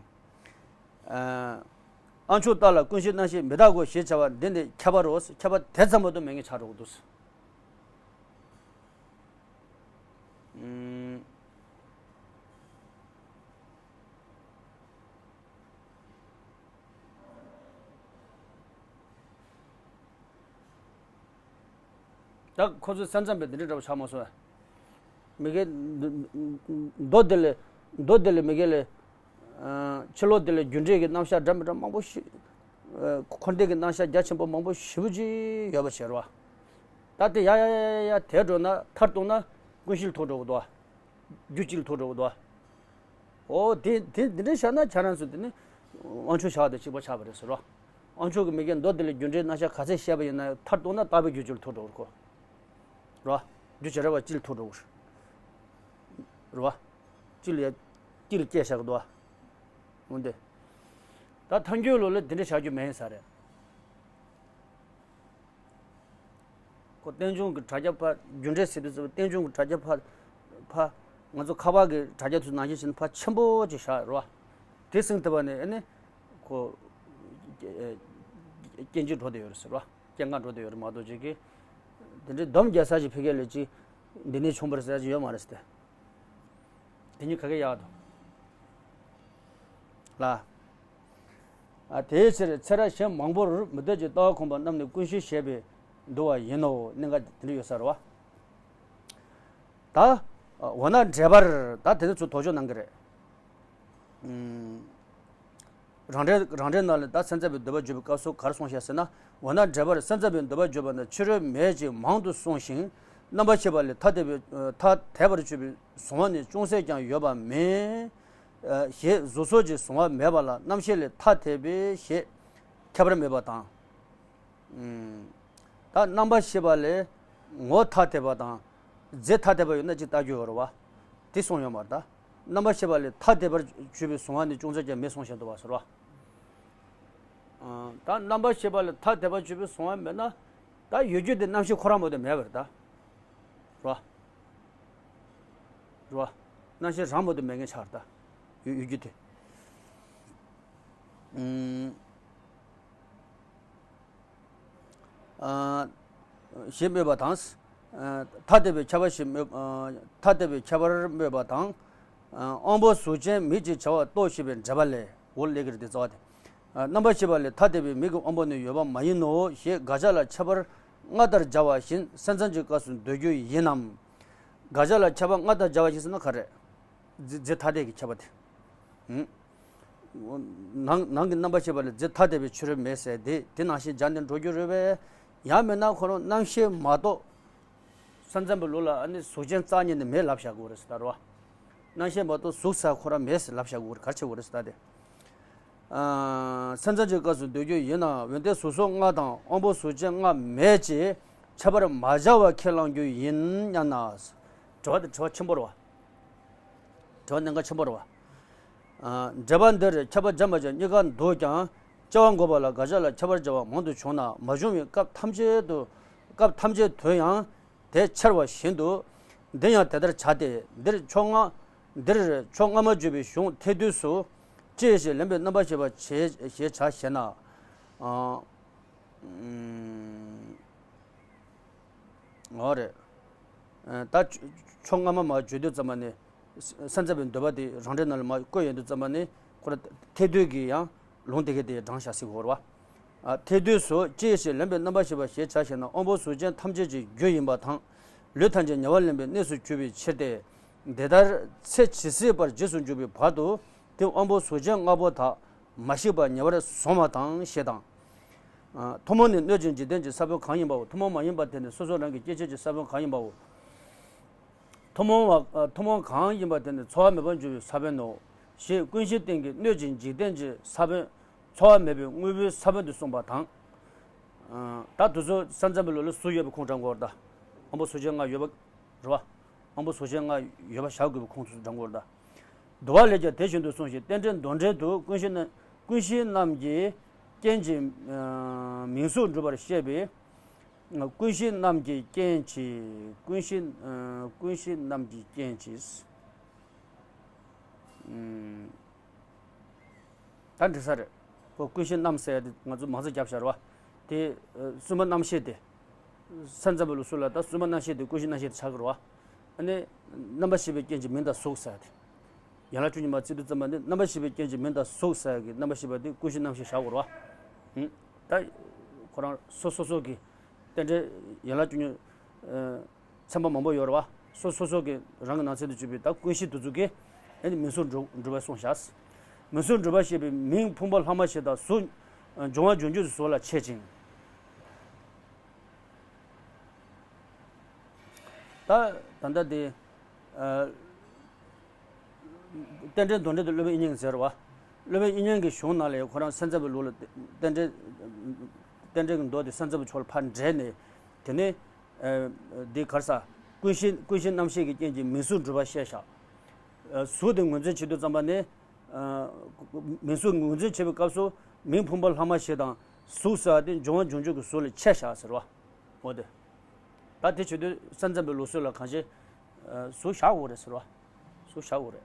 ཨ། དབང་ཕྱུག་རྟག་ལ་ཀུན་ཤེས་རྣམ་ཤེས་མི་རྟག་གོ་ཞེས་བྱ་བ་འདི་ནི་ཁྱད་པར་རོ། ཁྱད་པར་དེ་ཙམ་མ་གཏོགས་མེད་ངེས་ཆགས་འགྲོ་གི་འདུག་ཨུམ། ད་ཁོ་ཚོའི་སེམས་ཙམ་པས་འདི་འདྲ་འདྲ་བོ་ཆགས་མ་སོང་ཨ། མི་དགེ། མདོ་འདི་ལས། མདོ་འདི་ལས་མི་དགེ་ལས། ཨ། ཕྱི་ལོགས་འདི་ལས་རྒྱུ་འབྲས་ཀྱི་རྣམ་གཞག་འདྲ་མི་འདྲ་མང་པོ་ཞིག་ཨ། འཁོར་འདས་ཀྱི་རྣམ་གཞག་རྒྱ་ཆེན་པོ་མང་པོ་ཞེ་པོ་ཅིག་ཡོད་པ་བྱས་རོ། ད་དེ་ཡ་ཡ་ཡ་ཡ་དེ་འགྲོ་ན་མཐར་གཏུགས་ན་ཀུན་གཞི་ལ་ཐུག་འགྲོ་གི་འདུག་རྒྱུ་གཅིག་ལ་ཐུག་འགྲོ་གི་འདུག་འོ་དེ་དེ་འདི་འདྲ་བཞག་ན་ཁྱེད་རང་ཚོ་དེ་ནི་དབང་ཕྱུག་བཞག་དང་གཅིག་པ་ཆགས་པ་རེད་ཟེར་རོ། དབང་ཕྱུག་གི་མི་དགེ་མདོ་འདི་ལས་རྒྱུ་འབྲས་རྣམ་གཞག་ག་ཚད་བཤད་པ་ཡིན་ན་མཐར་གཏུགས་ན་རྟག་པའི་རྒྱུ་གཅིག་ལ་ཐུག་འགྲོ་གི་རེད་ཁོ། རོ། རྒྱུ་བྱེད་ར་བ་གཅིག་ལ་ཐུག་འགྲོ་གི་རེད། རོ། གཅིག་ལ་ཡ། གཅིག་ལ་སྐྱེས་བཞག་གི་འདུག་འོ་འདི། ད་ཐལ་འགྱུར་ལུགས་ལ་དེ་འདྲ་བཞག་རྒྱུ་མེད་ས་རེད། ཁོ་རྟེན་འབྱུང་གི་དྲ་རྒྱ་ཕ་རྒྱུ་འབྲས་ཟེར་དུས་ཙམ་པ་རྟེན་འབྱུང་གི་དྲ་རྒྱ་ཕ་ཕ་ང་ཚོ་ཁ་པར་གྱི་དྲ་རྒྱ་ཚོ་ནང་བཞིན་བྱས་ན་ཕ་ཆེན་པོ་ཅིག་བཞག་རོ། དེ་ཟིན་ཐུབ་པ་ནས་ཨ་ནི་ཁོ་སྐྱེ་འཇིག་འགྲོ་བསྡད་ཡོད་རེད་ཟེར་རོ། སྐྱེ་འགག་འགྲོ་བསྡད་ཡོད་རེད་མ་གཏོགས་ཅིག་གི་དེ་འདྲའི་སྡོམ་རྒྱག་ས་ཞིག་ཕ་གི་ལ་ཅིག་འདི་ནས་བྱུང་བ་རེད་ཟེར་ཡ་ཅིག་ཡོད་མ་རེད་ཟེར་ཏེ། དེ་གཉིས་ག་གེ་ཡག་འདུག་ལ། ཨ། དེའི་ཕྱིར་ཚེ་རབས་གཞན་མང་པོར་མི་ལྟོས་ཀྱི་ལྟ་བ་ཁོམ་པ་རྣམས་ནི་ཀུན་ཤེས་ཞེས་པས་འདུ་བ་ཡིན་ནོ། གནད་འགག་དེ་འདྲ་ཡོད་ས་རེད་བ། ད། འོ་ན་འགྲེལ་པར་ད་དེ་ཚོ་དོགས་གཅོད་གནང་གི་རེད། ཨུམ། རང་འགྲེལ་རང་འགྲེལ་ནང་ལ་ད་སེམས་ཙམ་པའི་འདོད་པ་བརྗོད་པའི་སྐབས་སུ་ག་རེ་གསུངས་བཞག་ཟེར་ན། འོ་ན་འགྲེལ་པར་སེམས་ཙམ་པའི་འདོད་པ་བརྗོད་པ་ནི་ཕྱི་རོལ་མེད་ཅིང་མང་དུ་གསུངས་ཤིང་། རྣམ་པར་ཤེས་པ་ལས་ཐ་དད་པའི་ཐ་དད་པར་གྱུར་པའི་གཟུང་བ་ནི་ཅུང་ཟད་ཀྱང་ཡོད་པ་མིན། ཞེས་གཟུགས་ཚོགས་ཀྱི་གཟུང་བ་མེད་པ་ལ་རྣམ་ཤེས་ལས་ཐ་དད་པའི་ཞེས་ཁྱད་པར་མེད་པ་དང་། ད་རྣམ་པར་ཤེས་པ་ལས་ངོ་ཐ་དད་པ་དང་རྫས་ཐ་དད་པ་ཡོད་ན་ཅིག་ལྟ་རྒྱུ་ཡོད་རེད་བ། དེ་གསུངས་ཡོད་མ་རེད་ད། རྣམ་པར་ཤེས་པ་ལས་ཐ་དད་པར་གྱུར་པའི་གཟུང་བ་ནི་ཅུང་ཟད་ཀྱང་མེད་གསུངས་བཞིན་དུ་བ་ཟེར་བ། ཨ། ད་རྣམ་པར་ཤེས་པ་ལས་ཐ་དད་པར་གྱུར་པའི་གཟུང་བ་མེད་ན། ད་ཡུལ་རྒྱུ་དེ་རྣམ་ཤེས་ཁོ་རང་མ་གཏོགས་མེད་པར་ད། རོ། རོ། རྣམ་ཤེས་རང་མ་གཏོགས་མེད་མཁན་ཆགས་རེད་ད། ཡུལ་ཡུལ་རྒྱུ་དེ། ཨུམ། ཨ། ཞེས་སྨོས་པ་དང་། ཨ། ཐ་དད་པའི་ཁྱད་པར་ཞེས་སྨོས། ཨ། ཐ་དད་པའི་ཁྱད་པར་སྨོས་པ་དང་། ཨ། དབང་པོ་གཟུགས་ཅན་མིག་ཅེས་བྱ་བ་རྟོགས་ཞེས་པའི་འགྲེལ་པ་ལས། འོ་ལས་ཀྱི་རེད་དེ་རྩ་བ་དེ། ཨ། རྣམ་པར་ཤེས་པ་ལས་ཐ་དད་པའི་མིག་གི་དབང་པོ་ནི་ཡོད་པ་མ་ཡིན་ནོ་ཞེས་དགག་བྱ་ལ་ཁྱད་པར་སྔར་ལྟར་སྦྱར་བ་བཞིན་སེམས་ཙམ་གྱི་སྐབས་སུ་འདོད་རྒྱུ་ཡིན་ནམ། དགག་བྱ་ལ་ཁྱད་པར་སྔར་ལྟར་སྦྱར་བ་ཞིག་ཟེར་ན་ག་རེ། རྫས་རྫས་ཐ་དད་ཀྱི་ཁྱད་པར་དེ། ཨུམ། ནང་ནང་གི་རྣམ་པར་ཤེས་པ་ལ་རྫས་ཐ་དད་པའི་ཕྱི་རོལ་མེད་ཟེར་དེ་དེ་ནང་བཞིན་སྦྱར་ནས་འགྲོ་རྒྱུ་རེད་པས། ཡང་མིན་ན་ཁོ་རང་རྣམ་ཤེས་མ་གཏོགས། སེམས་ཙམ་པའི་ལུགས་ལ་ཨ་ནི་གཟུགས་ཅན་རྩ་གཉིས་ནི་མེད་ལབ་བཞག་དགོས་རེད་ཟེར་ད་རོ། རྣམ་ཤེས་མ་གཏོགས་གཟུགས་ཟེར་ཁོ་རང་མེད་ཟེར་ལབ་བཞག་དགོས་རེད། ག་རེ་བྱེད་དགོས་རེད་ཟེར་ད་དེ། ཨ། སེམས་ཙམ་གྱི་སྐབས་སུ་འདོད་རྒྱུ་ཡིན་ན་འོན་ཏེ་གཟུགས་སོགས་ལྔ་དང་དབང་པོ་གཟུགས་ཅན་ལྔ་མེད་ཅེས་ཁྱད་པར་མ་སྦྱར་བར་ཁས་བླང་རྒྱུ་ཡིན་སྙམ་ན། དྲི་བ་དེ་དྲི་བ་ཆེན་པོ་རེད་བ། དྲི་བ་གནད་འགག་ཆེན་པོ་རེད་བ། ཨ། འགྲེལ་པ་འདིར་ཁྱད་པར་སྦྱར་མ་སྦྱར་གཉིས་ཀ་འདུག་ཀྱང་སྐྱེ་བ་འགོག་པ་ལ་དགག་བྱ་ལ་ཁྱད་པར་སྦྱར་བ་མང་དུ་བྱུང་ན་མ་བྱུང་བའི་སྐབས་ཐམས་ཅད་དུ། སྐབས་ཐམས་ཅད་དུ་ཡང་དེ་འཆར་བ་བཞིན་དུ། འདི་ཡང་དེ་ལྟར་བྱ་སྟེ་འདིར་ཕྱོགས་སྔ། འདིར་ཕྱོགས་སྔ་མ་བརྗོད་པའི་གཞུང་ཐལ་འདོད་སུ། ཅི་ཡིན་ཞེས་ལན་པའི་རྣམ་པར་ཤེས་པ་ཞེས་བྱ་ཞེ་ན། ཨ། ཨུམ། འོ་རེད། ཨ། ད་ཕྱོགས་སྔ་མ་མར་བརྗོད་དུས་ཙམ་པ་ནས་སེམས་ཙམ་པའི་འདོད་པ་དེ་རང་འགྲེལ་ནང་ལ་མར་བཀོད་ཡོང་དུས་ཙམ་པ་ནས་ཁོ་རང་ཐལ་འདོད་ཀྱི་ཡང་ལུང་དེ་ག་དེ་དྲངས་བཞག་སྲིད་དགོས་རེད་བ། ཨ། ཐལ་འདོད་སུ་ཅི་ཡིན་ཞེས་ལན་པའི་རྣམ་པར་ཤེས་པ་ཞེས་བྱ་ཞེ་ན་དབང་པོ་གཟུགས་ཅན་ཐམས་ཅད་ཀྱི་རྒྱུ་ཡིན་པ་དང་། ལུས་ཐམས་ཅད་ཉེ་བར་ལེན་པའི་གནས་སུ་གྱུར་པའི་ཕྱིར་ཏེ། འདི་ལྟར་ཚེ་ཇི་སྲིད་བར་རྗེས་སུ་འཇུག་པའི་བར་དུ་དེ་དབང་པོ་གཟུགས་ཅན་ལྔ་པོ་དག་མ་ཞིག་པར་ཉེ་བར་བཟུང་བ་དང་ཞེས་དང་། ཨ། ཐུན་མོང་ནི་གནོད་ཅིང་འཇིག་རྟེན་གྱི་ས་བོན་གང་ཡིན་པའོ། ཐུན་མོང་མ་ཡིན་པ་དེ་ནི་སོ་སོ་རང་གི་སྐྱེ་མཆེད་ཀྱི་ས་བོན་གང་ཡིན་པའོ། ཐུན་མོང་བ། ཨ། ཐུན་མོང་གང་ཡིན་པ་དེ་ནི་ཚོར་བ་མེད་པར་འགྱུར་བའི་ས་བོན་ནོ། ཞེས་ཀུན་གཞིའི་སྟེང་གི་གནོད་ཅིང་འཇིག་རྟེན་གྱི་ས་བོན་ཚོར་བ་མེད་པའི་དངོས་པོའི་ས་བོན་དུ་གསུངས་པ་དང་། ཨ། ད་དེ་ཚོ་སེམས་ཙམ་པའི་ལུགས་ལ་སུ་ཡོད་པའི་ཁུངས་དྲངས་དགོས་རེད་ད། དབང་པོ་གཟུགས་ཅན་ལྔ་ཡོད་པ་རེད་བ། དབང་པོ་གཟུགས་ཅན་ལྔ་ཡོད་པ་བཞག་དགོས་པའི་ཁུངས་སུ་དྲངས་དགོས་རེད་ད། འདུལ་བ་ལས་ཀྱང་དེ་བཞིན་དུ་གསུངས་ཤིང་རྟེན་འབྲེལ་མདོར་འགྲེལ་དུ་ཀུན་གཞི་རྣམས། ཀུན་གཞི་རྣམས་ཀྱི་རྐྱེན་གྱིས། ཨ། མིང་གཟུགས་འགྲུབ་པར་བཤད་པས། ཀུན་གཞི་རྣམས་ཀྱི་རྐྱེན་གྱིས། ཀུན་གཞི། ཨ། ཀུན་གཞི་རྣམས་ཀྱི་རྐྱེན་གྱིས། ཨུམ། ད་འགྲིག་ས་རེད། ཁོ་ཀུན་གཞི་རྣམས་ཟེར་ཡ་དེ་ང་ཚོ་མང་ཚོགས་རྒྱབ་བཞག་རེད་བ། དེ། ཨ། གསུམ་པ་རྣམ་ཤེས་དེ། སེམས་ཙམ་པའི་ལུགས་སྲོལ་ལ་ད་གསུམ་པ་རྣམ་ཤེས་དེ་ཀུན་གཞི་རྣམ་ཤེས་དེ་ཆགས་ཀྱི་རེད་བ། ཨ་ནི། རྣམ་པར་ཤེས་པའི་རྐྱེན་གྱིས་མིང་དང་གཟུགས་ཟེར་ཡ་དེ། ཡན་ལག་བཅུ་གཉིས་མར་བརྩི་དུས་ཙམ་པ་ནི་རྣམ་པར་ཤེས་པའི་རྐྱེན་གྱིས་མིང་དང་གཟུགས་ཟེར་ཡ་གི་རྣམ་པར་ཤེས་པ་དེ་ཀུན་གཞི་རྣམ་ཤེས་བཞག་དགོས་རེད་བ། ཨུམ། ད་ཁོ་རང་སོ་སོ་སོ་གི་རྟེན་འབྲེལ་ཡན་ལག་བཅུ་གཉིས། ཨ། ཚན་པ་མང་པོ་ཡོད་རེད་བ། སོ་སོ་སོ་གི་རང་གི་ནང་ཚན་དུ་གྱུར་པའི་ད་ཀུན་གཞི་དེ་ཚོ་གིས་ཨ་ནི་མིང་གཟུགས་འགྲུབ་འགྲུབ་པ་གསུངས་བཞག་མིང་གཟུགས་འགྲུབ་པ་ཞེས་པའི་མིང་ཕུང་པོ་ལྷག་མ་བཞི་དང་གཟུགས། ཨ། འབྱུང་བ་འབྱུང་འགྱུར་གྱི་གཟུགས་ལ་འཆད་ཅིང་། ད་ད་ལྟ་དེ། ཨ། རྟེན་འབྲེལ་མདོར་འགྲེལ་དུ་སློབ་དཔོན་དབྱིག་གཉེན་གྱིས་ཟེར་བ། སློབ་དཔོན་དབྱིག་གཉེན་གྱི་གཞུང་ནང་ལ་ཡང་ཁོ་རང་སེམས་ཙམ་པའི་ལུགས་ལ་རྟེན་འབྲེལ། རྟེན་འབྲེལ་གྱི་མདོ་དེ་སེམས་ཙམ་པའི་ཕྱོགས་ལ་ཕར་འགྲེལ་ནས། དེ་ནས། ཨ། འདི་ག་རེ་ཟ། ཀུན་གཞི་ཀུན་གཞི་རྣམ་ཤེས་ཀྱི་རྐྱེན་གྱིས་མིང་གཟུགས་འགྲུབ་པ་བཤད་བཞག་ཨ། གཟུགས་དེ་ངོས་འཛིན་བྱེད་དུས་ཙམ་པ་ནས། ཨ། མིང་གཟུགས་ངོས་འཛིན་བྱེད་པའི་སྐབས་སུ་མིང་ཕུང་པོ་ལྷག་མ་བཞི་དང་གཟུགས་ཟེར་བ་དེ་འབྱུང་བ་འབྱུང་འགྱུར་གྱི་གཟུགས་ལ་འཆད་བཞག་ཟེར་བ། འོ་དེ། ད་དེ་བྱེད་དུས་སེམས་ཙམ་པའི་ལུགས་སྲོལ་ལ་གང་ཞིག་ཨ། གཟུགས་བཞག་དགོས་རེད་ཟེར་བ། གཟུགས་བཞག་དགོས་རེད།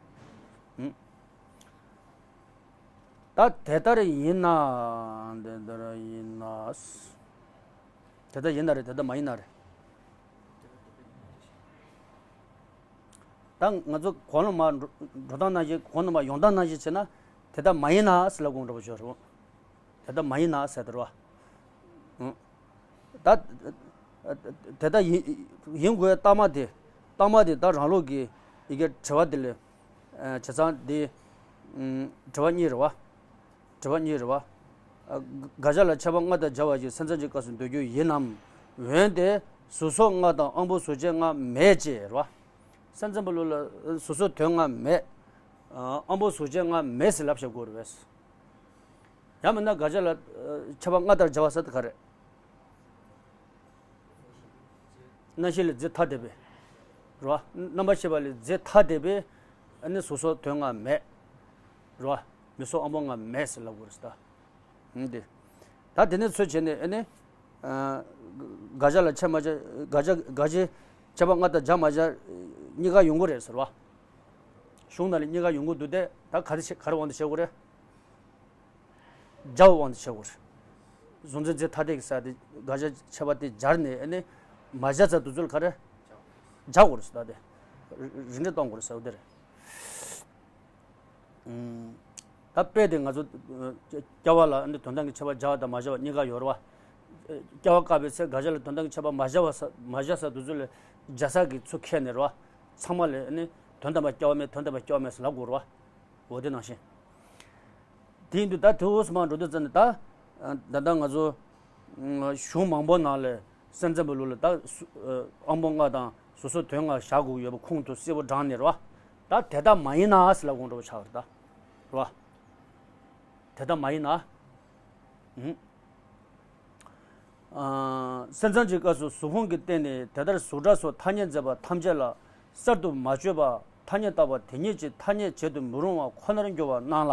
ཨུམ། ད་དེ་ལྟར་ཡིན་ན། དེ་ལྟར་ཡིན་ན། དེ་ལྟར་ཡིན་ན་རེད། དེ་ལྟར་མ་ཡིན་ན་རེད། ད་ང་ཚོ་གོང་ལ་མར་འགྲོ་འགྲོ་སྟངས་ནང་བཞིན། གོང་ལ་མར་ཡོང་སྟངས་ནང་བཞིན་བྱས་ན་དེ་ལྟར་མ་ཡིན་ན་ཟེར་ལབ་དགོས་འདྲ་པོ་ཅིག་རེད། དེ་ལྟར་མ་ཡིན་ན་ཟེར་དེ་རེད་བ། ཨང་། ད་དེ་ལྟར་ཡིན་ཡིན་དགོས་རྟགས་མ་དེ། རྟགས་མ་དེ་ད་རང་ལུགས་ཀྱི་ཡི་གེ་དྲི་བ་དེ་ལས། ཨ། བྱས་ཙང་དེ། ཨུམ། དྲི་བ་གཉིས་རེད་བ། དྲི་བ་གཉིས་རེད་བ། ཨ། དགག་བྱ་ལ་ཁྱད་པར་སྔར་ལྟར་སྦྱར་བ་ཞིག་སེམས་ཙམ་གྱི་སྐབས་སུ་འདོད་རྒྱུ་ཡིན་ནམ། འོན་ཏེ་གཟུགས་སོགས་ལྔ་དང་དབང་པོ་གཟུགས་ཅན་ལྔ་མེད་ཅེས་རེད་བ། སེམས་ཙམ་པའི་ལུགས་ལ་གཟུགས་སོགས་དོན་ལྔ་མེད། ཨ། དབང་པོ་གཟུགས་ཅན་ལྔ་མེད་ཟེར་ལབ་བཞག་དགོས་རེད་པས། ཡང་མིན་ན་དགག་བྱ་ལ་ཁྱད་པར་སྔར་ལྟར་སྦྱར་བ་ཟེར་དེ་ག་རེད། རྣམ་ཤེས་ལས་རྫས་ཐ་དད་པས། རེད་བ། རྣམ་པར་ཤེས་པ་ལས་རྫས་ཐ་དད་པས། ཨ་ནི་ཟུར་སོགས་དོན་ལྔ་མེད། རེད་བ། མི་སོགས་དབང་པོ་ལྔ་མེད་ཟེར་ལབ་དགོས་རེད་ད། ཧུམ་དེ། ད་དེ་ནས་ཚོད་བྱས་ནས་ཨ་ནི། ཨ། དགག་བྱ་ལ་ཆ་མ་བྱ། དགག་བྱ་དགག་བྱའི་ཁྱད་པར་ལྔ་དང་སྦྱར་མ་སྦྱར་གཉིས་ཀ་ཡོང་གི་རེད་ཟེར་བ། གཞུང་ནང་ལ་གཉིས་ཀ་ཡོང་གི་འདུག་སྟེ་ད་ག་རེ་བྱེད་ག་རེ་དབང་དུ་བྱེད་དགོས་རེད། སྦྱར་བའི་དབང་དུ་བྱེད་དགོས་རེད། གཟུང་འཛིན་རྫས་ཐ་དད་ཀྱི་ས་དེ་དགག་བྱ་ཁྱད་པར་དེ་སྦྱར་ནས་ཨ་ནི་མ་སྦྱར་ཚར་དུས་ཚོད་ལ་ག་རེ། སྦྱར་དགོས་རེད་ཟེར་ད་དེ། རིགས་འགྲེ་གཏོང་དགོས་རེད་ཟེར་བ་དེ་རེད། ད་དཔེ་དེ་ང་ཚོ་སྐྱ་བ་ལ་ཨ་ནི་དོན་དམ་གྱི་ཁྱད་པར་སྦྱར་བ་དང་མ་སྦྱར་བ་གཉིས་ཀ་ཡོད་རེད་བ། སྐྱ་བ་བཀག་པའི་ཚེ་དགག་བྱ་ལ་དོན་དམ་གྱི་ཁྱད་པར་མ་སྦྱར་བ་ས་མ་སྦྱར་ས་དུས་ཚོད་ལ་སྦྱར་ས་གི་ཚུར་ཁྱེར་ནས་རེད་བ། ཚང་མ་ལ་ཨ་ནི་དོན་དམ་པ་སྐྱ་བ་མེད་དོན་དམ་པ་སྐྱ་བ་མེད་ཟེར་ལབ་དགོས་རེད་བ། འོ་དེ་ནང་བཞིན། དེ་ཡིན་དུས་ད་དེ་འུ་སུ་མ་འགྲོ་དུས་ཙམ་ནས་ད། ད་ལྟ་ང་ཚོ་གཞུང་མང་པོ་ནང་ལ་སེམས་ཙམ་པའི་ལུགས་ལ་ད་སུ་དབང་པོ་ལྔ་དང་ཟུར་སོགས་དོན་ལྔ་བཞག་དགོས་ཡོད་པ་ཁུངས་ཐུབ་གསལ་པོ་དྲངས་ནས་རེད་བ། ད་དེ་ལྟ་མ་ཡིན་ན་ཟེར་ལབ་དགོས་འགྲོ་བ་ཆགས་རེད་ད། རེད་བ། དེ་ལྟ་མ་ཡིན་ན། ཨུ། སེམས་ཙམ་གྱི་སྐབས་སུ་གཟུགས་ཕུང་གི་སྟེང་ནས་དེ་ལྟར་གཟུགས་སྒྲ་སོགས་ཐ་སྙད་འཛིན་པ་ཐམས་ཅད་ལ་གསར་དུ་མ་བརྗོད་པ་ཐ་སྙད་བཏགས་པ་དེ་ཉིད་ཀྱི་ཐ་སྙད་བྱེད་དུ་མི་རུང་བ་ཁོ་ནར་འགྱུར་བ་སྣང་ལ།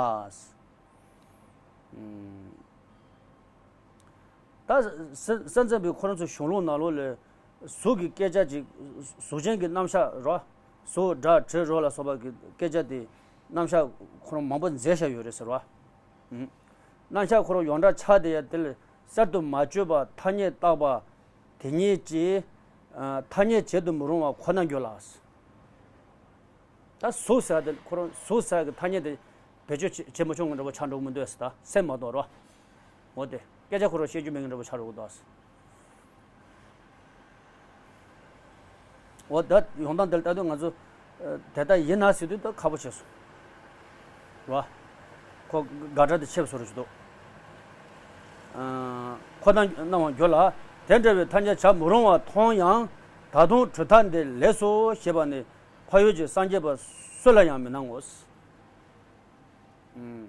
ད་སེམས་ཙམ་པའི་ཁོ་རང་ཚོའི་གཞུང་ལུགས་ནང་ལོགས་ལ་གཟུགས་ཀྱི་སྐད་ཆ་ཅིག་གཟུགས་ཅན་གྱི་རྣམ་གཞག་རོ། གཟུགས་སྒྲ་དྲི་རོ་ལ་སོགས་པ་གི་སྐད་ཆ་དེ་རྣམ་གཞག་ཁོ་རང་མང་པོ་མཛད་བཞག་ཡོད་རེད་ཟེར་བ། རྣམ་གཞག་ཁོ་རང་ཡོངས་གྲགས་ཆགས་བསྡད་ཡ་དེ་ལ་གསར་དུ་མ་བརྗོད་པ་ཐ་སྙད་བཏགས་པ་དེ་ཉིད་ཀྱིས་ཐ་སྙད་བྱེད་དུ་མི་རུང་བ་ཁོ་ན་འགྱུར་ལ། ད་གཟུགས་ཟེར་བ་དེ་ཁོ་རང་གཟུགས་ཟེར་བ་གི་ཐ་སྙད་དེ་བེད་སྤྱོད་བྱེད་བྱེད་མ་ཆོག་གི་འདྲ་པོ་ཆགས་འགྲོ་གི་མི་འདུག་ཟེར། ད་སེམས་མ་གཏོགས་རོ། འོ་དེ་སྐད་ཆ་ཁོ་རང་བཤད་རྒྱུ་མེད་གི་འདྲ་པོ་ཆགས་འགྲོ་གི་འདུག་ཟེར། འོ་ད་ཡོང་སྟངས་དེ་ལ་ལྟ་དུས་ང་ཚོ་ཨ་དེ་ལྟ་ཡིན་ན་ཟེར་དུས་ད་ཁག་པོ་བྱས་སོང་། རོ། ཁོ་དགག་སྒྲ་དེ་ཆད་པའི་བཟོ་འདྲ་ཞིག་འདུག་ཨ་ཁོ་ན་སྣང་བར་འགྱུར་ལ། དེ་འདྲ་བའི་ཐ་སྙད་བྱ་མི་རུང་བ་མཐོང་ཡང་ད་དུང་གྲུབ་མཐའ་འདི་ལེགས་སོ་ཞེས་པ་ནི། འཕགས་ཡུལ་གྱི་སངས་རྒྱས་པ་སུ་ལ་ཡང་མི་སྣང་ངོ་། ཨུམ།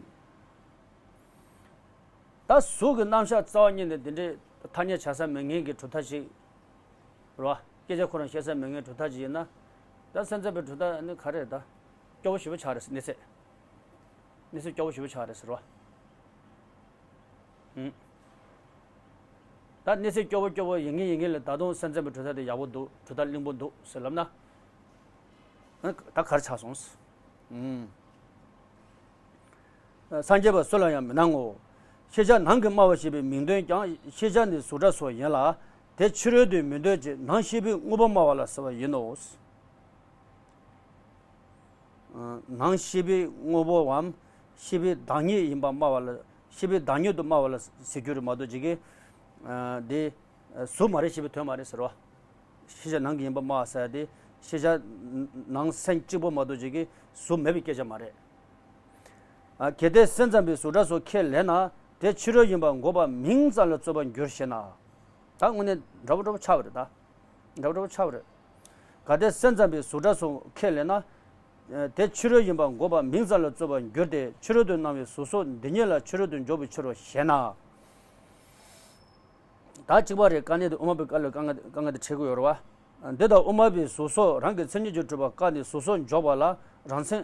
ད་གཟུགས་ཀྱི་རྣམ་གཞག་རྩ་བ་ཉིད་ནས་འདི་འདྲའི་ཐ་སྙད་བྱ་ས་མེད་མཁན་གྱི་གྲུབ་མཐའ་ཞིག་རེད་བ། སྐད་ཆ་ཁོ་རང་བཤད་ས་མེད་མཁན་གྲུབ་མཐའ་ཞིག་ཡིན་ན། ད་སེམས་ཙམ་པའི་གྲུབ་མཐའ་ནི་ག་རེ་རེད་ད། སྐྱོ་བོ་ཞེ་པོ་ཆགས་རེད་ཟེར། གནས་ཚད། གནས་ཚད་སྐྱོ་བོ་ཞེ་པོ་ཆགས་རེད་ཟེར་བ། ཨུམ། ད་གནས་ཚད་སྐྱོ་བོ་སྐྱོ་བོ་ཡིན་གྱིན་ཡིན་གྱིན་ལ་ད་དུང་སེམས་ཙམ་པའི་གྲུབ་མཐའ་དེ་ཡག་པོ་འདུག་གྲུབ་མཐའ་བརླིང་པོ་འདུག་ཟེར་ལབ་ན། ཨ་ད་ག་རེ་ཆགས་སོང་། ཨུམ། སངས་རྒྱས་པ་སུ་ལ་ཡང་མི་སྣང་ངོ་། ཤེས་བྱ་ནང་གི་སྨྲ་བ་ཞེས་པའི་མིང་དོན་ཀྱང་ཤེས་བྱ་ནི་གཟུགས་སྒྲ་སོགས་ཡིན་ལ། དེ་ཕྱི་རོལ་དུ་མི་འདོད་ཅིང་ནང་ཤེས་པའི་དངོས་པོ་སྨྲ་བ་ལ་ཟེར་བ་ཡིན་ནོ། ནང་ཤེས་པའི་དངོས་པོའམ་ཤེས་པའི་བདག་ཉིད་ཡིན་པ་སྨྲ་བ་ལ། ཤེས་པའི་བདག་ཉིད་དུ་སྨྲ་བ་ལ་ཟེར་རྒྱུ་རེད་མ་གཏོགས་ཅིག་གིས་འདི་གཟུགས་མ་རེད་ཞེས་པའི་དོན་མ་རེད་ཟེར་བ། ཤེས་བྱ་ནང་གི་ཡིན་པ་སྨྲ་བ་ཟེར་ཡ་དེ་ཤེས་བྱ་ནང་སེམས་གཅིག་པོ་མ་གཏོགས་ཅིག་གིས་གཟུགས་མེད་པའི་སྐད་ཆ་མ་རེད། གལ་ཏེ་སེམས་ཙམ་པའི་གཟུགས་སྒྲ་སོགས་ཁས་ལེན་ན་དེ་ཕྱི་རོལ་ཡིན་པར་འགོག་པ་མིང་ཙམ་ལ་རྩོད་པར་འགྱུར་ཞེ་ན། ད་དངོས་གནས་འདྲ་པོ་འདྲ་པོ་ཆགས་པ་རེད་ད། འདྲ་པོ་འདྲ་པོ་ཆགས་པ་རེད། གལ་ཏེ་སེམས་ཙམ་པའི་གཟུགས་སྒྲ་སོགས་ཁས་ལེན་ན། དེ་ཕྱི་རོལ་ཡིན་པར་འགོག་པ་མིང་ཙམ་ལ་རྩོད་པར་འགྱུར་ཏེ་ཕྱི་རོལ་དུ་སྣང་བའི་གཟུགས་སོགས་འདི་ཉིད་ལ་ཕྱི་རོལ་དུ་འཇོག་པའི་ཕྱིར་རོ་ཞེ་ན། ད་གཅིག་པ་རེད། དཀའ་གནད་དེ་དབུ་མ་པའི་བཀའ་ལ་དཀའ་ངལ་དཀའ་ངལ་དེ་འཕྲད་ཀྱི་ཡོད་རེད་བ། འདི་ལྟར་དབུ་མ་པའི་གཟུགས་སོགས་རང་གི་མཚན་ཉིད་ཀྱིས་གྲུབ་པ་བཀག་ནས་གཟུགས་སོགས་འཇོག་པ་ལ་རང་མཚན་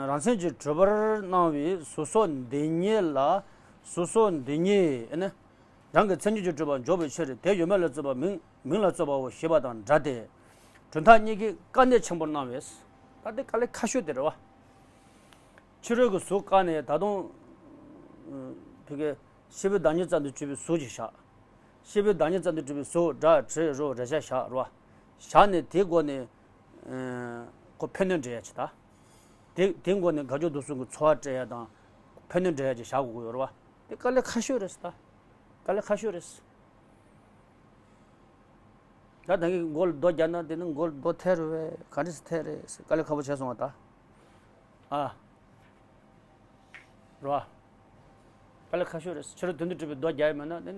རང་མཚན་གྱིས་གྲུབ་པར་སྣང་བའི་གཟུགས་སོགས་འདི་ཉིད་ལ་གཟུགས་སོགས་འདི་ཉིད་ནི་རང་གི་མཚན་ཉིད་ཀྱིས་གྲུབ་པར་འཇོག་པའི་ཕྱིར་དེ་ཡོད་མེད་ལ་རྩོད་པ་མིང་མིང་ལ་རྩོད་པའོ་ཞེས་པ་དང་འདྲ་སྟེ། གྲུབ་མཐའ་གཉིས་ཀྱི་དཀའ་གནད་ཆེན་པོར་སྣང་བས། ད་དེ་དཀའ་ལས་ཁག་ཤོས་དེ་རེད་བ། ཕྱི་རོལ་གྱི་གཟུགས་བཀག་ནས་ད་དུང་། ཕ་གི་ཤེས་པའི་བདག་ཉིད་ཙམ་དུ་གྱུར་པའི་གཟུགས་ཅིག་བཞག་ཤེས་པའི་བདག་ཉིད་ཙམ་དུ་གྱུར་པའི་གཟུགས་སྒྲ་དྲི་རོ་རེག་བྱ་བཞག་རོ། བཞག་ནས་དེའི་སྒོ་ནས། ཁོ་ཕན་གནོད་འབྲེལ་ཡ་ཅིག་ད། དེ་དེའི་སྒོ་ནས་དགའ་སྐྱོ་སྡུག་བསྔལ་གྱི་ཚོར་བ་སྤྲད་ཡ་དང་། ཕན་གནོད་འབྲེལ་ཡ་ཅིག་བཞག་དགོས་ཀྱི་ཡོད་རེད་བ། དེ་དཀའ་ལས་ཁག་ཤོས་རེད་ད། དཀའ་ལས་ཁག་ཤོས་རེད། ད་ད་གིན་མགོ་ལ་རྡོ་བརྒྱབ་ན་དེ་ནི་མགོ་ལ་རྡོ་ཐེབས་རེད་བས། ག་འདྲ་སེ་ཐེབས་རེད་ཟེར་དཀའ་ལས་ཁག་པོ་བྱས་སོང་བ་ད། ཨ། རོ། དཀའ་ལས་ཁག་ཤོས་རེད། ཕྱི་རོལ་དོན་དུ་གྲུབ་པའི་རྡོ་རྒྱག་ཡ་མེད་ན་ནི་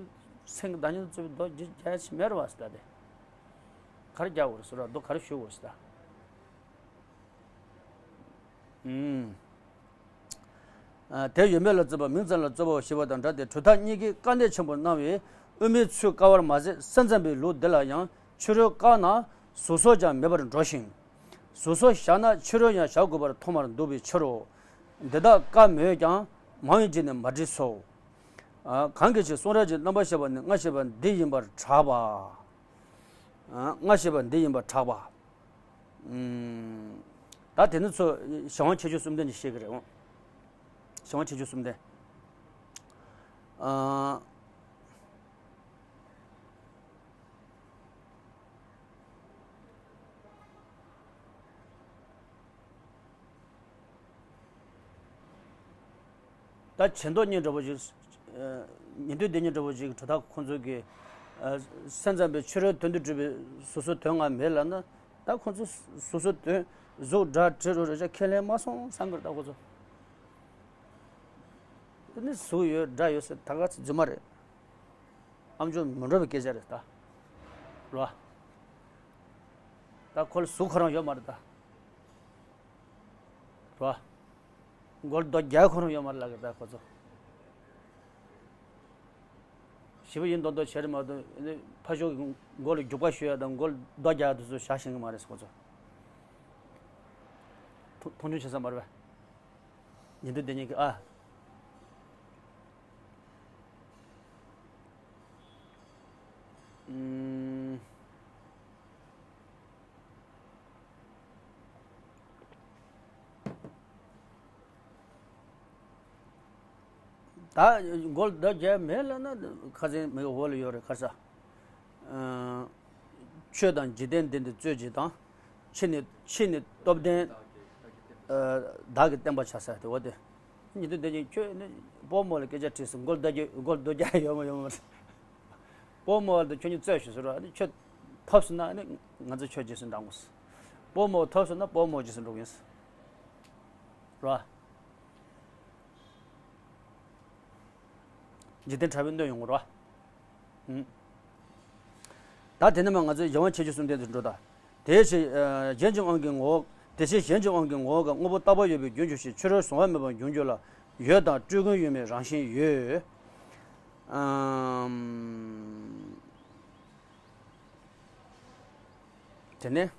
སེམས་ཀྱི་བདག་ཉིད་དུ་གྲུབ་པའི་རྡོ་རྒྱག་ཡ་ཞིག་མེད་རེད་བ་ཟེར་ད་དེ། ག་རེ་རྒྱག་དགོས་རེད་ཟེར་རོ། རྡོ་ག་རེ་གཞུ་དགོས་རེད་ཟེར་ད། ཨུམ། དེ་ཡོད་མེད་ལ་རྩོད་པ་མིང་ཙམ་ལ་རྩོད་པའོ་ཞེས་པ་དང་འདྲ་སྟེ། གྲུབ་མཐའ་གཉིས་ཀྱི་དཀའ་གནད་ཆེན་པོར་སྣང་བས་དབུ་མའི་ཚུལ་དཀའ་བར་མ་ཟད། སེམས་ཙམ་པའི་ལུགས་འདི་ལ་ཡང་ཕྱི་རོལ་བཀག་ན་གཟུགས་སོགས་ཀྱང་མེད་པར་འགྲོ་ཞིང་། གཟུགས་སོགས་བཞག་ན་ཕྱི་རོལ་ཡང་བཞག་དགོས་པར་ཐོག་མར་འདུག་པའི་ཕྱིར་རོ། འདི་དག་བཀའ་མོས་ཀྱང་མང་བའི་རྗེས་ནས་མ་བྲིས་སོ། གང་གི་ཕྱིར་གསུང་རབ་ཀྱི་རྣམ་པར་ཤེས་པ་ནི་སྔ་ཤེས་པ་འདི་ཡིན་པར་གྲགས་པ། སྔ་ཤེས་པ་འདི་ཡིན་པར་གྲགས་པ། ད་དེ་ནི་ཚོ་གཞན་དབང་ཁྱད་ཆོས་གསུམ་ལྡན་གྱི་བཤད་ཀྱི་རེད། གཞན་དབང་ཁྱད་ཆོས་གསུམ་ལྡན། ད་བྱེ་མདོ་གཉིས་འདྲ་པོ་ཞིག་ཉན་ཐོས་སྡེ་གཉིས་འདྲ་པོ་ཞིག་གྲུབ་མཐའ་ཁོང་ཚོ་གི་སེམས་ཙམ་པའི་ཕྱི་རོལ་དོན་དུ་གྲུབ་པའི་གཟུགས་སོགས་དོན་ལྔ་མེད་ལབ་ན། ད་ཁོང་ཚོ་གཟུགས་སོགས་དོན་གཟུགས་སྒྲ་དྲི་རོ་རེག་བྱ་ཁས་ལེན་མ་སོང་བསམ་གི་རེད། ད་ཁོང་ཚོ་ཨ་ནི་གཟུགས་ཡོད་སྒྲ་ཡོད་ཟེར་ད་ག་ཚོད་རྫུན་མ་རེད། ཨམ་ཅོག་མི་འགྲོ་བའི་སྐད་ཆ་རེད་ད། རོ། ད་ཁོ་ལ་གཟུགས་ཁོ་རང་ཡོད་མ་རེད་ད། རོ། མགོ་ལ་རྡོ་རྒྱག་ཁོ་རང་ཡོད་མ་རེད་ལབ་གི་རེད་ད་ཁོ་ཚོ། ཞེ་པོ་ཡིན་མདོག་མདོག་བྱས་རེད་མ་གཏོགས་ཨ་ནི་ཕ་ཤོག་གི་མགོ་ལ་རྒྱུག་པ་གཞུ་ཡ་དང་མགོ་ལ་རྡོ་རྒྱག་ཡ་དེ་ཚོ་བཞག་ཤེས་གི་མ་རེད་ཁོ་ཚོ། མཐོང་ཆུང་བྱེད་ས་མ་རེད་པས། ཉན་ཐོས་སྡེ་གཉིས་ཀྱི་ཨ། ཨུམ། ད་མགོ་ལ་རྡོ་རྒྱག་མེད་ལབ་ན་ཁ་སང་མི་འོག་ལ་ཡོད་རེད་ཁ་ས། ཆོས་དང་འཇིག་རྟེན་འདི་འདི་རྩོད་བྱེད་དང་། ཕྱི་ནས་ཕྱི་ནས་སྟོབས་ལྡན། བདག་གིས་བསྟན་པ་བྱ་ས་དེ་འོ་དེ། ཉན་ཐོས་སྡེ་གཉིས་ཁྱོད་ནི་སྤོ་མོ་ལ་སྐད་ཆ་དྲིས་སོང་མགོ་ལ་རྡོ་རྒྱག་མགོ་ལ་རྡོ་རྒྱག་ཡོད་མ་ཡོད་མ་རེད། སྤོ་མོ་ལ་ཁྱོད་གཉིས་རྩོད་ཤོག་ཟེར་རོ། ཨ་ནི་ཁྱོད་ཐོབ་སོང་ན་ཨ་ནི་ང་ཚོ་ཁྱོད་རྗེས་སུ་འབྲང་དགོས། སྤོ་མོ་ཐོབ་སོང་ན་སྤོ་མོ་རྗེས་སུ་འགྲོ་གི་ཡིན། རོ། འཇིག་རྟེན་དྲ་བའི་གནོད་ཡོང་གི་རོ། ཨུམ། ད་དེ་ནས་མ་ང་ཚོས་གཞན་དབང་ཁྱད་ཆོས་གསུམ་ལྡན་དུ་འགྲོ་ད། དེའི་ཕྱིར་གཞན་གྱི་དབང་གི་ངོ་བོ། དེ་ཕྱིར་གཞན་གྱི་དབང་གི་ངོ་བོ་གང་དངོས་པོ་རྟག་པར་ཡོད་པའི་རྒྱུར་འགྱུར་ཞིང་ཕྱི་རོལ་གཟུང་བ་མེད་པར་འགྱུར་འགྱུར་ལ་ཡོད་དང་སྤྲོས་ཀུན་ཡོད་མེད་རང་བཞིན་ཡོད། ཨམ། དེ་ནས།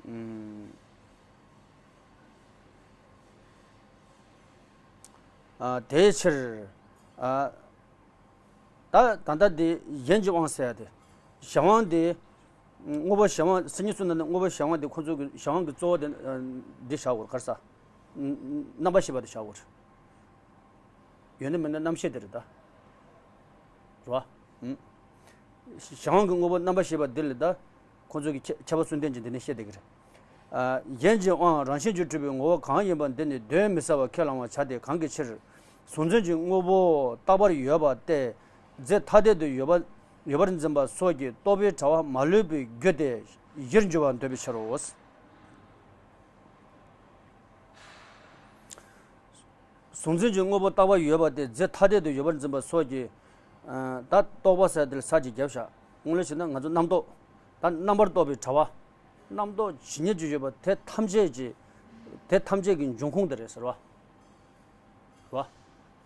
ཨམ། ཨ། དེའི་ཕྱིར། ཨ། ད་ད་ལྟ་འདི་གཞན་གྱི་དབང་ཟེར་ཡ་དེ། གཞན་དབང་དེ། དངོས་པོ་གཞན་དབང་སེམས་ཉིད་གསུམ་ནང་ནས་དངོས་པོ་གཞན་དབང་དེ་ཁོ་ཚོ་གི་གཞན་དབང་གི་གཙོ་བོ་དེ་འདི་བཞག་དགོས་ག་རེ་ཟ། རྣམ་པར་ཤེས་པ་དེ་བཞག་དགོས། ཡོད་ན་མེད་ན་རྣམ་ཤེས་དེ་རེད་ད། རེད་བ། གཞན་དབང་གི་དངོས་པོ་རྣམ་པར་ཤེས་པ་འདི་ལ་ད། ཁོ་ཚོ་གི་ཁྱད་ཁྱད་པར་གསུམ་ལྡན་གྱི་འདི་ནས་བཤད་བསྡད་ཀྱི་རེད། གཞན་གྱི་དབང་རང་བཞིན་གྱིས་གྲུབ་པའི་ངོ་བོ་གང་ཡིན་པ་འདི་ནི་གདོན་མི་ཟ་བར་ཁས་བླང་བར་བྱ་སྟེ་གང་གི་ཕྱིར། གཟུང་འཛིན་གྱི་དངོས་པོ་རྟག་པར་ཡོད་པ་སྟེ། རྫས་ཐ་དད་དུ་ཡོད་པ་ཡོད་པར་འཛིན་པ་སོགས་ཀྱི་རྟོག་པའི་དྲ་བ་མ་ལུས་པའི་རྒྱུ་དེ་གཞིར་འགྱུར་བར་འདོད་པའི་ཕྱིར་རོ། གཟུང་འཛིན་གྱི་དངོས་པོ་རྟག་པར་ཡོད་པ་སྟེ་རྫས་ཐ་དད་དུ་ཡོད་པར་འཛིན་པ་སོགས་ཀྱི། ད་རྟོག་པ་ཟེར་དེ་ལ་ས་ཅིག་བརྒྱབ་བཞག་དངོས་གནས་བྱས་ན་ང་ཚོ་རྣམ་རྟོག་ད་རྣམ་པར་རྟོག་པའི་དྲ་བ། རྣམ་རྟོག་ཇི་སྙེད་ཅིག་ཡོད་པ་དེ་ཐམས་ཅད་ཀྱི། དེ་ཐམས་ཅད་ཀྱི་འབྱུང་ཁུངས་དེ་རེད་ཟེར་བ། རེད་བ།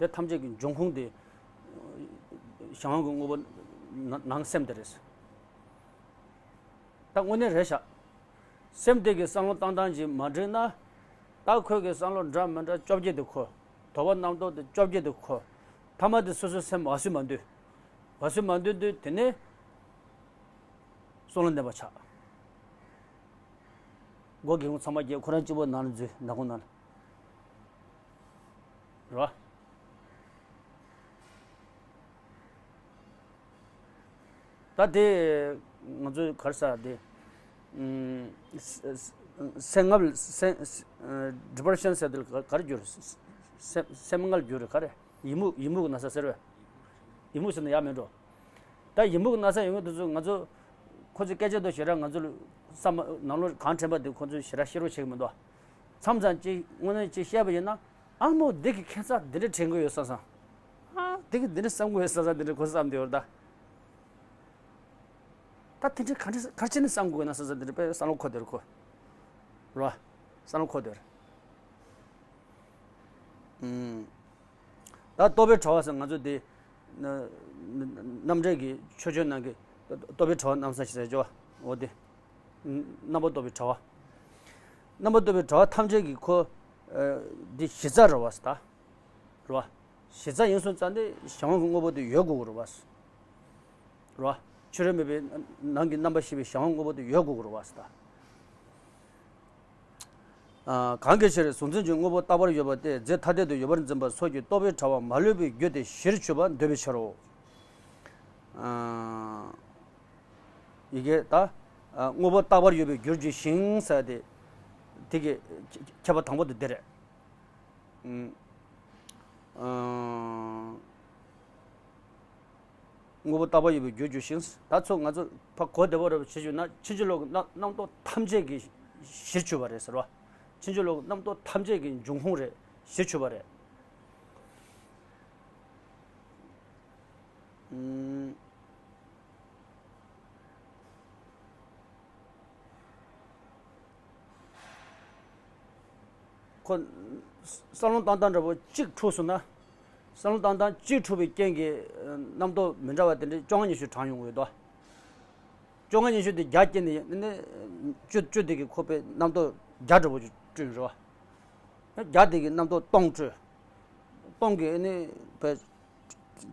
དེ་ཐམས་ཅད་ཀྱི་འབྱུང་ཁུངས་དེ། གཞན་དབང་གི་དངོས་པོ་ནང་སེམས་དེ་རེད་ཟེར། ད་དངོས་གནས་རེད་ཤག་སེམས་དེ་གི་བསམ་བློ་བཏང་སྟངས་ཀྱིས་མ་འགྲིག་ན། ད་ཁོས་གི་བསམ་བློ་འདྲ་མི་འདྲ་བཅོ་བརྒྱད་དེ་ཁོ། དོགས་པ་རྣམ་རྟོག་དེ་བཅོ་བརྒྱད་དེ་ཁོ། ཐ་མ་དེ་སོ་སོའི་སེམས་བ་སུ་མ་འདུས། བ་སུ་མ་འདུས་དུས་དེ་ནས། བསམ་བློ་འདྲེན་པ་ཆགས། སྒོ་སྒེའུ་ཁུང་ཚང་མ་བརྒྱབ་ཁོ་རང་གཅིག་པོ་ནང་ལ་འཛུལ་ནག་ཁུང་ནང་ལ། རེད་བ། ད་དེ་ང་ཚོའི་ག་རེ་ཟེར་དེ། སེམས་ལྔ་སེམས་depression ཟེར་དེ་ལ་ག་རེ་བསྒྱུར། སེམས་སེམས་ལྔ་ལ་བསྒྱུར་རེད་ག་རེ། ཡི་མུག་ཡི་མུག་གི་ན་ཚ་ཟེར་བས། ཡི་མུག་ཟེར་ན་ཡག་མེད་འགྲོ། ད་ཡི་མུག་གི་ན་ཚ་ཡོང་མཁན་དེ་ཚོ་ང་ཚོ། ཁོ་ཚོའི་སྐད་ཆ་དང་ཞེ་དྲག་ང་ཚོ་ལ་བསམ་ནང་ལོགས་གང་དྲན་པ་དེ་ཁོ་ཚོས་ཞེ་དྲག་ཤེས་རོགས་བྱེད་ཀྱི་མི་འདུག་མཚམས་མཚམས་ཅིག་དངོས་གནས་ཅིག་བཤད་པ་ཡིན་ན། ཨ་མོ་འདི་གི་ཁྱད་མཚར་འདི་འདྲ་དྲན་གི་ཡོད་བསམ་བསམ། ཨ་འདི་གི་འདི་འདྲ་བསམ་གི་ཡོད་བསམ་བསམ་འདི་འདྲ་ཁོ་བསམ་བསྡད་ཡོད་རེད་ད། ད་དེ་འདྲ་ག་འདྲ་ག་རེ་བྱས་ནས་བསམ་དགོས་ན་བསམ་བསམ་འདི་འདྲ་དཔེ་བསམ་བློ་འཁོར་བསྡད་རེད་ཁོ། རེད་བ། བསམ་བློ་འཁོར་བསྡད་རེད། ཨུམ། ད་རྟོག་པའི་དྲ་བ་ཟེར་ང་ཚོ་དེ། ན་ན་རྣམ་འགྲེལ་གྱི་ཆོས་སྤྱོད་ནང་གི་རྟོག་པའི་དྲ་བ་རྣམ་གསུམ་ཞེས་བྱ་བ་འོ་དེ། རྣམ་པར་རྟོག་པའི་དྲ་བ། རྣམ་པར་རྟོག་པའི་དྲ་བ་ཐམས་ཅད་ཀྱི་ཁོ། ཨ། འདི་གཞི་རྩ་རེད་བ་ཟེར་ད། རེད་བ། གཞི་རྩ་ཡིན་སོང་ཙང་ནི་གཞན་དབང་གི་དངོས་པོ་དེ་ཡོད་དགོས་ཀྱི་རེད་བ། རེད་བ། ཕྱི་རོལ་མེད་པའི་ནང་གི་རྣམ་པར་ཤེས་པའི་གཞན་དབང་དངོས་པོ་དེ་ཡོད་དགོས་ཀྱི་རེད་བ་ཟེར་ད། ཨ། གང་གི་ཕྱིར་གཟུང་འཛིན་གྱི་དངོས་པོ་རྟག་པར་ཡོད་པ་སྟེ་རྫས་ཐ་དད་དུ་ཡོད་པར་འཛིན་པ་སོགས་ཀྱི་རྟོག་པའི་དྲ་བ་མ་ལུས་པའི་རྒྱུ་དེ་གཞིར་གྱུར་པར་འདོད་པའི་ཕྱིར་རོ། ཨ། ཡི་གེ་ད། ཨ། དངོས་པོ་རྟག་པར་ཡོད་པའི་རྒྱུར་གྱུར་ཞིང་ཟེར་ཏེ། དེ་གི་ཁྱབ་པ་དང་པོ་དེ་འདི་རེད། ཨ། དངོས་པོ་རྟག་པར་ཡོད་པའི་རྒྱུར་གྱུར་ཞིང་། ད་ཚོ་ང་ཚོ་ཕ་གོ་བདེ་པོ་རེད་བྱེད་ཞུ་ན་ཕྱིན་ཅི་ལོག་གི་རྣམ་རྣམ་རྟོག་ཐམས་ཅད་ཀྱི་གཞིར་གྱུར་པ་རེད་ཟེར་བ། ཕྱིན་ཅི་ལོག་གི་རྣམ་རྟོག་ཐམས་ཅད་ཀྱི་འབྱུང་ཁུངས་རེད། གཞིར་གྱུར་པ་རེད། ཨུམ། ཁོ། བསམ་བློ་བཏང་སྟངས་འདྲ་པོ་གཅིག་འཁྲུགས་སོང་ན། བསམ་བློ་བཏང་སྟངས་གཅིག་འཁྲུགས་པའི་རྐྱེན་གྱིས་རྣམ་རྟོག་མི་འདྲ་བ་དེ་འདྲའི་བཅོ་ལྔ་ཉི་ཤུ་གྲངས་ཡོང་གི་ཡོད་དོ། བཅོ་ལྔ་ཉི་ཤུ་དེ་བརྒྱ་བསྐྱེད་ནས་ནི། བཅུ་བཅུ་དེ་གི་ཁོ་པའི་རྣམ་རྟོག་བརྒྱ་འདྲ་པོ་ཅིག་སྤྲོད་རོ། བརྒྱ་དེ་གི་རྣམ་རྟོག་སྟོང་སྤྲོད། སྟོང་གི་ནི་པའི།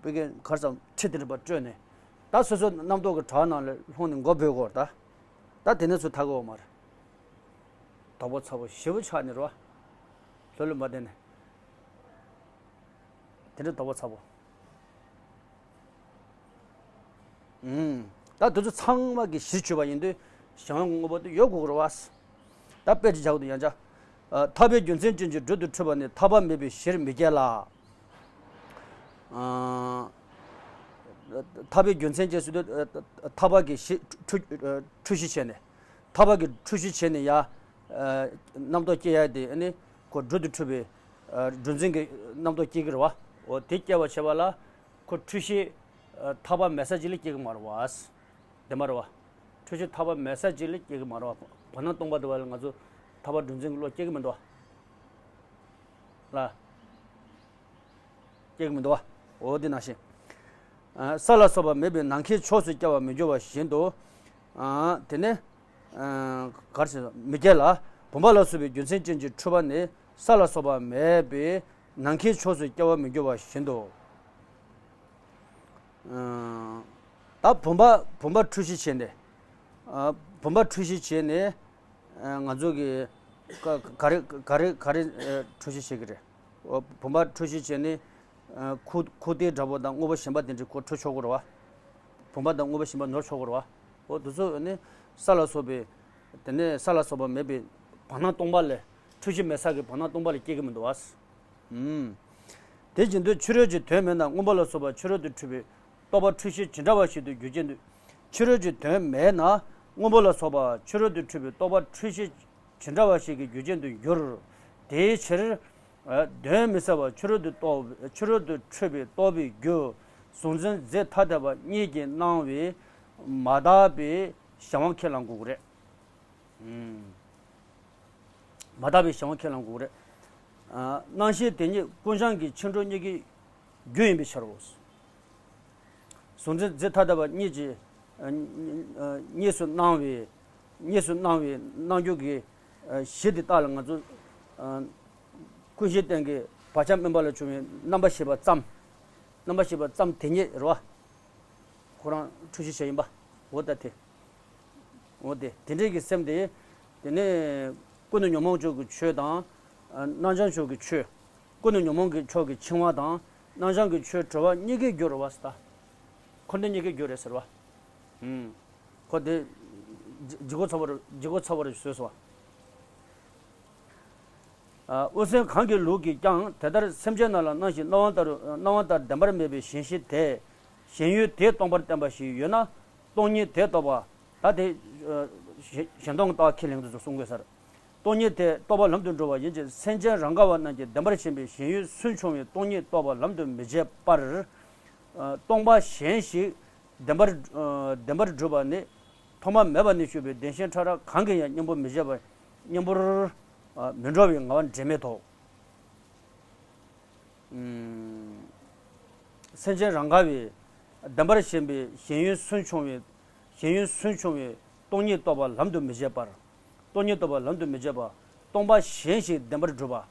བོད་སྐད་གར་ཙམ་ཁྲིད་དེ་འདྲ་པ་སྤྲོད་ནས། ད་སོ་སོ་རྣམ་རྟོག་གི་དྲ་བ་ནང་ལ་ལྷུང་ནས་མགོ་འབོད་དགོས་ད། ད་དེ་ནས་ཚུར་ཐར་གི་ཡོད་མ་རེད། དོག་པོ་ཚ་པོ་ཞེ་པོ་ཆགས་ནས་རོ། ལྷོད་ལྷོད་མ་བསྡད་ནས། དེ་འདྲ་དོག་པོ་ཚ་པོ། ཨུམ། ད་དེ་ཚོ་ཚང་མ་གི་གཞིར་གྱུར་པ་ཡིན་དུས་གཞན་དབང་གི་དངོས་པོ་དེ་ཡོད་དགོས་ཀྱི་རེད་བ། ད་དཔེ་ཅིག་བྱ་དགོས་འདུག་ཡང་བྱ། ཨ། ཐར་པའི་རྒྱུ་མཚན་ཅན་གྱི་སྦྲུལ་དུ་འཁྲུལ་པ་ནི་ཐར་པ་མེད་པའི་གཞིར་མི་སྐྱེ་ལ། ཨ། ཐར་པའི་རྒྱུ་མཚན་ཅན་ཟེར་དུས། ཨ། ཐར་པ་གི་གཞི་འཁྲུལ། འཁྲུལ་གཞི་བྱས་ནས། ཐར་པ་གི་འཁྲུལ་གཞི་བྱས་ནས་ཡ། ཨ། རྣམ་རྟོག་སྐྱེ་ཡ་དེ་ཨ་ནི་ཁོ་སྦྲུལ་དུ་འཁྲུལ་པའི། ཨ། སྦྲུལ་འཛིན་གྱི་རྣམ་རྟོག་སྐྱེ་གི་རེད་བ། འོ་དེ་སྐྱེ་བར་བྱེད་པ་ལ་ཁོ་འཁྲུལ་གཞི། ཨ། ཐར་པ་མེད་ས་ཅིག་ལ་སྐྱེ་གི་མ་རེད་བ། དེ་མ་རེད་བ། འཁྲུལ་གཞི་ཐར་པ་མེད་ས་ཅིག་ལ་སྐྱེ་གི་མ་རེད་བ། བར་སྣང་སྟོང་པ་དེ་བ་ལ་ང་ཚོ་ཐར་པ་སྦྲུལ་འཛིན་གྱི་བློ་སྐྱེ་གི་མི་འདུག་བ། ལ། སྐྱེ་གི་མི་འདུག་བ། འོ་དེ་ནང་བཞིན། ཨ། ས་ལ་སོགས་པ་མེད་པའི་ནམ་མཁའི་ཕྱོགས་སུ་སྐྱེ་བར་མི་འགྱུར་བ་བཞིན་དུ། ཨ། དེ་ནས། ཨ། གར་ཞིག་མི་སྐྱེ་ལ། བུམ་པ་ལ་སོགས་པའི་རྒྱུ་མཚན་ཅན་གྱི་འཁྲུལ་པ་ནི་ས་ལ་སོགས་པ་མེད་པའི་ནམ་མཁའི་ཕྱོགས་སུ་སྐྱེ་བར་མི་འགྱུར་བ་བཞིན་དུ། ཨ། ད་བུམ་པ་བུམ་པ་འཁྲུལ་གཞི་བྱས་ནས། ཨ། བུམ་པ་འཁྲུལ་གཞི་བྱས་ནས། ཨ། ང་ཚོ་གི་ག་ག་རེ་ག་རེ་ག་རེ། ཨ། འཁྲུལ་གཞི་བྱེད་ཀྱི་རེད། འོ། བུམ་པ་འཁྲུལ་གཞི་བྱས་ནས། ཨ། ཁུག་ཁུག་རྟའི་འདྲ་པོ་དང་དངོས་པོ་གཞན་པ་དེ་འདྲ་ཁོ་འཁྲུལ་ཆོག་གི་རེད་བ། བུམ་པ་དང་དངོས་པོ་གཞན་པ་ནོར་ཆོག་གི་རེད་བ། འོ་དེ་ཚོ་ནི་ས་ལ་སོགས་པའི། དེ་ནས་ས་ལ་སོགས་པ་མེད་པའི་བར་སྣང་སྟོང་པ་ལས། འཁྲུལ་གཞི་མེད་ས་གི་བར་སྣང་སྟོང་པ་ལས་སྐྱེ་གི་མི་འདུག་བ། ཨུམ། དེ་བཞིན་དུ་ཕྱི་རོལ་གྱི་དོན་མེད་ན་མངོན་པ་ལ་སོགས་པ་ཕྱི་རོལ་དུ་འཁྲུལ་པའི་རྟོག་པ་འཁྲུལ་གཞི་ཇི་འདྲ་བ་ཞིག་ཏུ་འགྱུར་གྱི་འདུག་ཕྱི་རོལ་གྱི་དོན་མེད་ན་མངོན་པ་ལ་སོགས་པ་ཕྱི་རོལ་དུ་འཁྲུལ་པའི་རྟོག་པ་འཁྲུལ་གཞི་ཇི་འདྲ་བ་ཞིག་གི་རྒྱུ་ཅན་དུ་འགྱུར། དེའི་ཕྱིར། ཨ། དོན་མི་གསལ་བ་ཕྱི་རོལ་དུ་རྟོག་ཕྱི་རོལ་དུ་འཁྲུལ་པའི་རྟོག་པའི་རྒྱུ། གཟུང་འཛིན་རྫས་ཐ་དད་པ་གཉིས་ཀྱིས་སྣང་བའི་མ་དག་པའི་གཞན་དབང་ཁས་བླང་དགོས་ཀྱི་རེད། ཨུམ། མ་དག་པའི་གཞན་དབང་ཁས་བླང་དགོས་ཀྱི་རེད། ཨ། སྣང་ཤེས་དེ་ཉིད་ཀུན་བྱང་གི་ཆོས་འཕྲོད་གཉིས་ཀྱི་རྒྱུ་ཡིན་པའི་ཕྱིར་རོ། གཟུང་འཛིན་རྫས་ཐ་དད་པ་གཉིས་ཀྱིས། ཨ། གཉིས་སུ་སྣང་བའི། གཉིས་སུ་སྣང་བའི་སྣང་རྒྱུ་གི། ཨ། གཞི་དེ་དག་ལ་ང་ཚོ། ཨ། ཀུན་གཞིའི་སྟེང་གི་བག་ཆགས་སྨོན་པ་ལས་བྱུང་བའི་རྣམ་པར་ཤེས་པ་ཙམ། རྣམ་པར་ཤེས་པ་ཙམ་དེ་ཉིད་རེད་བ། ཁོ་རང་འཁྲུལ་གཞི་བྱས་ཡིན་པ། འོ་ད་དེ། འོ་དེ་དེ་འདྲའི་གི་སེམས་དེ། དེ་ནས་ཀུན་ཏུ་ཉོན་མོངས་ཕྱོགས་ཀྱི་ཆོས་དང་། ཨ། སྣང་བྱང་ཕྱོགས་ཀྱི་ཆོས། ཀུན་ཏུ་ཉོན་མོངས་ཀྱི་ཕྱོགས་ཀྱི་འཆིང་བ་དང་སྣང་བྱང་གི་ཆོས་གྲོལ་བ་གཉིས་ཀའི་རྒྱུ་རེད་བ་ཟེར་ད། འཁོར་འདས་གཉིས་ཀའི་རྒྱུ་རེད་ཟེར་བ། ཨུམ། ཁོ་དེ་ལྗི་ལྗི་གོ་ཚ་བོ་རེད། ལྗི་གོ་ཚ་བོ་རེད་བཟོས་སོང་བ། ཨ། དབུ་སེམས་གང་གི་ལུགས་ཀྱིས་ཀྱང་དེ་ལྟར་སེམས་ཅན་རྣམས་ལ་སྣང་ཞིང་སྣང་བ་ལྟར། སྣང་བ་ལྟར་བདེན་པར་མེད་པའི་ཞེན་གཞི་དེ། ཞེན་ཡུལ་དེ་སྟོང་པར་བསྟན་པ་ཞིག་ཡོད་ན། སྟོང་ཉིད་དེ་རྟོགས་པ། ད་དེ། ཨ། ཞེན་ཞེན་སྟོང་གི་ལྟ་བ་ཁས་ལེན་དུ་གསུང་དགོས་ཟེར། སྟོང་ཉིད་དེ་རྟོགས་པ་ལམ་དུ་འགྲོ་བ་ཡིན་ཕྱིར་སེམས་ཅན་རང་ག་བ་རྣམས་ཀྱིས་བདེན་པར་ཞེན་པའི་ཞེན་ཡུལ་སུན་ཕྱུང་བའི་སྟོང་ཉིད་རྟོགས་པ་ལམ་དུ་མི་བྱེད་པར། ཨ། སྟོང་པ་གཞན་ཞིག་བདེན་པར། ཨ། བདེན་པར་གྲུབ་པ་ནི། ཐོག་མ་མེད་པ་ནས་ཞུགས་པའི་བདེན་ཞེན་ཕྲ་རགས་གང་གིས་ཡང་གཉེན་པོར་མི་བྱེད་པ། གཉེན་པོར། ཨ། མི་འགྲོ་བའི་ངང་པ་འབྲེལ་མེད་དོ། ཨུམ། སེམས་ཅན་རང་ག་བའི་བདེན་པར་ཞེན་པའི་ཞེན་ཡུལ་སུན་ཕྱུང་བའི། ཞེན་ཡུལ་སུན་ཕྱུང་བའི་སྟོང་ཉིད་རྟོགས་པ་ལམ་དུ་མི་བྱེད་པར། སྟོང་ཉིད་རྟོགས་པ་ལམ་དུ་མི་བྱེད་པ། སྟོང་པ་གཞན་ཞིག་བདེན་པར་སྒྲུབ་པ།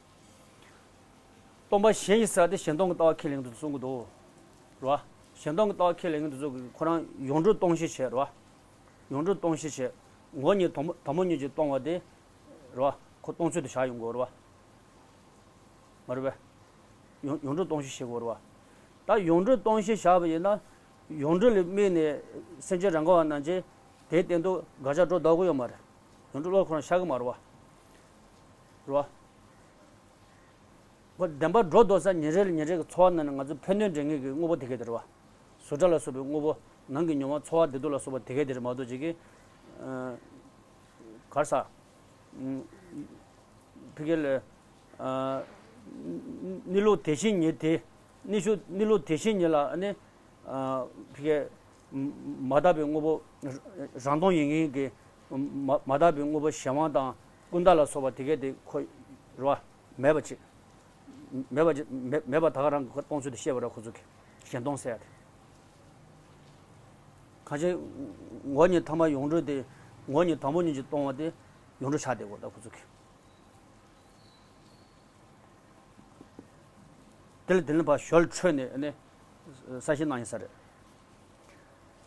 སྟོང་པ་གཞན་ཞིག་ཟེར་བ་དེ་གཞན་སྟོང་གི་ལྟ་བ་ཁས་ལེན་མཁན་དེ་ཚོ་གསུང་གི་འདུག་རེད་བ། གཞན་སྟོང་གི་ལྟ་བ་ཁས་ལེན་མཁན་དེ་ཚོ་གིས་ཁོ་རང་ཡོངས་གྲུབ་སྟོང་གཞི་བྱས་རེད་བ། ཡོངས་གྲུབ་སྟོང་གཞི་བྱས། ངོ་བོ་ཉིད་དང་པོ་དང་པོ་ཉིད་ཀྱིས་སྟོང་བ་དེ་རེད་བ། ཁོ་སྟོང་ཚུལ་དུ་བཞག་ཡོང་དགོས་རེད་བ། མ་རེད་པས། ཡོངས་ཡོངས་གྲུབ་སྟོང་གཞི་བྱེད་དགོས་རེད་བ། ད་ཡོངས་གྲུབ་སྟོང་གཞི་བཞག་པ་ཡིན་ན། ཡོངས་གྲུབ་ལ་དམིགས་ནས་སེམས་ཅན་རང་ག་བ་རྣམས་ཀྱིས་དེའི་སྟེང་དུ་དགག་བྱ་སྒྲོ་འདོགས་ཀྱི་ཡོད་མ་རེད། ཡོངས་གྲུབ་བློ་ཁོ་རང་ཤར་གྱི་མ་རེད་བ། རེད་བ། ཁོ་བདེན་པར་སྒྲོ་འདོགས་ས་ཉིན་རེ་ལ་ཉིན་རེ་གི་འཚོ་བ་ནང་ནས་ང་ཚོ་ཕན་གནོད་འདྲེན་མཁན་གྱི་དངོས་པོ་དེ་གས་དེ་རེད་བ། བཟོ་གྲྭ་ལ་སོགས་པའི་དངོས་པོ། ནང་གི་ཉོ་བ། འཚོ་བ་བདེ་སྡུག་ལ་སོགས་པ་དེ་གས་དེ་རེད་མ་གཏོགས་ཅིག་གི། ཨ། ག་རེ་ཟ། ཨ། ཕ་གི་ལ། ཨ། གནས་ལུགས་དེ་བཞིན་ཉིད་དེ། གནས་ལུགས་གནས་ལུགས་དེ་བཞིན་ཉིད་ལ་ནི། ཨ། ཕ་གི། མ་དག་པའི་དངོས་པོ། རང་སྟོང་ཡིན་མཁན་གྱི། མ་མ་དག་པའི་དངོས་པོ་གཞན་དབང་དང་ཀུན་བརྟགས་ལ་སོགས་པ་དེ་གས་དེ་ཁོ། རེད་བ། མེད་པ་ཅིག་མེད་པ་ཅིག་མེད་མེད་པ་ད་ག་རང་གི་སྟོང་ཚུལ་དུ་བཤད་པ་རེད། ཁོ་ཚོ་གིས་གཞན་སྟོང་ཟེར་ཡ་དེ། གང་ཅི། ངོ་བོ་ཉིད་ཐ་མ་ཡོངས་གྲུབ་དེ། ངོ་བོ་ཉིད་དང་པོ་ཉིད་ཀྱིས་སྟོང་བ་དེ་ཡོངས་གྲུབ་ཆགས་བསྡད་དགོས་ད་ཁོ་ཚོ་གིས། དེ་ལ་དེ་ནས་ཕར་ཞོལ་འཕྲོས་ནས་ནི་གསལ་བཤད་གནང་ཡིན་ས་རེད།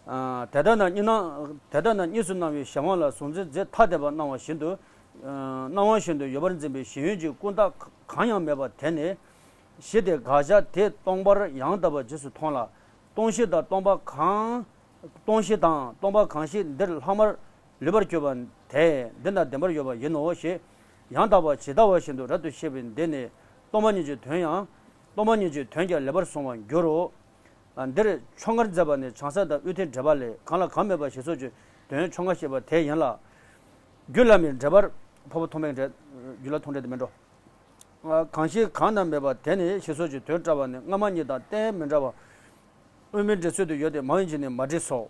ཨ། དེ་ལྟར་ན་གཉིས་སྣང་། དེ་ལྟར་ན་གཉིས་སུ་སྣང་བའི་གཞན་དབང་ལ་གཟུང་འཛིན་རྫས་ཐ་དད་པ་སྣང་བ་བཞིན་དུ། ཨ། སྣང་བ་བཞིན་དུ་ཡོད་པར་འཛིན་པའི་ཞེན་ཡུལ་གྱི་ཀུན་བཏགས་གང་ཡང་མེད་པ་དེ་ནི། གཞི་དེ་དགག་བྱ་དེ་སྟོང་པར་ཡང་དག་པར་རྗེས་སུ་མཐོང་ལ། སྟོང་གཞི་དང་སྟོང་པ་གང་། སྟོང་གཞི་དང་སྟོང་པ་གང་ཞིག་འདིར་ལྷག་མར་ལུས་པར་གྱུར་པ་དེ་འདི་ན་བདེན་པར་ཡོད་པ་ཡིན་ནོ་ཞེས་ཡང་དག་པ་ཇི་ལྟ་བ་བཞིན་དུ་རབ་ཏུ་ཤེས་པས་འདི་ནི་སྟོང་པ་ཉིད་ཀྱི་དོན་ཡང་། སྟོང་པ་ཉིད་ཀྱི་དོན་ཀྱང་ལེགས་པར་གསུངས་པར་འགྱུར་རོ། འདིར་ཕྱོགས་སྔར་མཛད་པ་ནི་བྱང་ས་དང་དབུས་མཐའི་འགྲེལ་པ་ལས། གང་ལ་གང་མེད་པ་ཞེས་སོགས་ཀྱི་དོན་ཕྱོགས་སྔར་བཤད་པ་དེ་ཡིན་ལ། རྒྱུད་བླ་མའི་འགྲེལ་པར། འཕགས་པ་ཐོགས་མེད་འགྲེལ། རྒྱུད་བླ་ཐོགས་འགྲེལ་དུ་མི་འགྲོ། གང་ཞིག་གང་དང་མེད་པ་དེ་ནི་ཞེས་སོགས་ཀྱི་དོན་བཀྲལ་བ་ནི་སྔ་མ་གཉིས་དང་གཏན་མི་འདྲ་བ། དབུ་མའི་འགྲེལ་ཚུལ་དུ་ཡོད་དེ་མང་བའི་རྗེས་ནས་མ་བྲིས་སོ།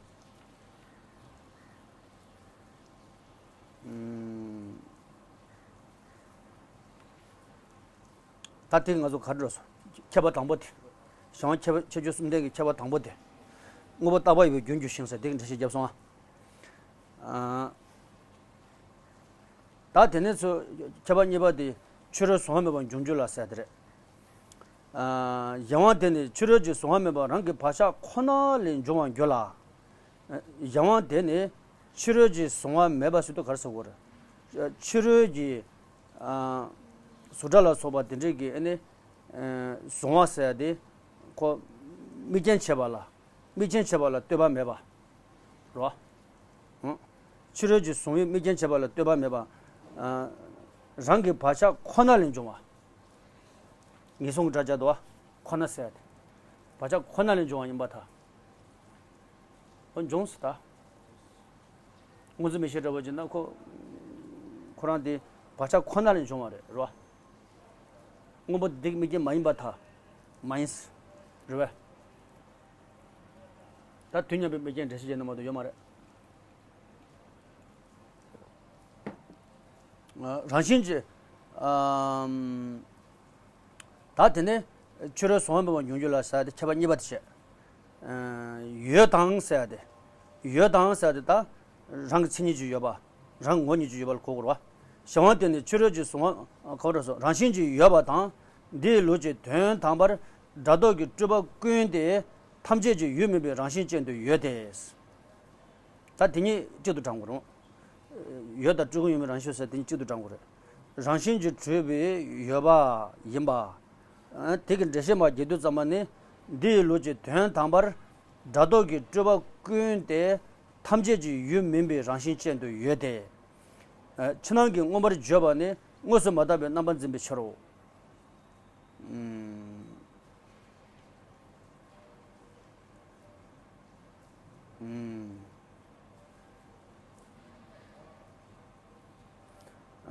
ད་དེ་ང་ཚོ་ག་འགྲོ་སོང་། ཁྱད་པར་དང་པོ་དེ། གཞན་དབང་ཁྱད་པར་ཁྱད་ཆོས་གསུམ་ལྡན་གྱི་ཁྱད་པར་དང་པོ་དེ། དངོས་པོ་བཏགས་པ་ཡོད་པའི་རྒྱུན་གྱི་ཞིང་ཟེར་དེ་གི་འགྲེལ་བཤད་བརྒྱབ་སོང་ཨ། ད་དེ་ནས་ཚུར་ཁྱད་པར་གཉིས་པ་དེ་ཕྱི་རོལ་གཟུང་བ་མེད་པར་འབྱུང་འགྱུར་ལ་ཟེར་དེ་རེད། གཞན་དབང་དེ་ནི་ཕྱི་རོལ་གྱི་གཟུང་བ་མེད་པ་རང་གི་བག་ཆགས་ཁོ་ན་ལས་འབྱུང་བར་འགྱུར་ལ། གཞན་དབང་དེ་ནི་ཕྱི་རོལ་གྱི་གཟུང་བ་མེད་པ་ཟེར་དུས་ག་རེ་ཟེར་དགོས་རེད། ཕྱི་རོལ་གྱི། བཟོ་གྲྭ་ལ་སོགས་པ་དེ་འདྲས་ཀྱི་ཨ་ནི། གཟུང་བ་ཟེར་ཡ་དེ། ཁོ། དམིགས་རྐྱེན་བྱེད་པ་ལ། དམིགས་རྐྱེན་བྱེད་པ་ལ་ལྟོས་པ་མེད་པ། རེད་བ། ཕྱི་རོལ་གྱི་གཟུང་བའི་དམིགས་རྐྱེན་བྱེད་པ་ལ་ལྟོས་པ་མེད་པ། རང་གི་བག་ཆགས་ཁོ་ན་ལས་འབྱུང་བ། ངེས་བཟུང་གི་སྒྲ་སྦྱར་འདུག་བ། ཁོ་ན་ཟེར་ཡ་དེ། བག་ཆགས་ཁོ་ན་ལས་འབྱུང་བ་ཡིན་པར་ཐལ། འོ་འབྱུང་སྲིད་ད། སྔོ་འཛིན་མིག་ཤེས་འདྲ་བོ་བྱས་ན་ཁོ། ཁོ་རང་དེ་བག་ཆགས་ཁོ་ན་ལས་འབྱུང་བ་རེད་རོ། སྔོན་པོ་འདི་དམིགས་རྐྱེན་མ་ཡིན་པར་ཐལ། མ་ཡིན། རེད་བས། ད་དུས་མཉམ་པའི་དམིགས་རྐྱེན་འགྲེལ་བཤད་བྱས་ན་མ་གཏོགས་ཡོད་མ་རེད། རང་བཞིན་གྱིས། ཨམ། ད་དེ་ནས་ཕྱི་རོལ་གཟུང་བ་མེད་པར་འབྱུང་འགྱུར་ལ་ཟེར་ཏེ་ཁྱད་པར་གཉིས་པ་དེ་བཤད། ཡོད་དང་ཟེར་ཏེ། ཡོད་དང་ཟེར་ཏེ་ད། རང་གི་མཚན་ཉིད་ཀྱིས་ཡོད་པ། རང་ངོ་བོ་ཉིད་ཀྱིས་ཡོད་པ་ལ་གོ་དགོས་རེད་བ། གཞན་དབང་དེ་ནི་ཕྱི་རོལ་གྱི་གཟུང་བ་ག་བར་སོ་རང་བཞིན་གྱིས་ཡོད་པ་དང་། འདིའི་ལུགས་ཀྱི་དོན་དམ་པར་སྒྲ་རྟོག་གི་སྤྲོས་པ་ཀུན་ཏེ་ཐམས་ཅད་ཀྱི་ཡུལ་མིན་པའི་རང་བཞིན་ཅན་དུ་ཡོད་དེ། ད་དེ་གཉིས་གཅིག་ཏུ་བགྲང་དགོས་རུང་། ཡོད་དང་སྤྲོས་ཀུན་ཡོད་མིན་རང་བཞིན་ཟེར་དེ་གཉིས་གཅིག་ཏུ་བགྲང་དགོས་རེད། རང་བཞིན་གྱིས་གྲུབ་པའི་ཡོད་པ་ཡིན་པ། དེ་གི་འགྲེལ་བཤད་མར་རྒྱག་དུས་ཙམ་པ་ནི། འདིའི་ལུགས་ཀྱི་དོན་དམ་པར། སྒྲ་རྟོག་གི་སྤྲོས་པ་ཀུན་ཏེ། ཐམས་ཅད་ཀྱི་ཡུལ་མིན་པའི་རང་བཞིན་ཅན་དུ་ཡོད་དེ། ཕྱི་ནང་གི་མངོན་པར་བརྗོད་པ་ནི་དངོས་སུ་མ་དག་པའི་རྣམ་པར་འཛིན་པའི་ཕྱིར་རོ། ཨུམ། ཨུམ།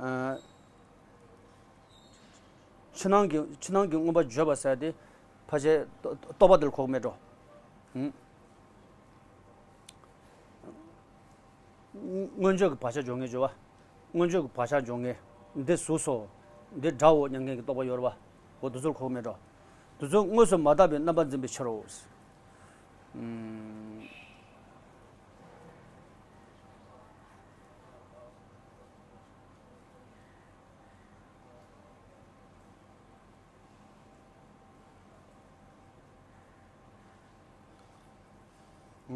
ཨ། ཕྱི་ནང་གི་ཕྱི་ནང་གི་མངོན་པར་བརྗོད་པ་ཟེར་ཏེ་ཕལ་ཆེར་རྟོག་པ་དེ་ལ་གོ་གི་མེད་འགྲོ། ཨུམ། མངོན་བརྗོད་ཀྱི་བག་ཆགས་འཇོག་མཁན་བརྗོད་པ། མངོན་བརྗོད་ཀྱི་བག་ཆགས་འཇོག་མཁན། འདི་གཟུགས་སོ། འདི་སྒྲའོ་སྙམ་མཁན་གྱི་རྟོག་པ་ཡོད་རེད་པ། འོ་དེ་ཚོར་གོ་གི་མེད་འགྲོ། དེ་ཚོ་དངོས་སུ་མ་དག་པའི་རྣམ་པར་འཛིན་པའི་ཕྱིར་རོ། ཨུམ།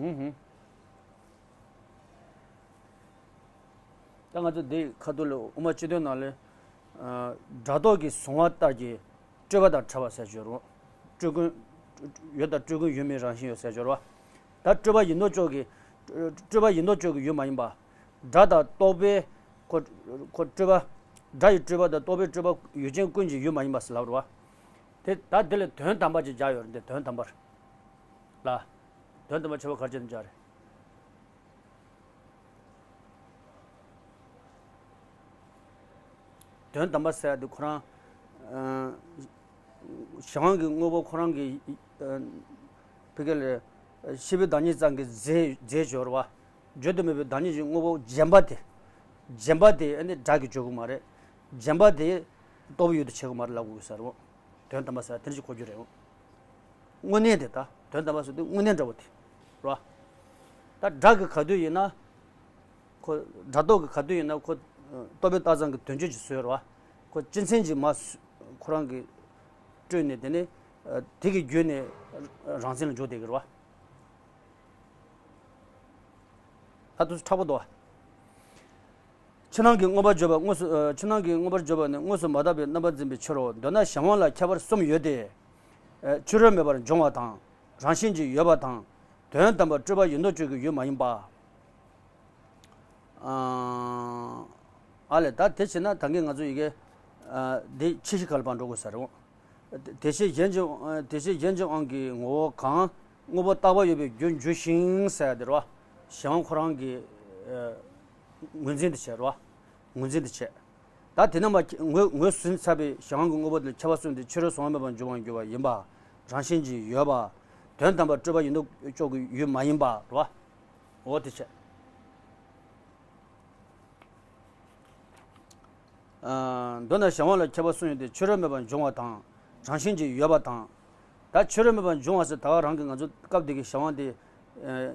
ཧུམ་ཧུམ། ད་ང་ཚོ་འདི་ཁ་ཐུག་ལ་དབུ་མ་སྤྱི་དོན་ནང་ལ། ཨ། སྒྲ་རྟོག་གི་གཟུང་བ་ལྟར་གྱི་སྤྲོས་པ་དང་བྲལ་བ་ཟེར་སྦྱོར་བ། སྤྲོས་ཀུན། ཡོད་དང་སྤྲོས་ཀུན་ཡུལ་མིན་རང་བཞིན་ཡོད་ཟེར་སྦྱོར་བ། ད་སྤྲོས་པ་ཡིན་མདོག་ཅོག་གི། སྤྲོས་པ་ཡིན་མདོག་ཅོག་གི་ཡུལ་མ་ཡིན་པ། སྒྲ་དང་རྟོག་པའི། ཁོ། ཁོ་སྤྲོས་པ། སྒྲ་ཡི་སྤྲོས་པ་དང་རྟོག་པའི་སྤྲོས་པ་ཡུལ་ཅན་ཀུན་གྱི་ཡུལ་མ་ཡིན་པ་ཟེར་ལབ་རེད་བ། དེ་ད་དེ་ལ་དོན་དམ་པ་ཅིག་སྦྱར་ཡོད་རེད་དེ། དོན་དམ་པར། ལ། དོན་དམ་པ་ཁྱད་པར་ག་རེ་བྱས་ནས་སྦྱར་རེད། དོན་དམ་པ་ཟེར་ཡ་དེ་ཁོ་རང་། ཨ། གཞན་དབང་གི་དངོས་པོ་ཁོ་རང་གི། ཨ། ཕ་གི་ལ། ཤེས་པའི་བདག་ཉིད་ཙམ་གྱི་རྫས་རྫས་སྦྱོར་བ། བརྗོད་དུ་མེད་པའི་བདག་ཉིད་ཀྱི་དངོས་པོ་རྗེན་པ་དེ། རྗེན་པ་དེ་ཨ་ནི་སྒྲ་གིས་བརྗོད་ཀྱི་མ་རེད། རྗེན་པ་དེ་རྟོག་པའི་ཡུལ་དུ་བྱེད་ཀྱི་མ་རེད་ལབ་དགོས་ཀྱི་ས་རེད། དོན་དམ་པ་ཟེར་དེ་འདྲ་ཞིག་གོ་རྒྱུ་རེད། དངོས་གནས་དེ་ད་དོན་དམ་པ་ཟེར་དུས་དངོས་གནས་འདྲ་བོ་དེ་རེད་བ། ད་སྒྲ་གི་ག་དུས་ཡིན་ན། ཁོ་སྒྲ་རྟོག་གི་ག་དུས་ཡིན་ན་ཁོ་རྟོག་པས་བཏགས་ཙམ་གྱི་དོན་བརྗོད་ཀྱི་བཟོ་རེད་བ། ཁོ་སྤྱི་མཚན་གྱིས་མ་ཁོ་རང་གི་སྤྲོས་ནས་དེ་ནས་དེ་གི་བརྒྱུད་ནས་རང་མཚན་ལ་འཇོག་བསྡད་ཀྱི་རེད་བ། ད་དུས་ཚོད་མཁྲེགས་པོ་འདུག་བ། ཕྱི་ནང་གི་མངོན་པར་བརྗོད་པ་དངོས་སུ། ཨ། ཕྱི་ནང་གི་མངོན་པར་བརྗོད་པ་ནི་དངོས་སུ་མ་དག་པའི་རྣམ་པར་འཛིན་པའི་ཕྱིར་རོ། མདོར་ན་གཞན་དབང་ལ་ཁྱད་པར་གསུམ་ཡོད་དེ། ཨ། ཕྱི་རོལ་མེད་པར་འབྱུང་བ་དང་། རང་བཞིན་གྱིས་ཡོད་པ་དང་། དོན་དམ་པར་སྤྲོས་པ་ཡིན་མདོག་ཅོག་གི་ཡུལ་མ་ཡིན་པ། ཨ། ཨ་ལས་ད་དེ་བྱས་ན་ད་གིན་ང་ཚོ་ཡི་གེ། ཨ། འདི་ཕྱི་བཞིན་ག་ལ་ཕར་འགྲོ་དགོས་ས་རེད། དེ་བཞིན་གཞན་གྱི། དེ་བཞིན་གཞན་གྱི་དབང་གི་ངོ་བོ་གང་། དངོས་པོ་རྟག་པར་ཡོད་པའི་རྒྱུར་འགྱུར་ཞིང་ཟེར་ཡ་དེ་རེད་བ། གཞན་དབང་ཁོ་རང་གི། ཨ། ངོས་འཛིན་དེ་བྱས་རེད་བ། ངོས་འཛིན་དེ་བྱས། ད་དེ་རྣམ་པ་ངོས་ངོས་ཟིན་ཚར་བའི་གཞན་དབང་གི་དངོས་པོ་དེ་ལ་ཁྱད་པར་གསུམ་དེ་ཕྱི་རོལ་གཟུང་བ་མེད་པར་འབྱུང་བར་འགྱུར་བ་ཡིན་པ། རང་བཞིན་གྱིས་ཡོད་པ། དོན་དམ་པར་སྤྲོས་པ་ཡིན་མདོག་ཅོག་གི་ཡུལ་མ་ཡིན་པ་རེད་བ། འོ་དེ་བྱས། ཨ། མདོར་ན་གཞན་དབང་ལ་ཁྱད་པར་གསུམ་ཡོད་དེ། ཕྱི་རོལ་མེད་པར་འབྱུང་བ་དང་། རང་བཞིན་གྱིས་ཡོད་པ་དང་། ད་ཕྱི་རོལ་མེད་པར་འབྱུང་བ་ཟེར་ད་ག་རང་གི་ང་ཚོ་སྐབས་འདི་གི་གཞན་དབང་དེ། ཨ།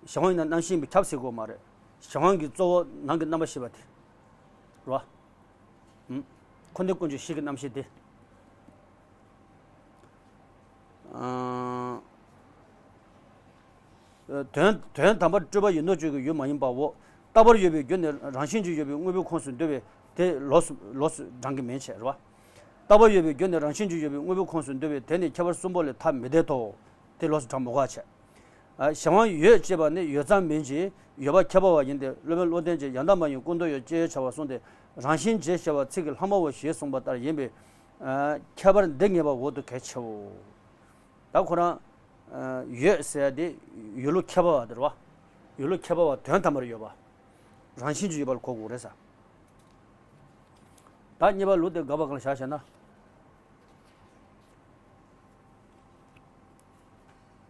གཞན་དབང་ཡིན་ན་རྣམ་ཤེས་ཡིན་པས་ཁྱབ་ཟེར་དགོས་མ་རེད། གཞན་དབང་གི་གཙོ་བོ་ནང་གི་རྣམ་པར་ཤེས་པ་དེ་རེད་བ། ཨུམ། འཁོར་འདས་ཀུན་གྱི་གཤིས་ཀྱི་རྣམ་ཤེས་དེ། ཨ། དོན་དོན་དམ་པར་སྤྲོས་པ་ཡིན་མདོག་ཅོག་གི་ཡུལ་མ་ཡིན་པའོ། རྟག་པར་ཡོད་པའི་རྒྱུ་ནི་རང་བཞིན་གྱིས་ཡོད་པའི་དངོས་པོའི་ཁོངས་སུ་འདུ་བས་དེ་ལོགས་སུ་ལོགས་སུ་བགྲང་གི་མིན་ཞེས་རེད་བ། རྟག་པར་ཡོད་པའི་རྒྱུ་ནི་རང་བཞིན་གྱིས་ཡོད་པའི་དངོས་པོའི་ཁོངས་སུ་འདུ་བས་དེ་ནི་ཁྱད་པར་གསུམ་པོ་ལས་ཐ་མི་དད་དོ། དེ་ལོགས་སུ་བགྲང་མི་དགོས་པ་བྱས། ཨ། གཞན་དབང་ཡོད་ཅེས་པ་ནི་ཡོད་ཙམ་མིན་གྱི་ཡོད་པ་ཁྱབ་པ་བ་ཡིན་ཏེ། སློབ་དཔོན་བློ་ལྡན་གྱིས་ཡང་དག་མ་ཡིན་ཀུན་རྟོག་ཡོད་ཅེས་བྱ་བ་གསུངས་ཏེ། རང་བཞིན་གྱིས་ཞེས་པ་ཚིག་གི་ལྷག་མའོ་ཞེས་གསུངས་པ་ལྟར་ཡིན་པས། ཨ། ཁྱད་པར་འདི་ངེས་པ་འོག་ཏུ་གལ་ཆེའོ། ད་ཁོ་རང་། ཨ། ཡོད་ཟེར་ཡ་དེ་ཡོད་ལུགས་ཁྱད་པར་བ་དེ་རེད་བ། ཡོད་ལུགས་ཁྱད་པར་བ་དོན་དམ་པར་ཡོད་པ། རང་བཞིན་གྱིས་ཡོད་པ་ལ་གོ་དགོས་རེད་ས། ད་གཉིས་པ་ལུགས་དེ་དགག་པ་གང་ལ་བཞག་བྱས་ན།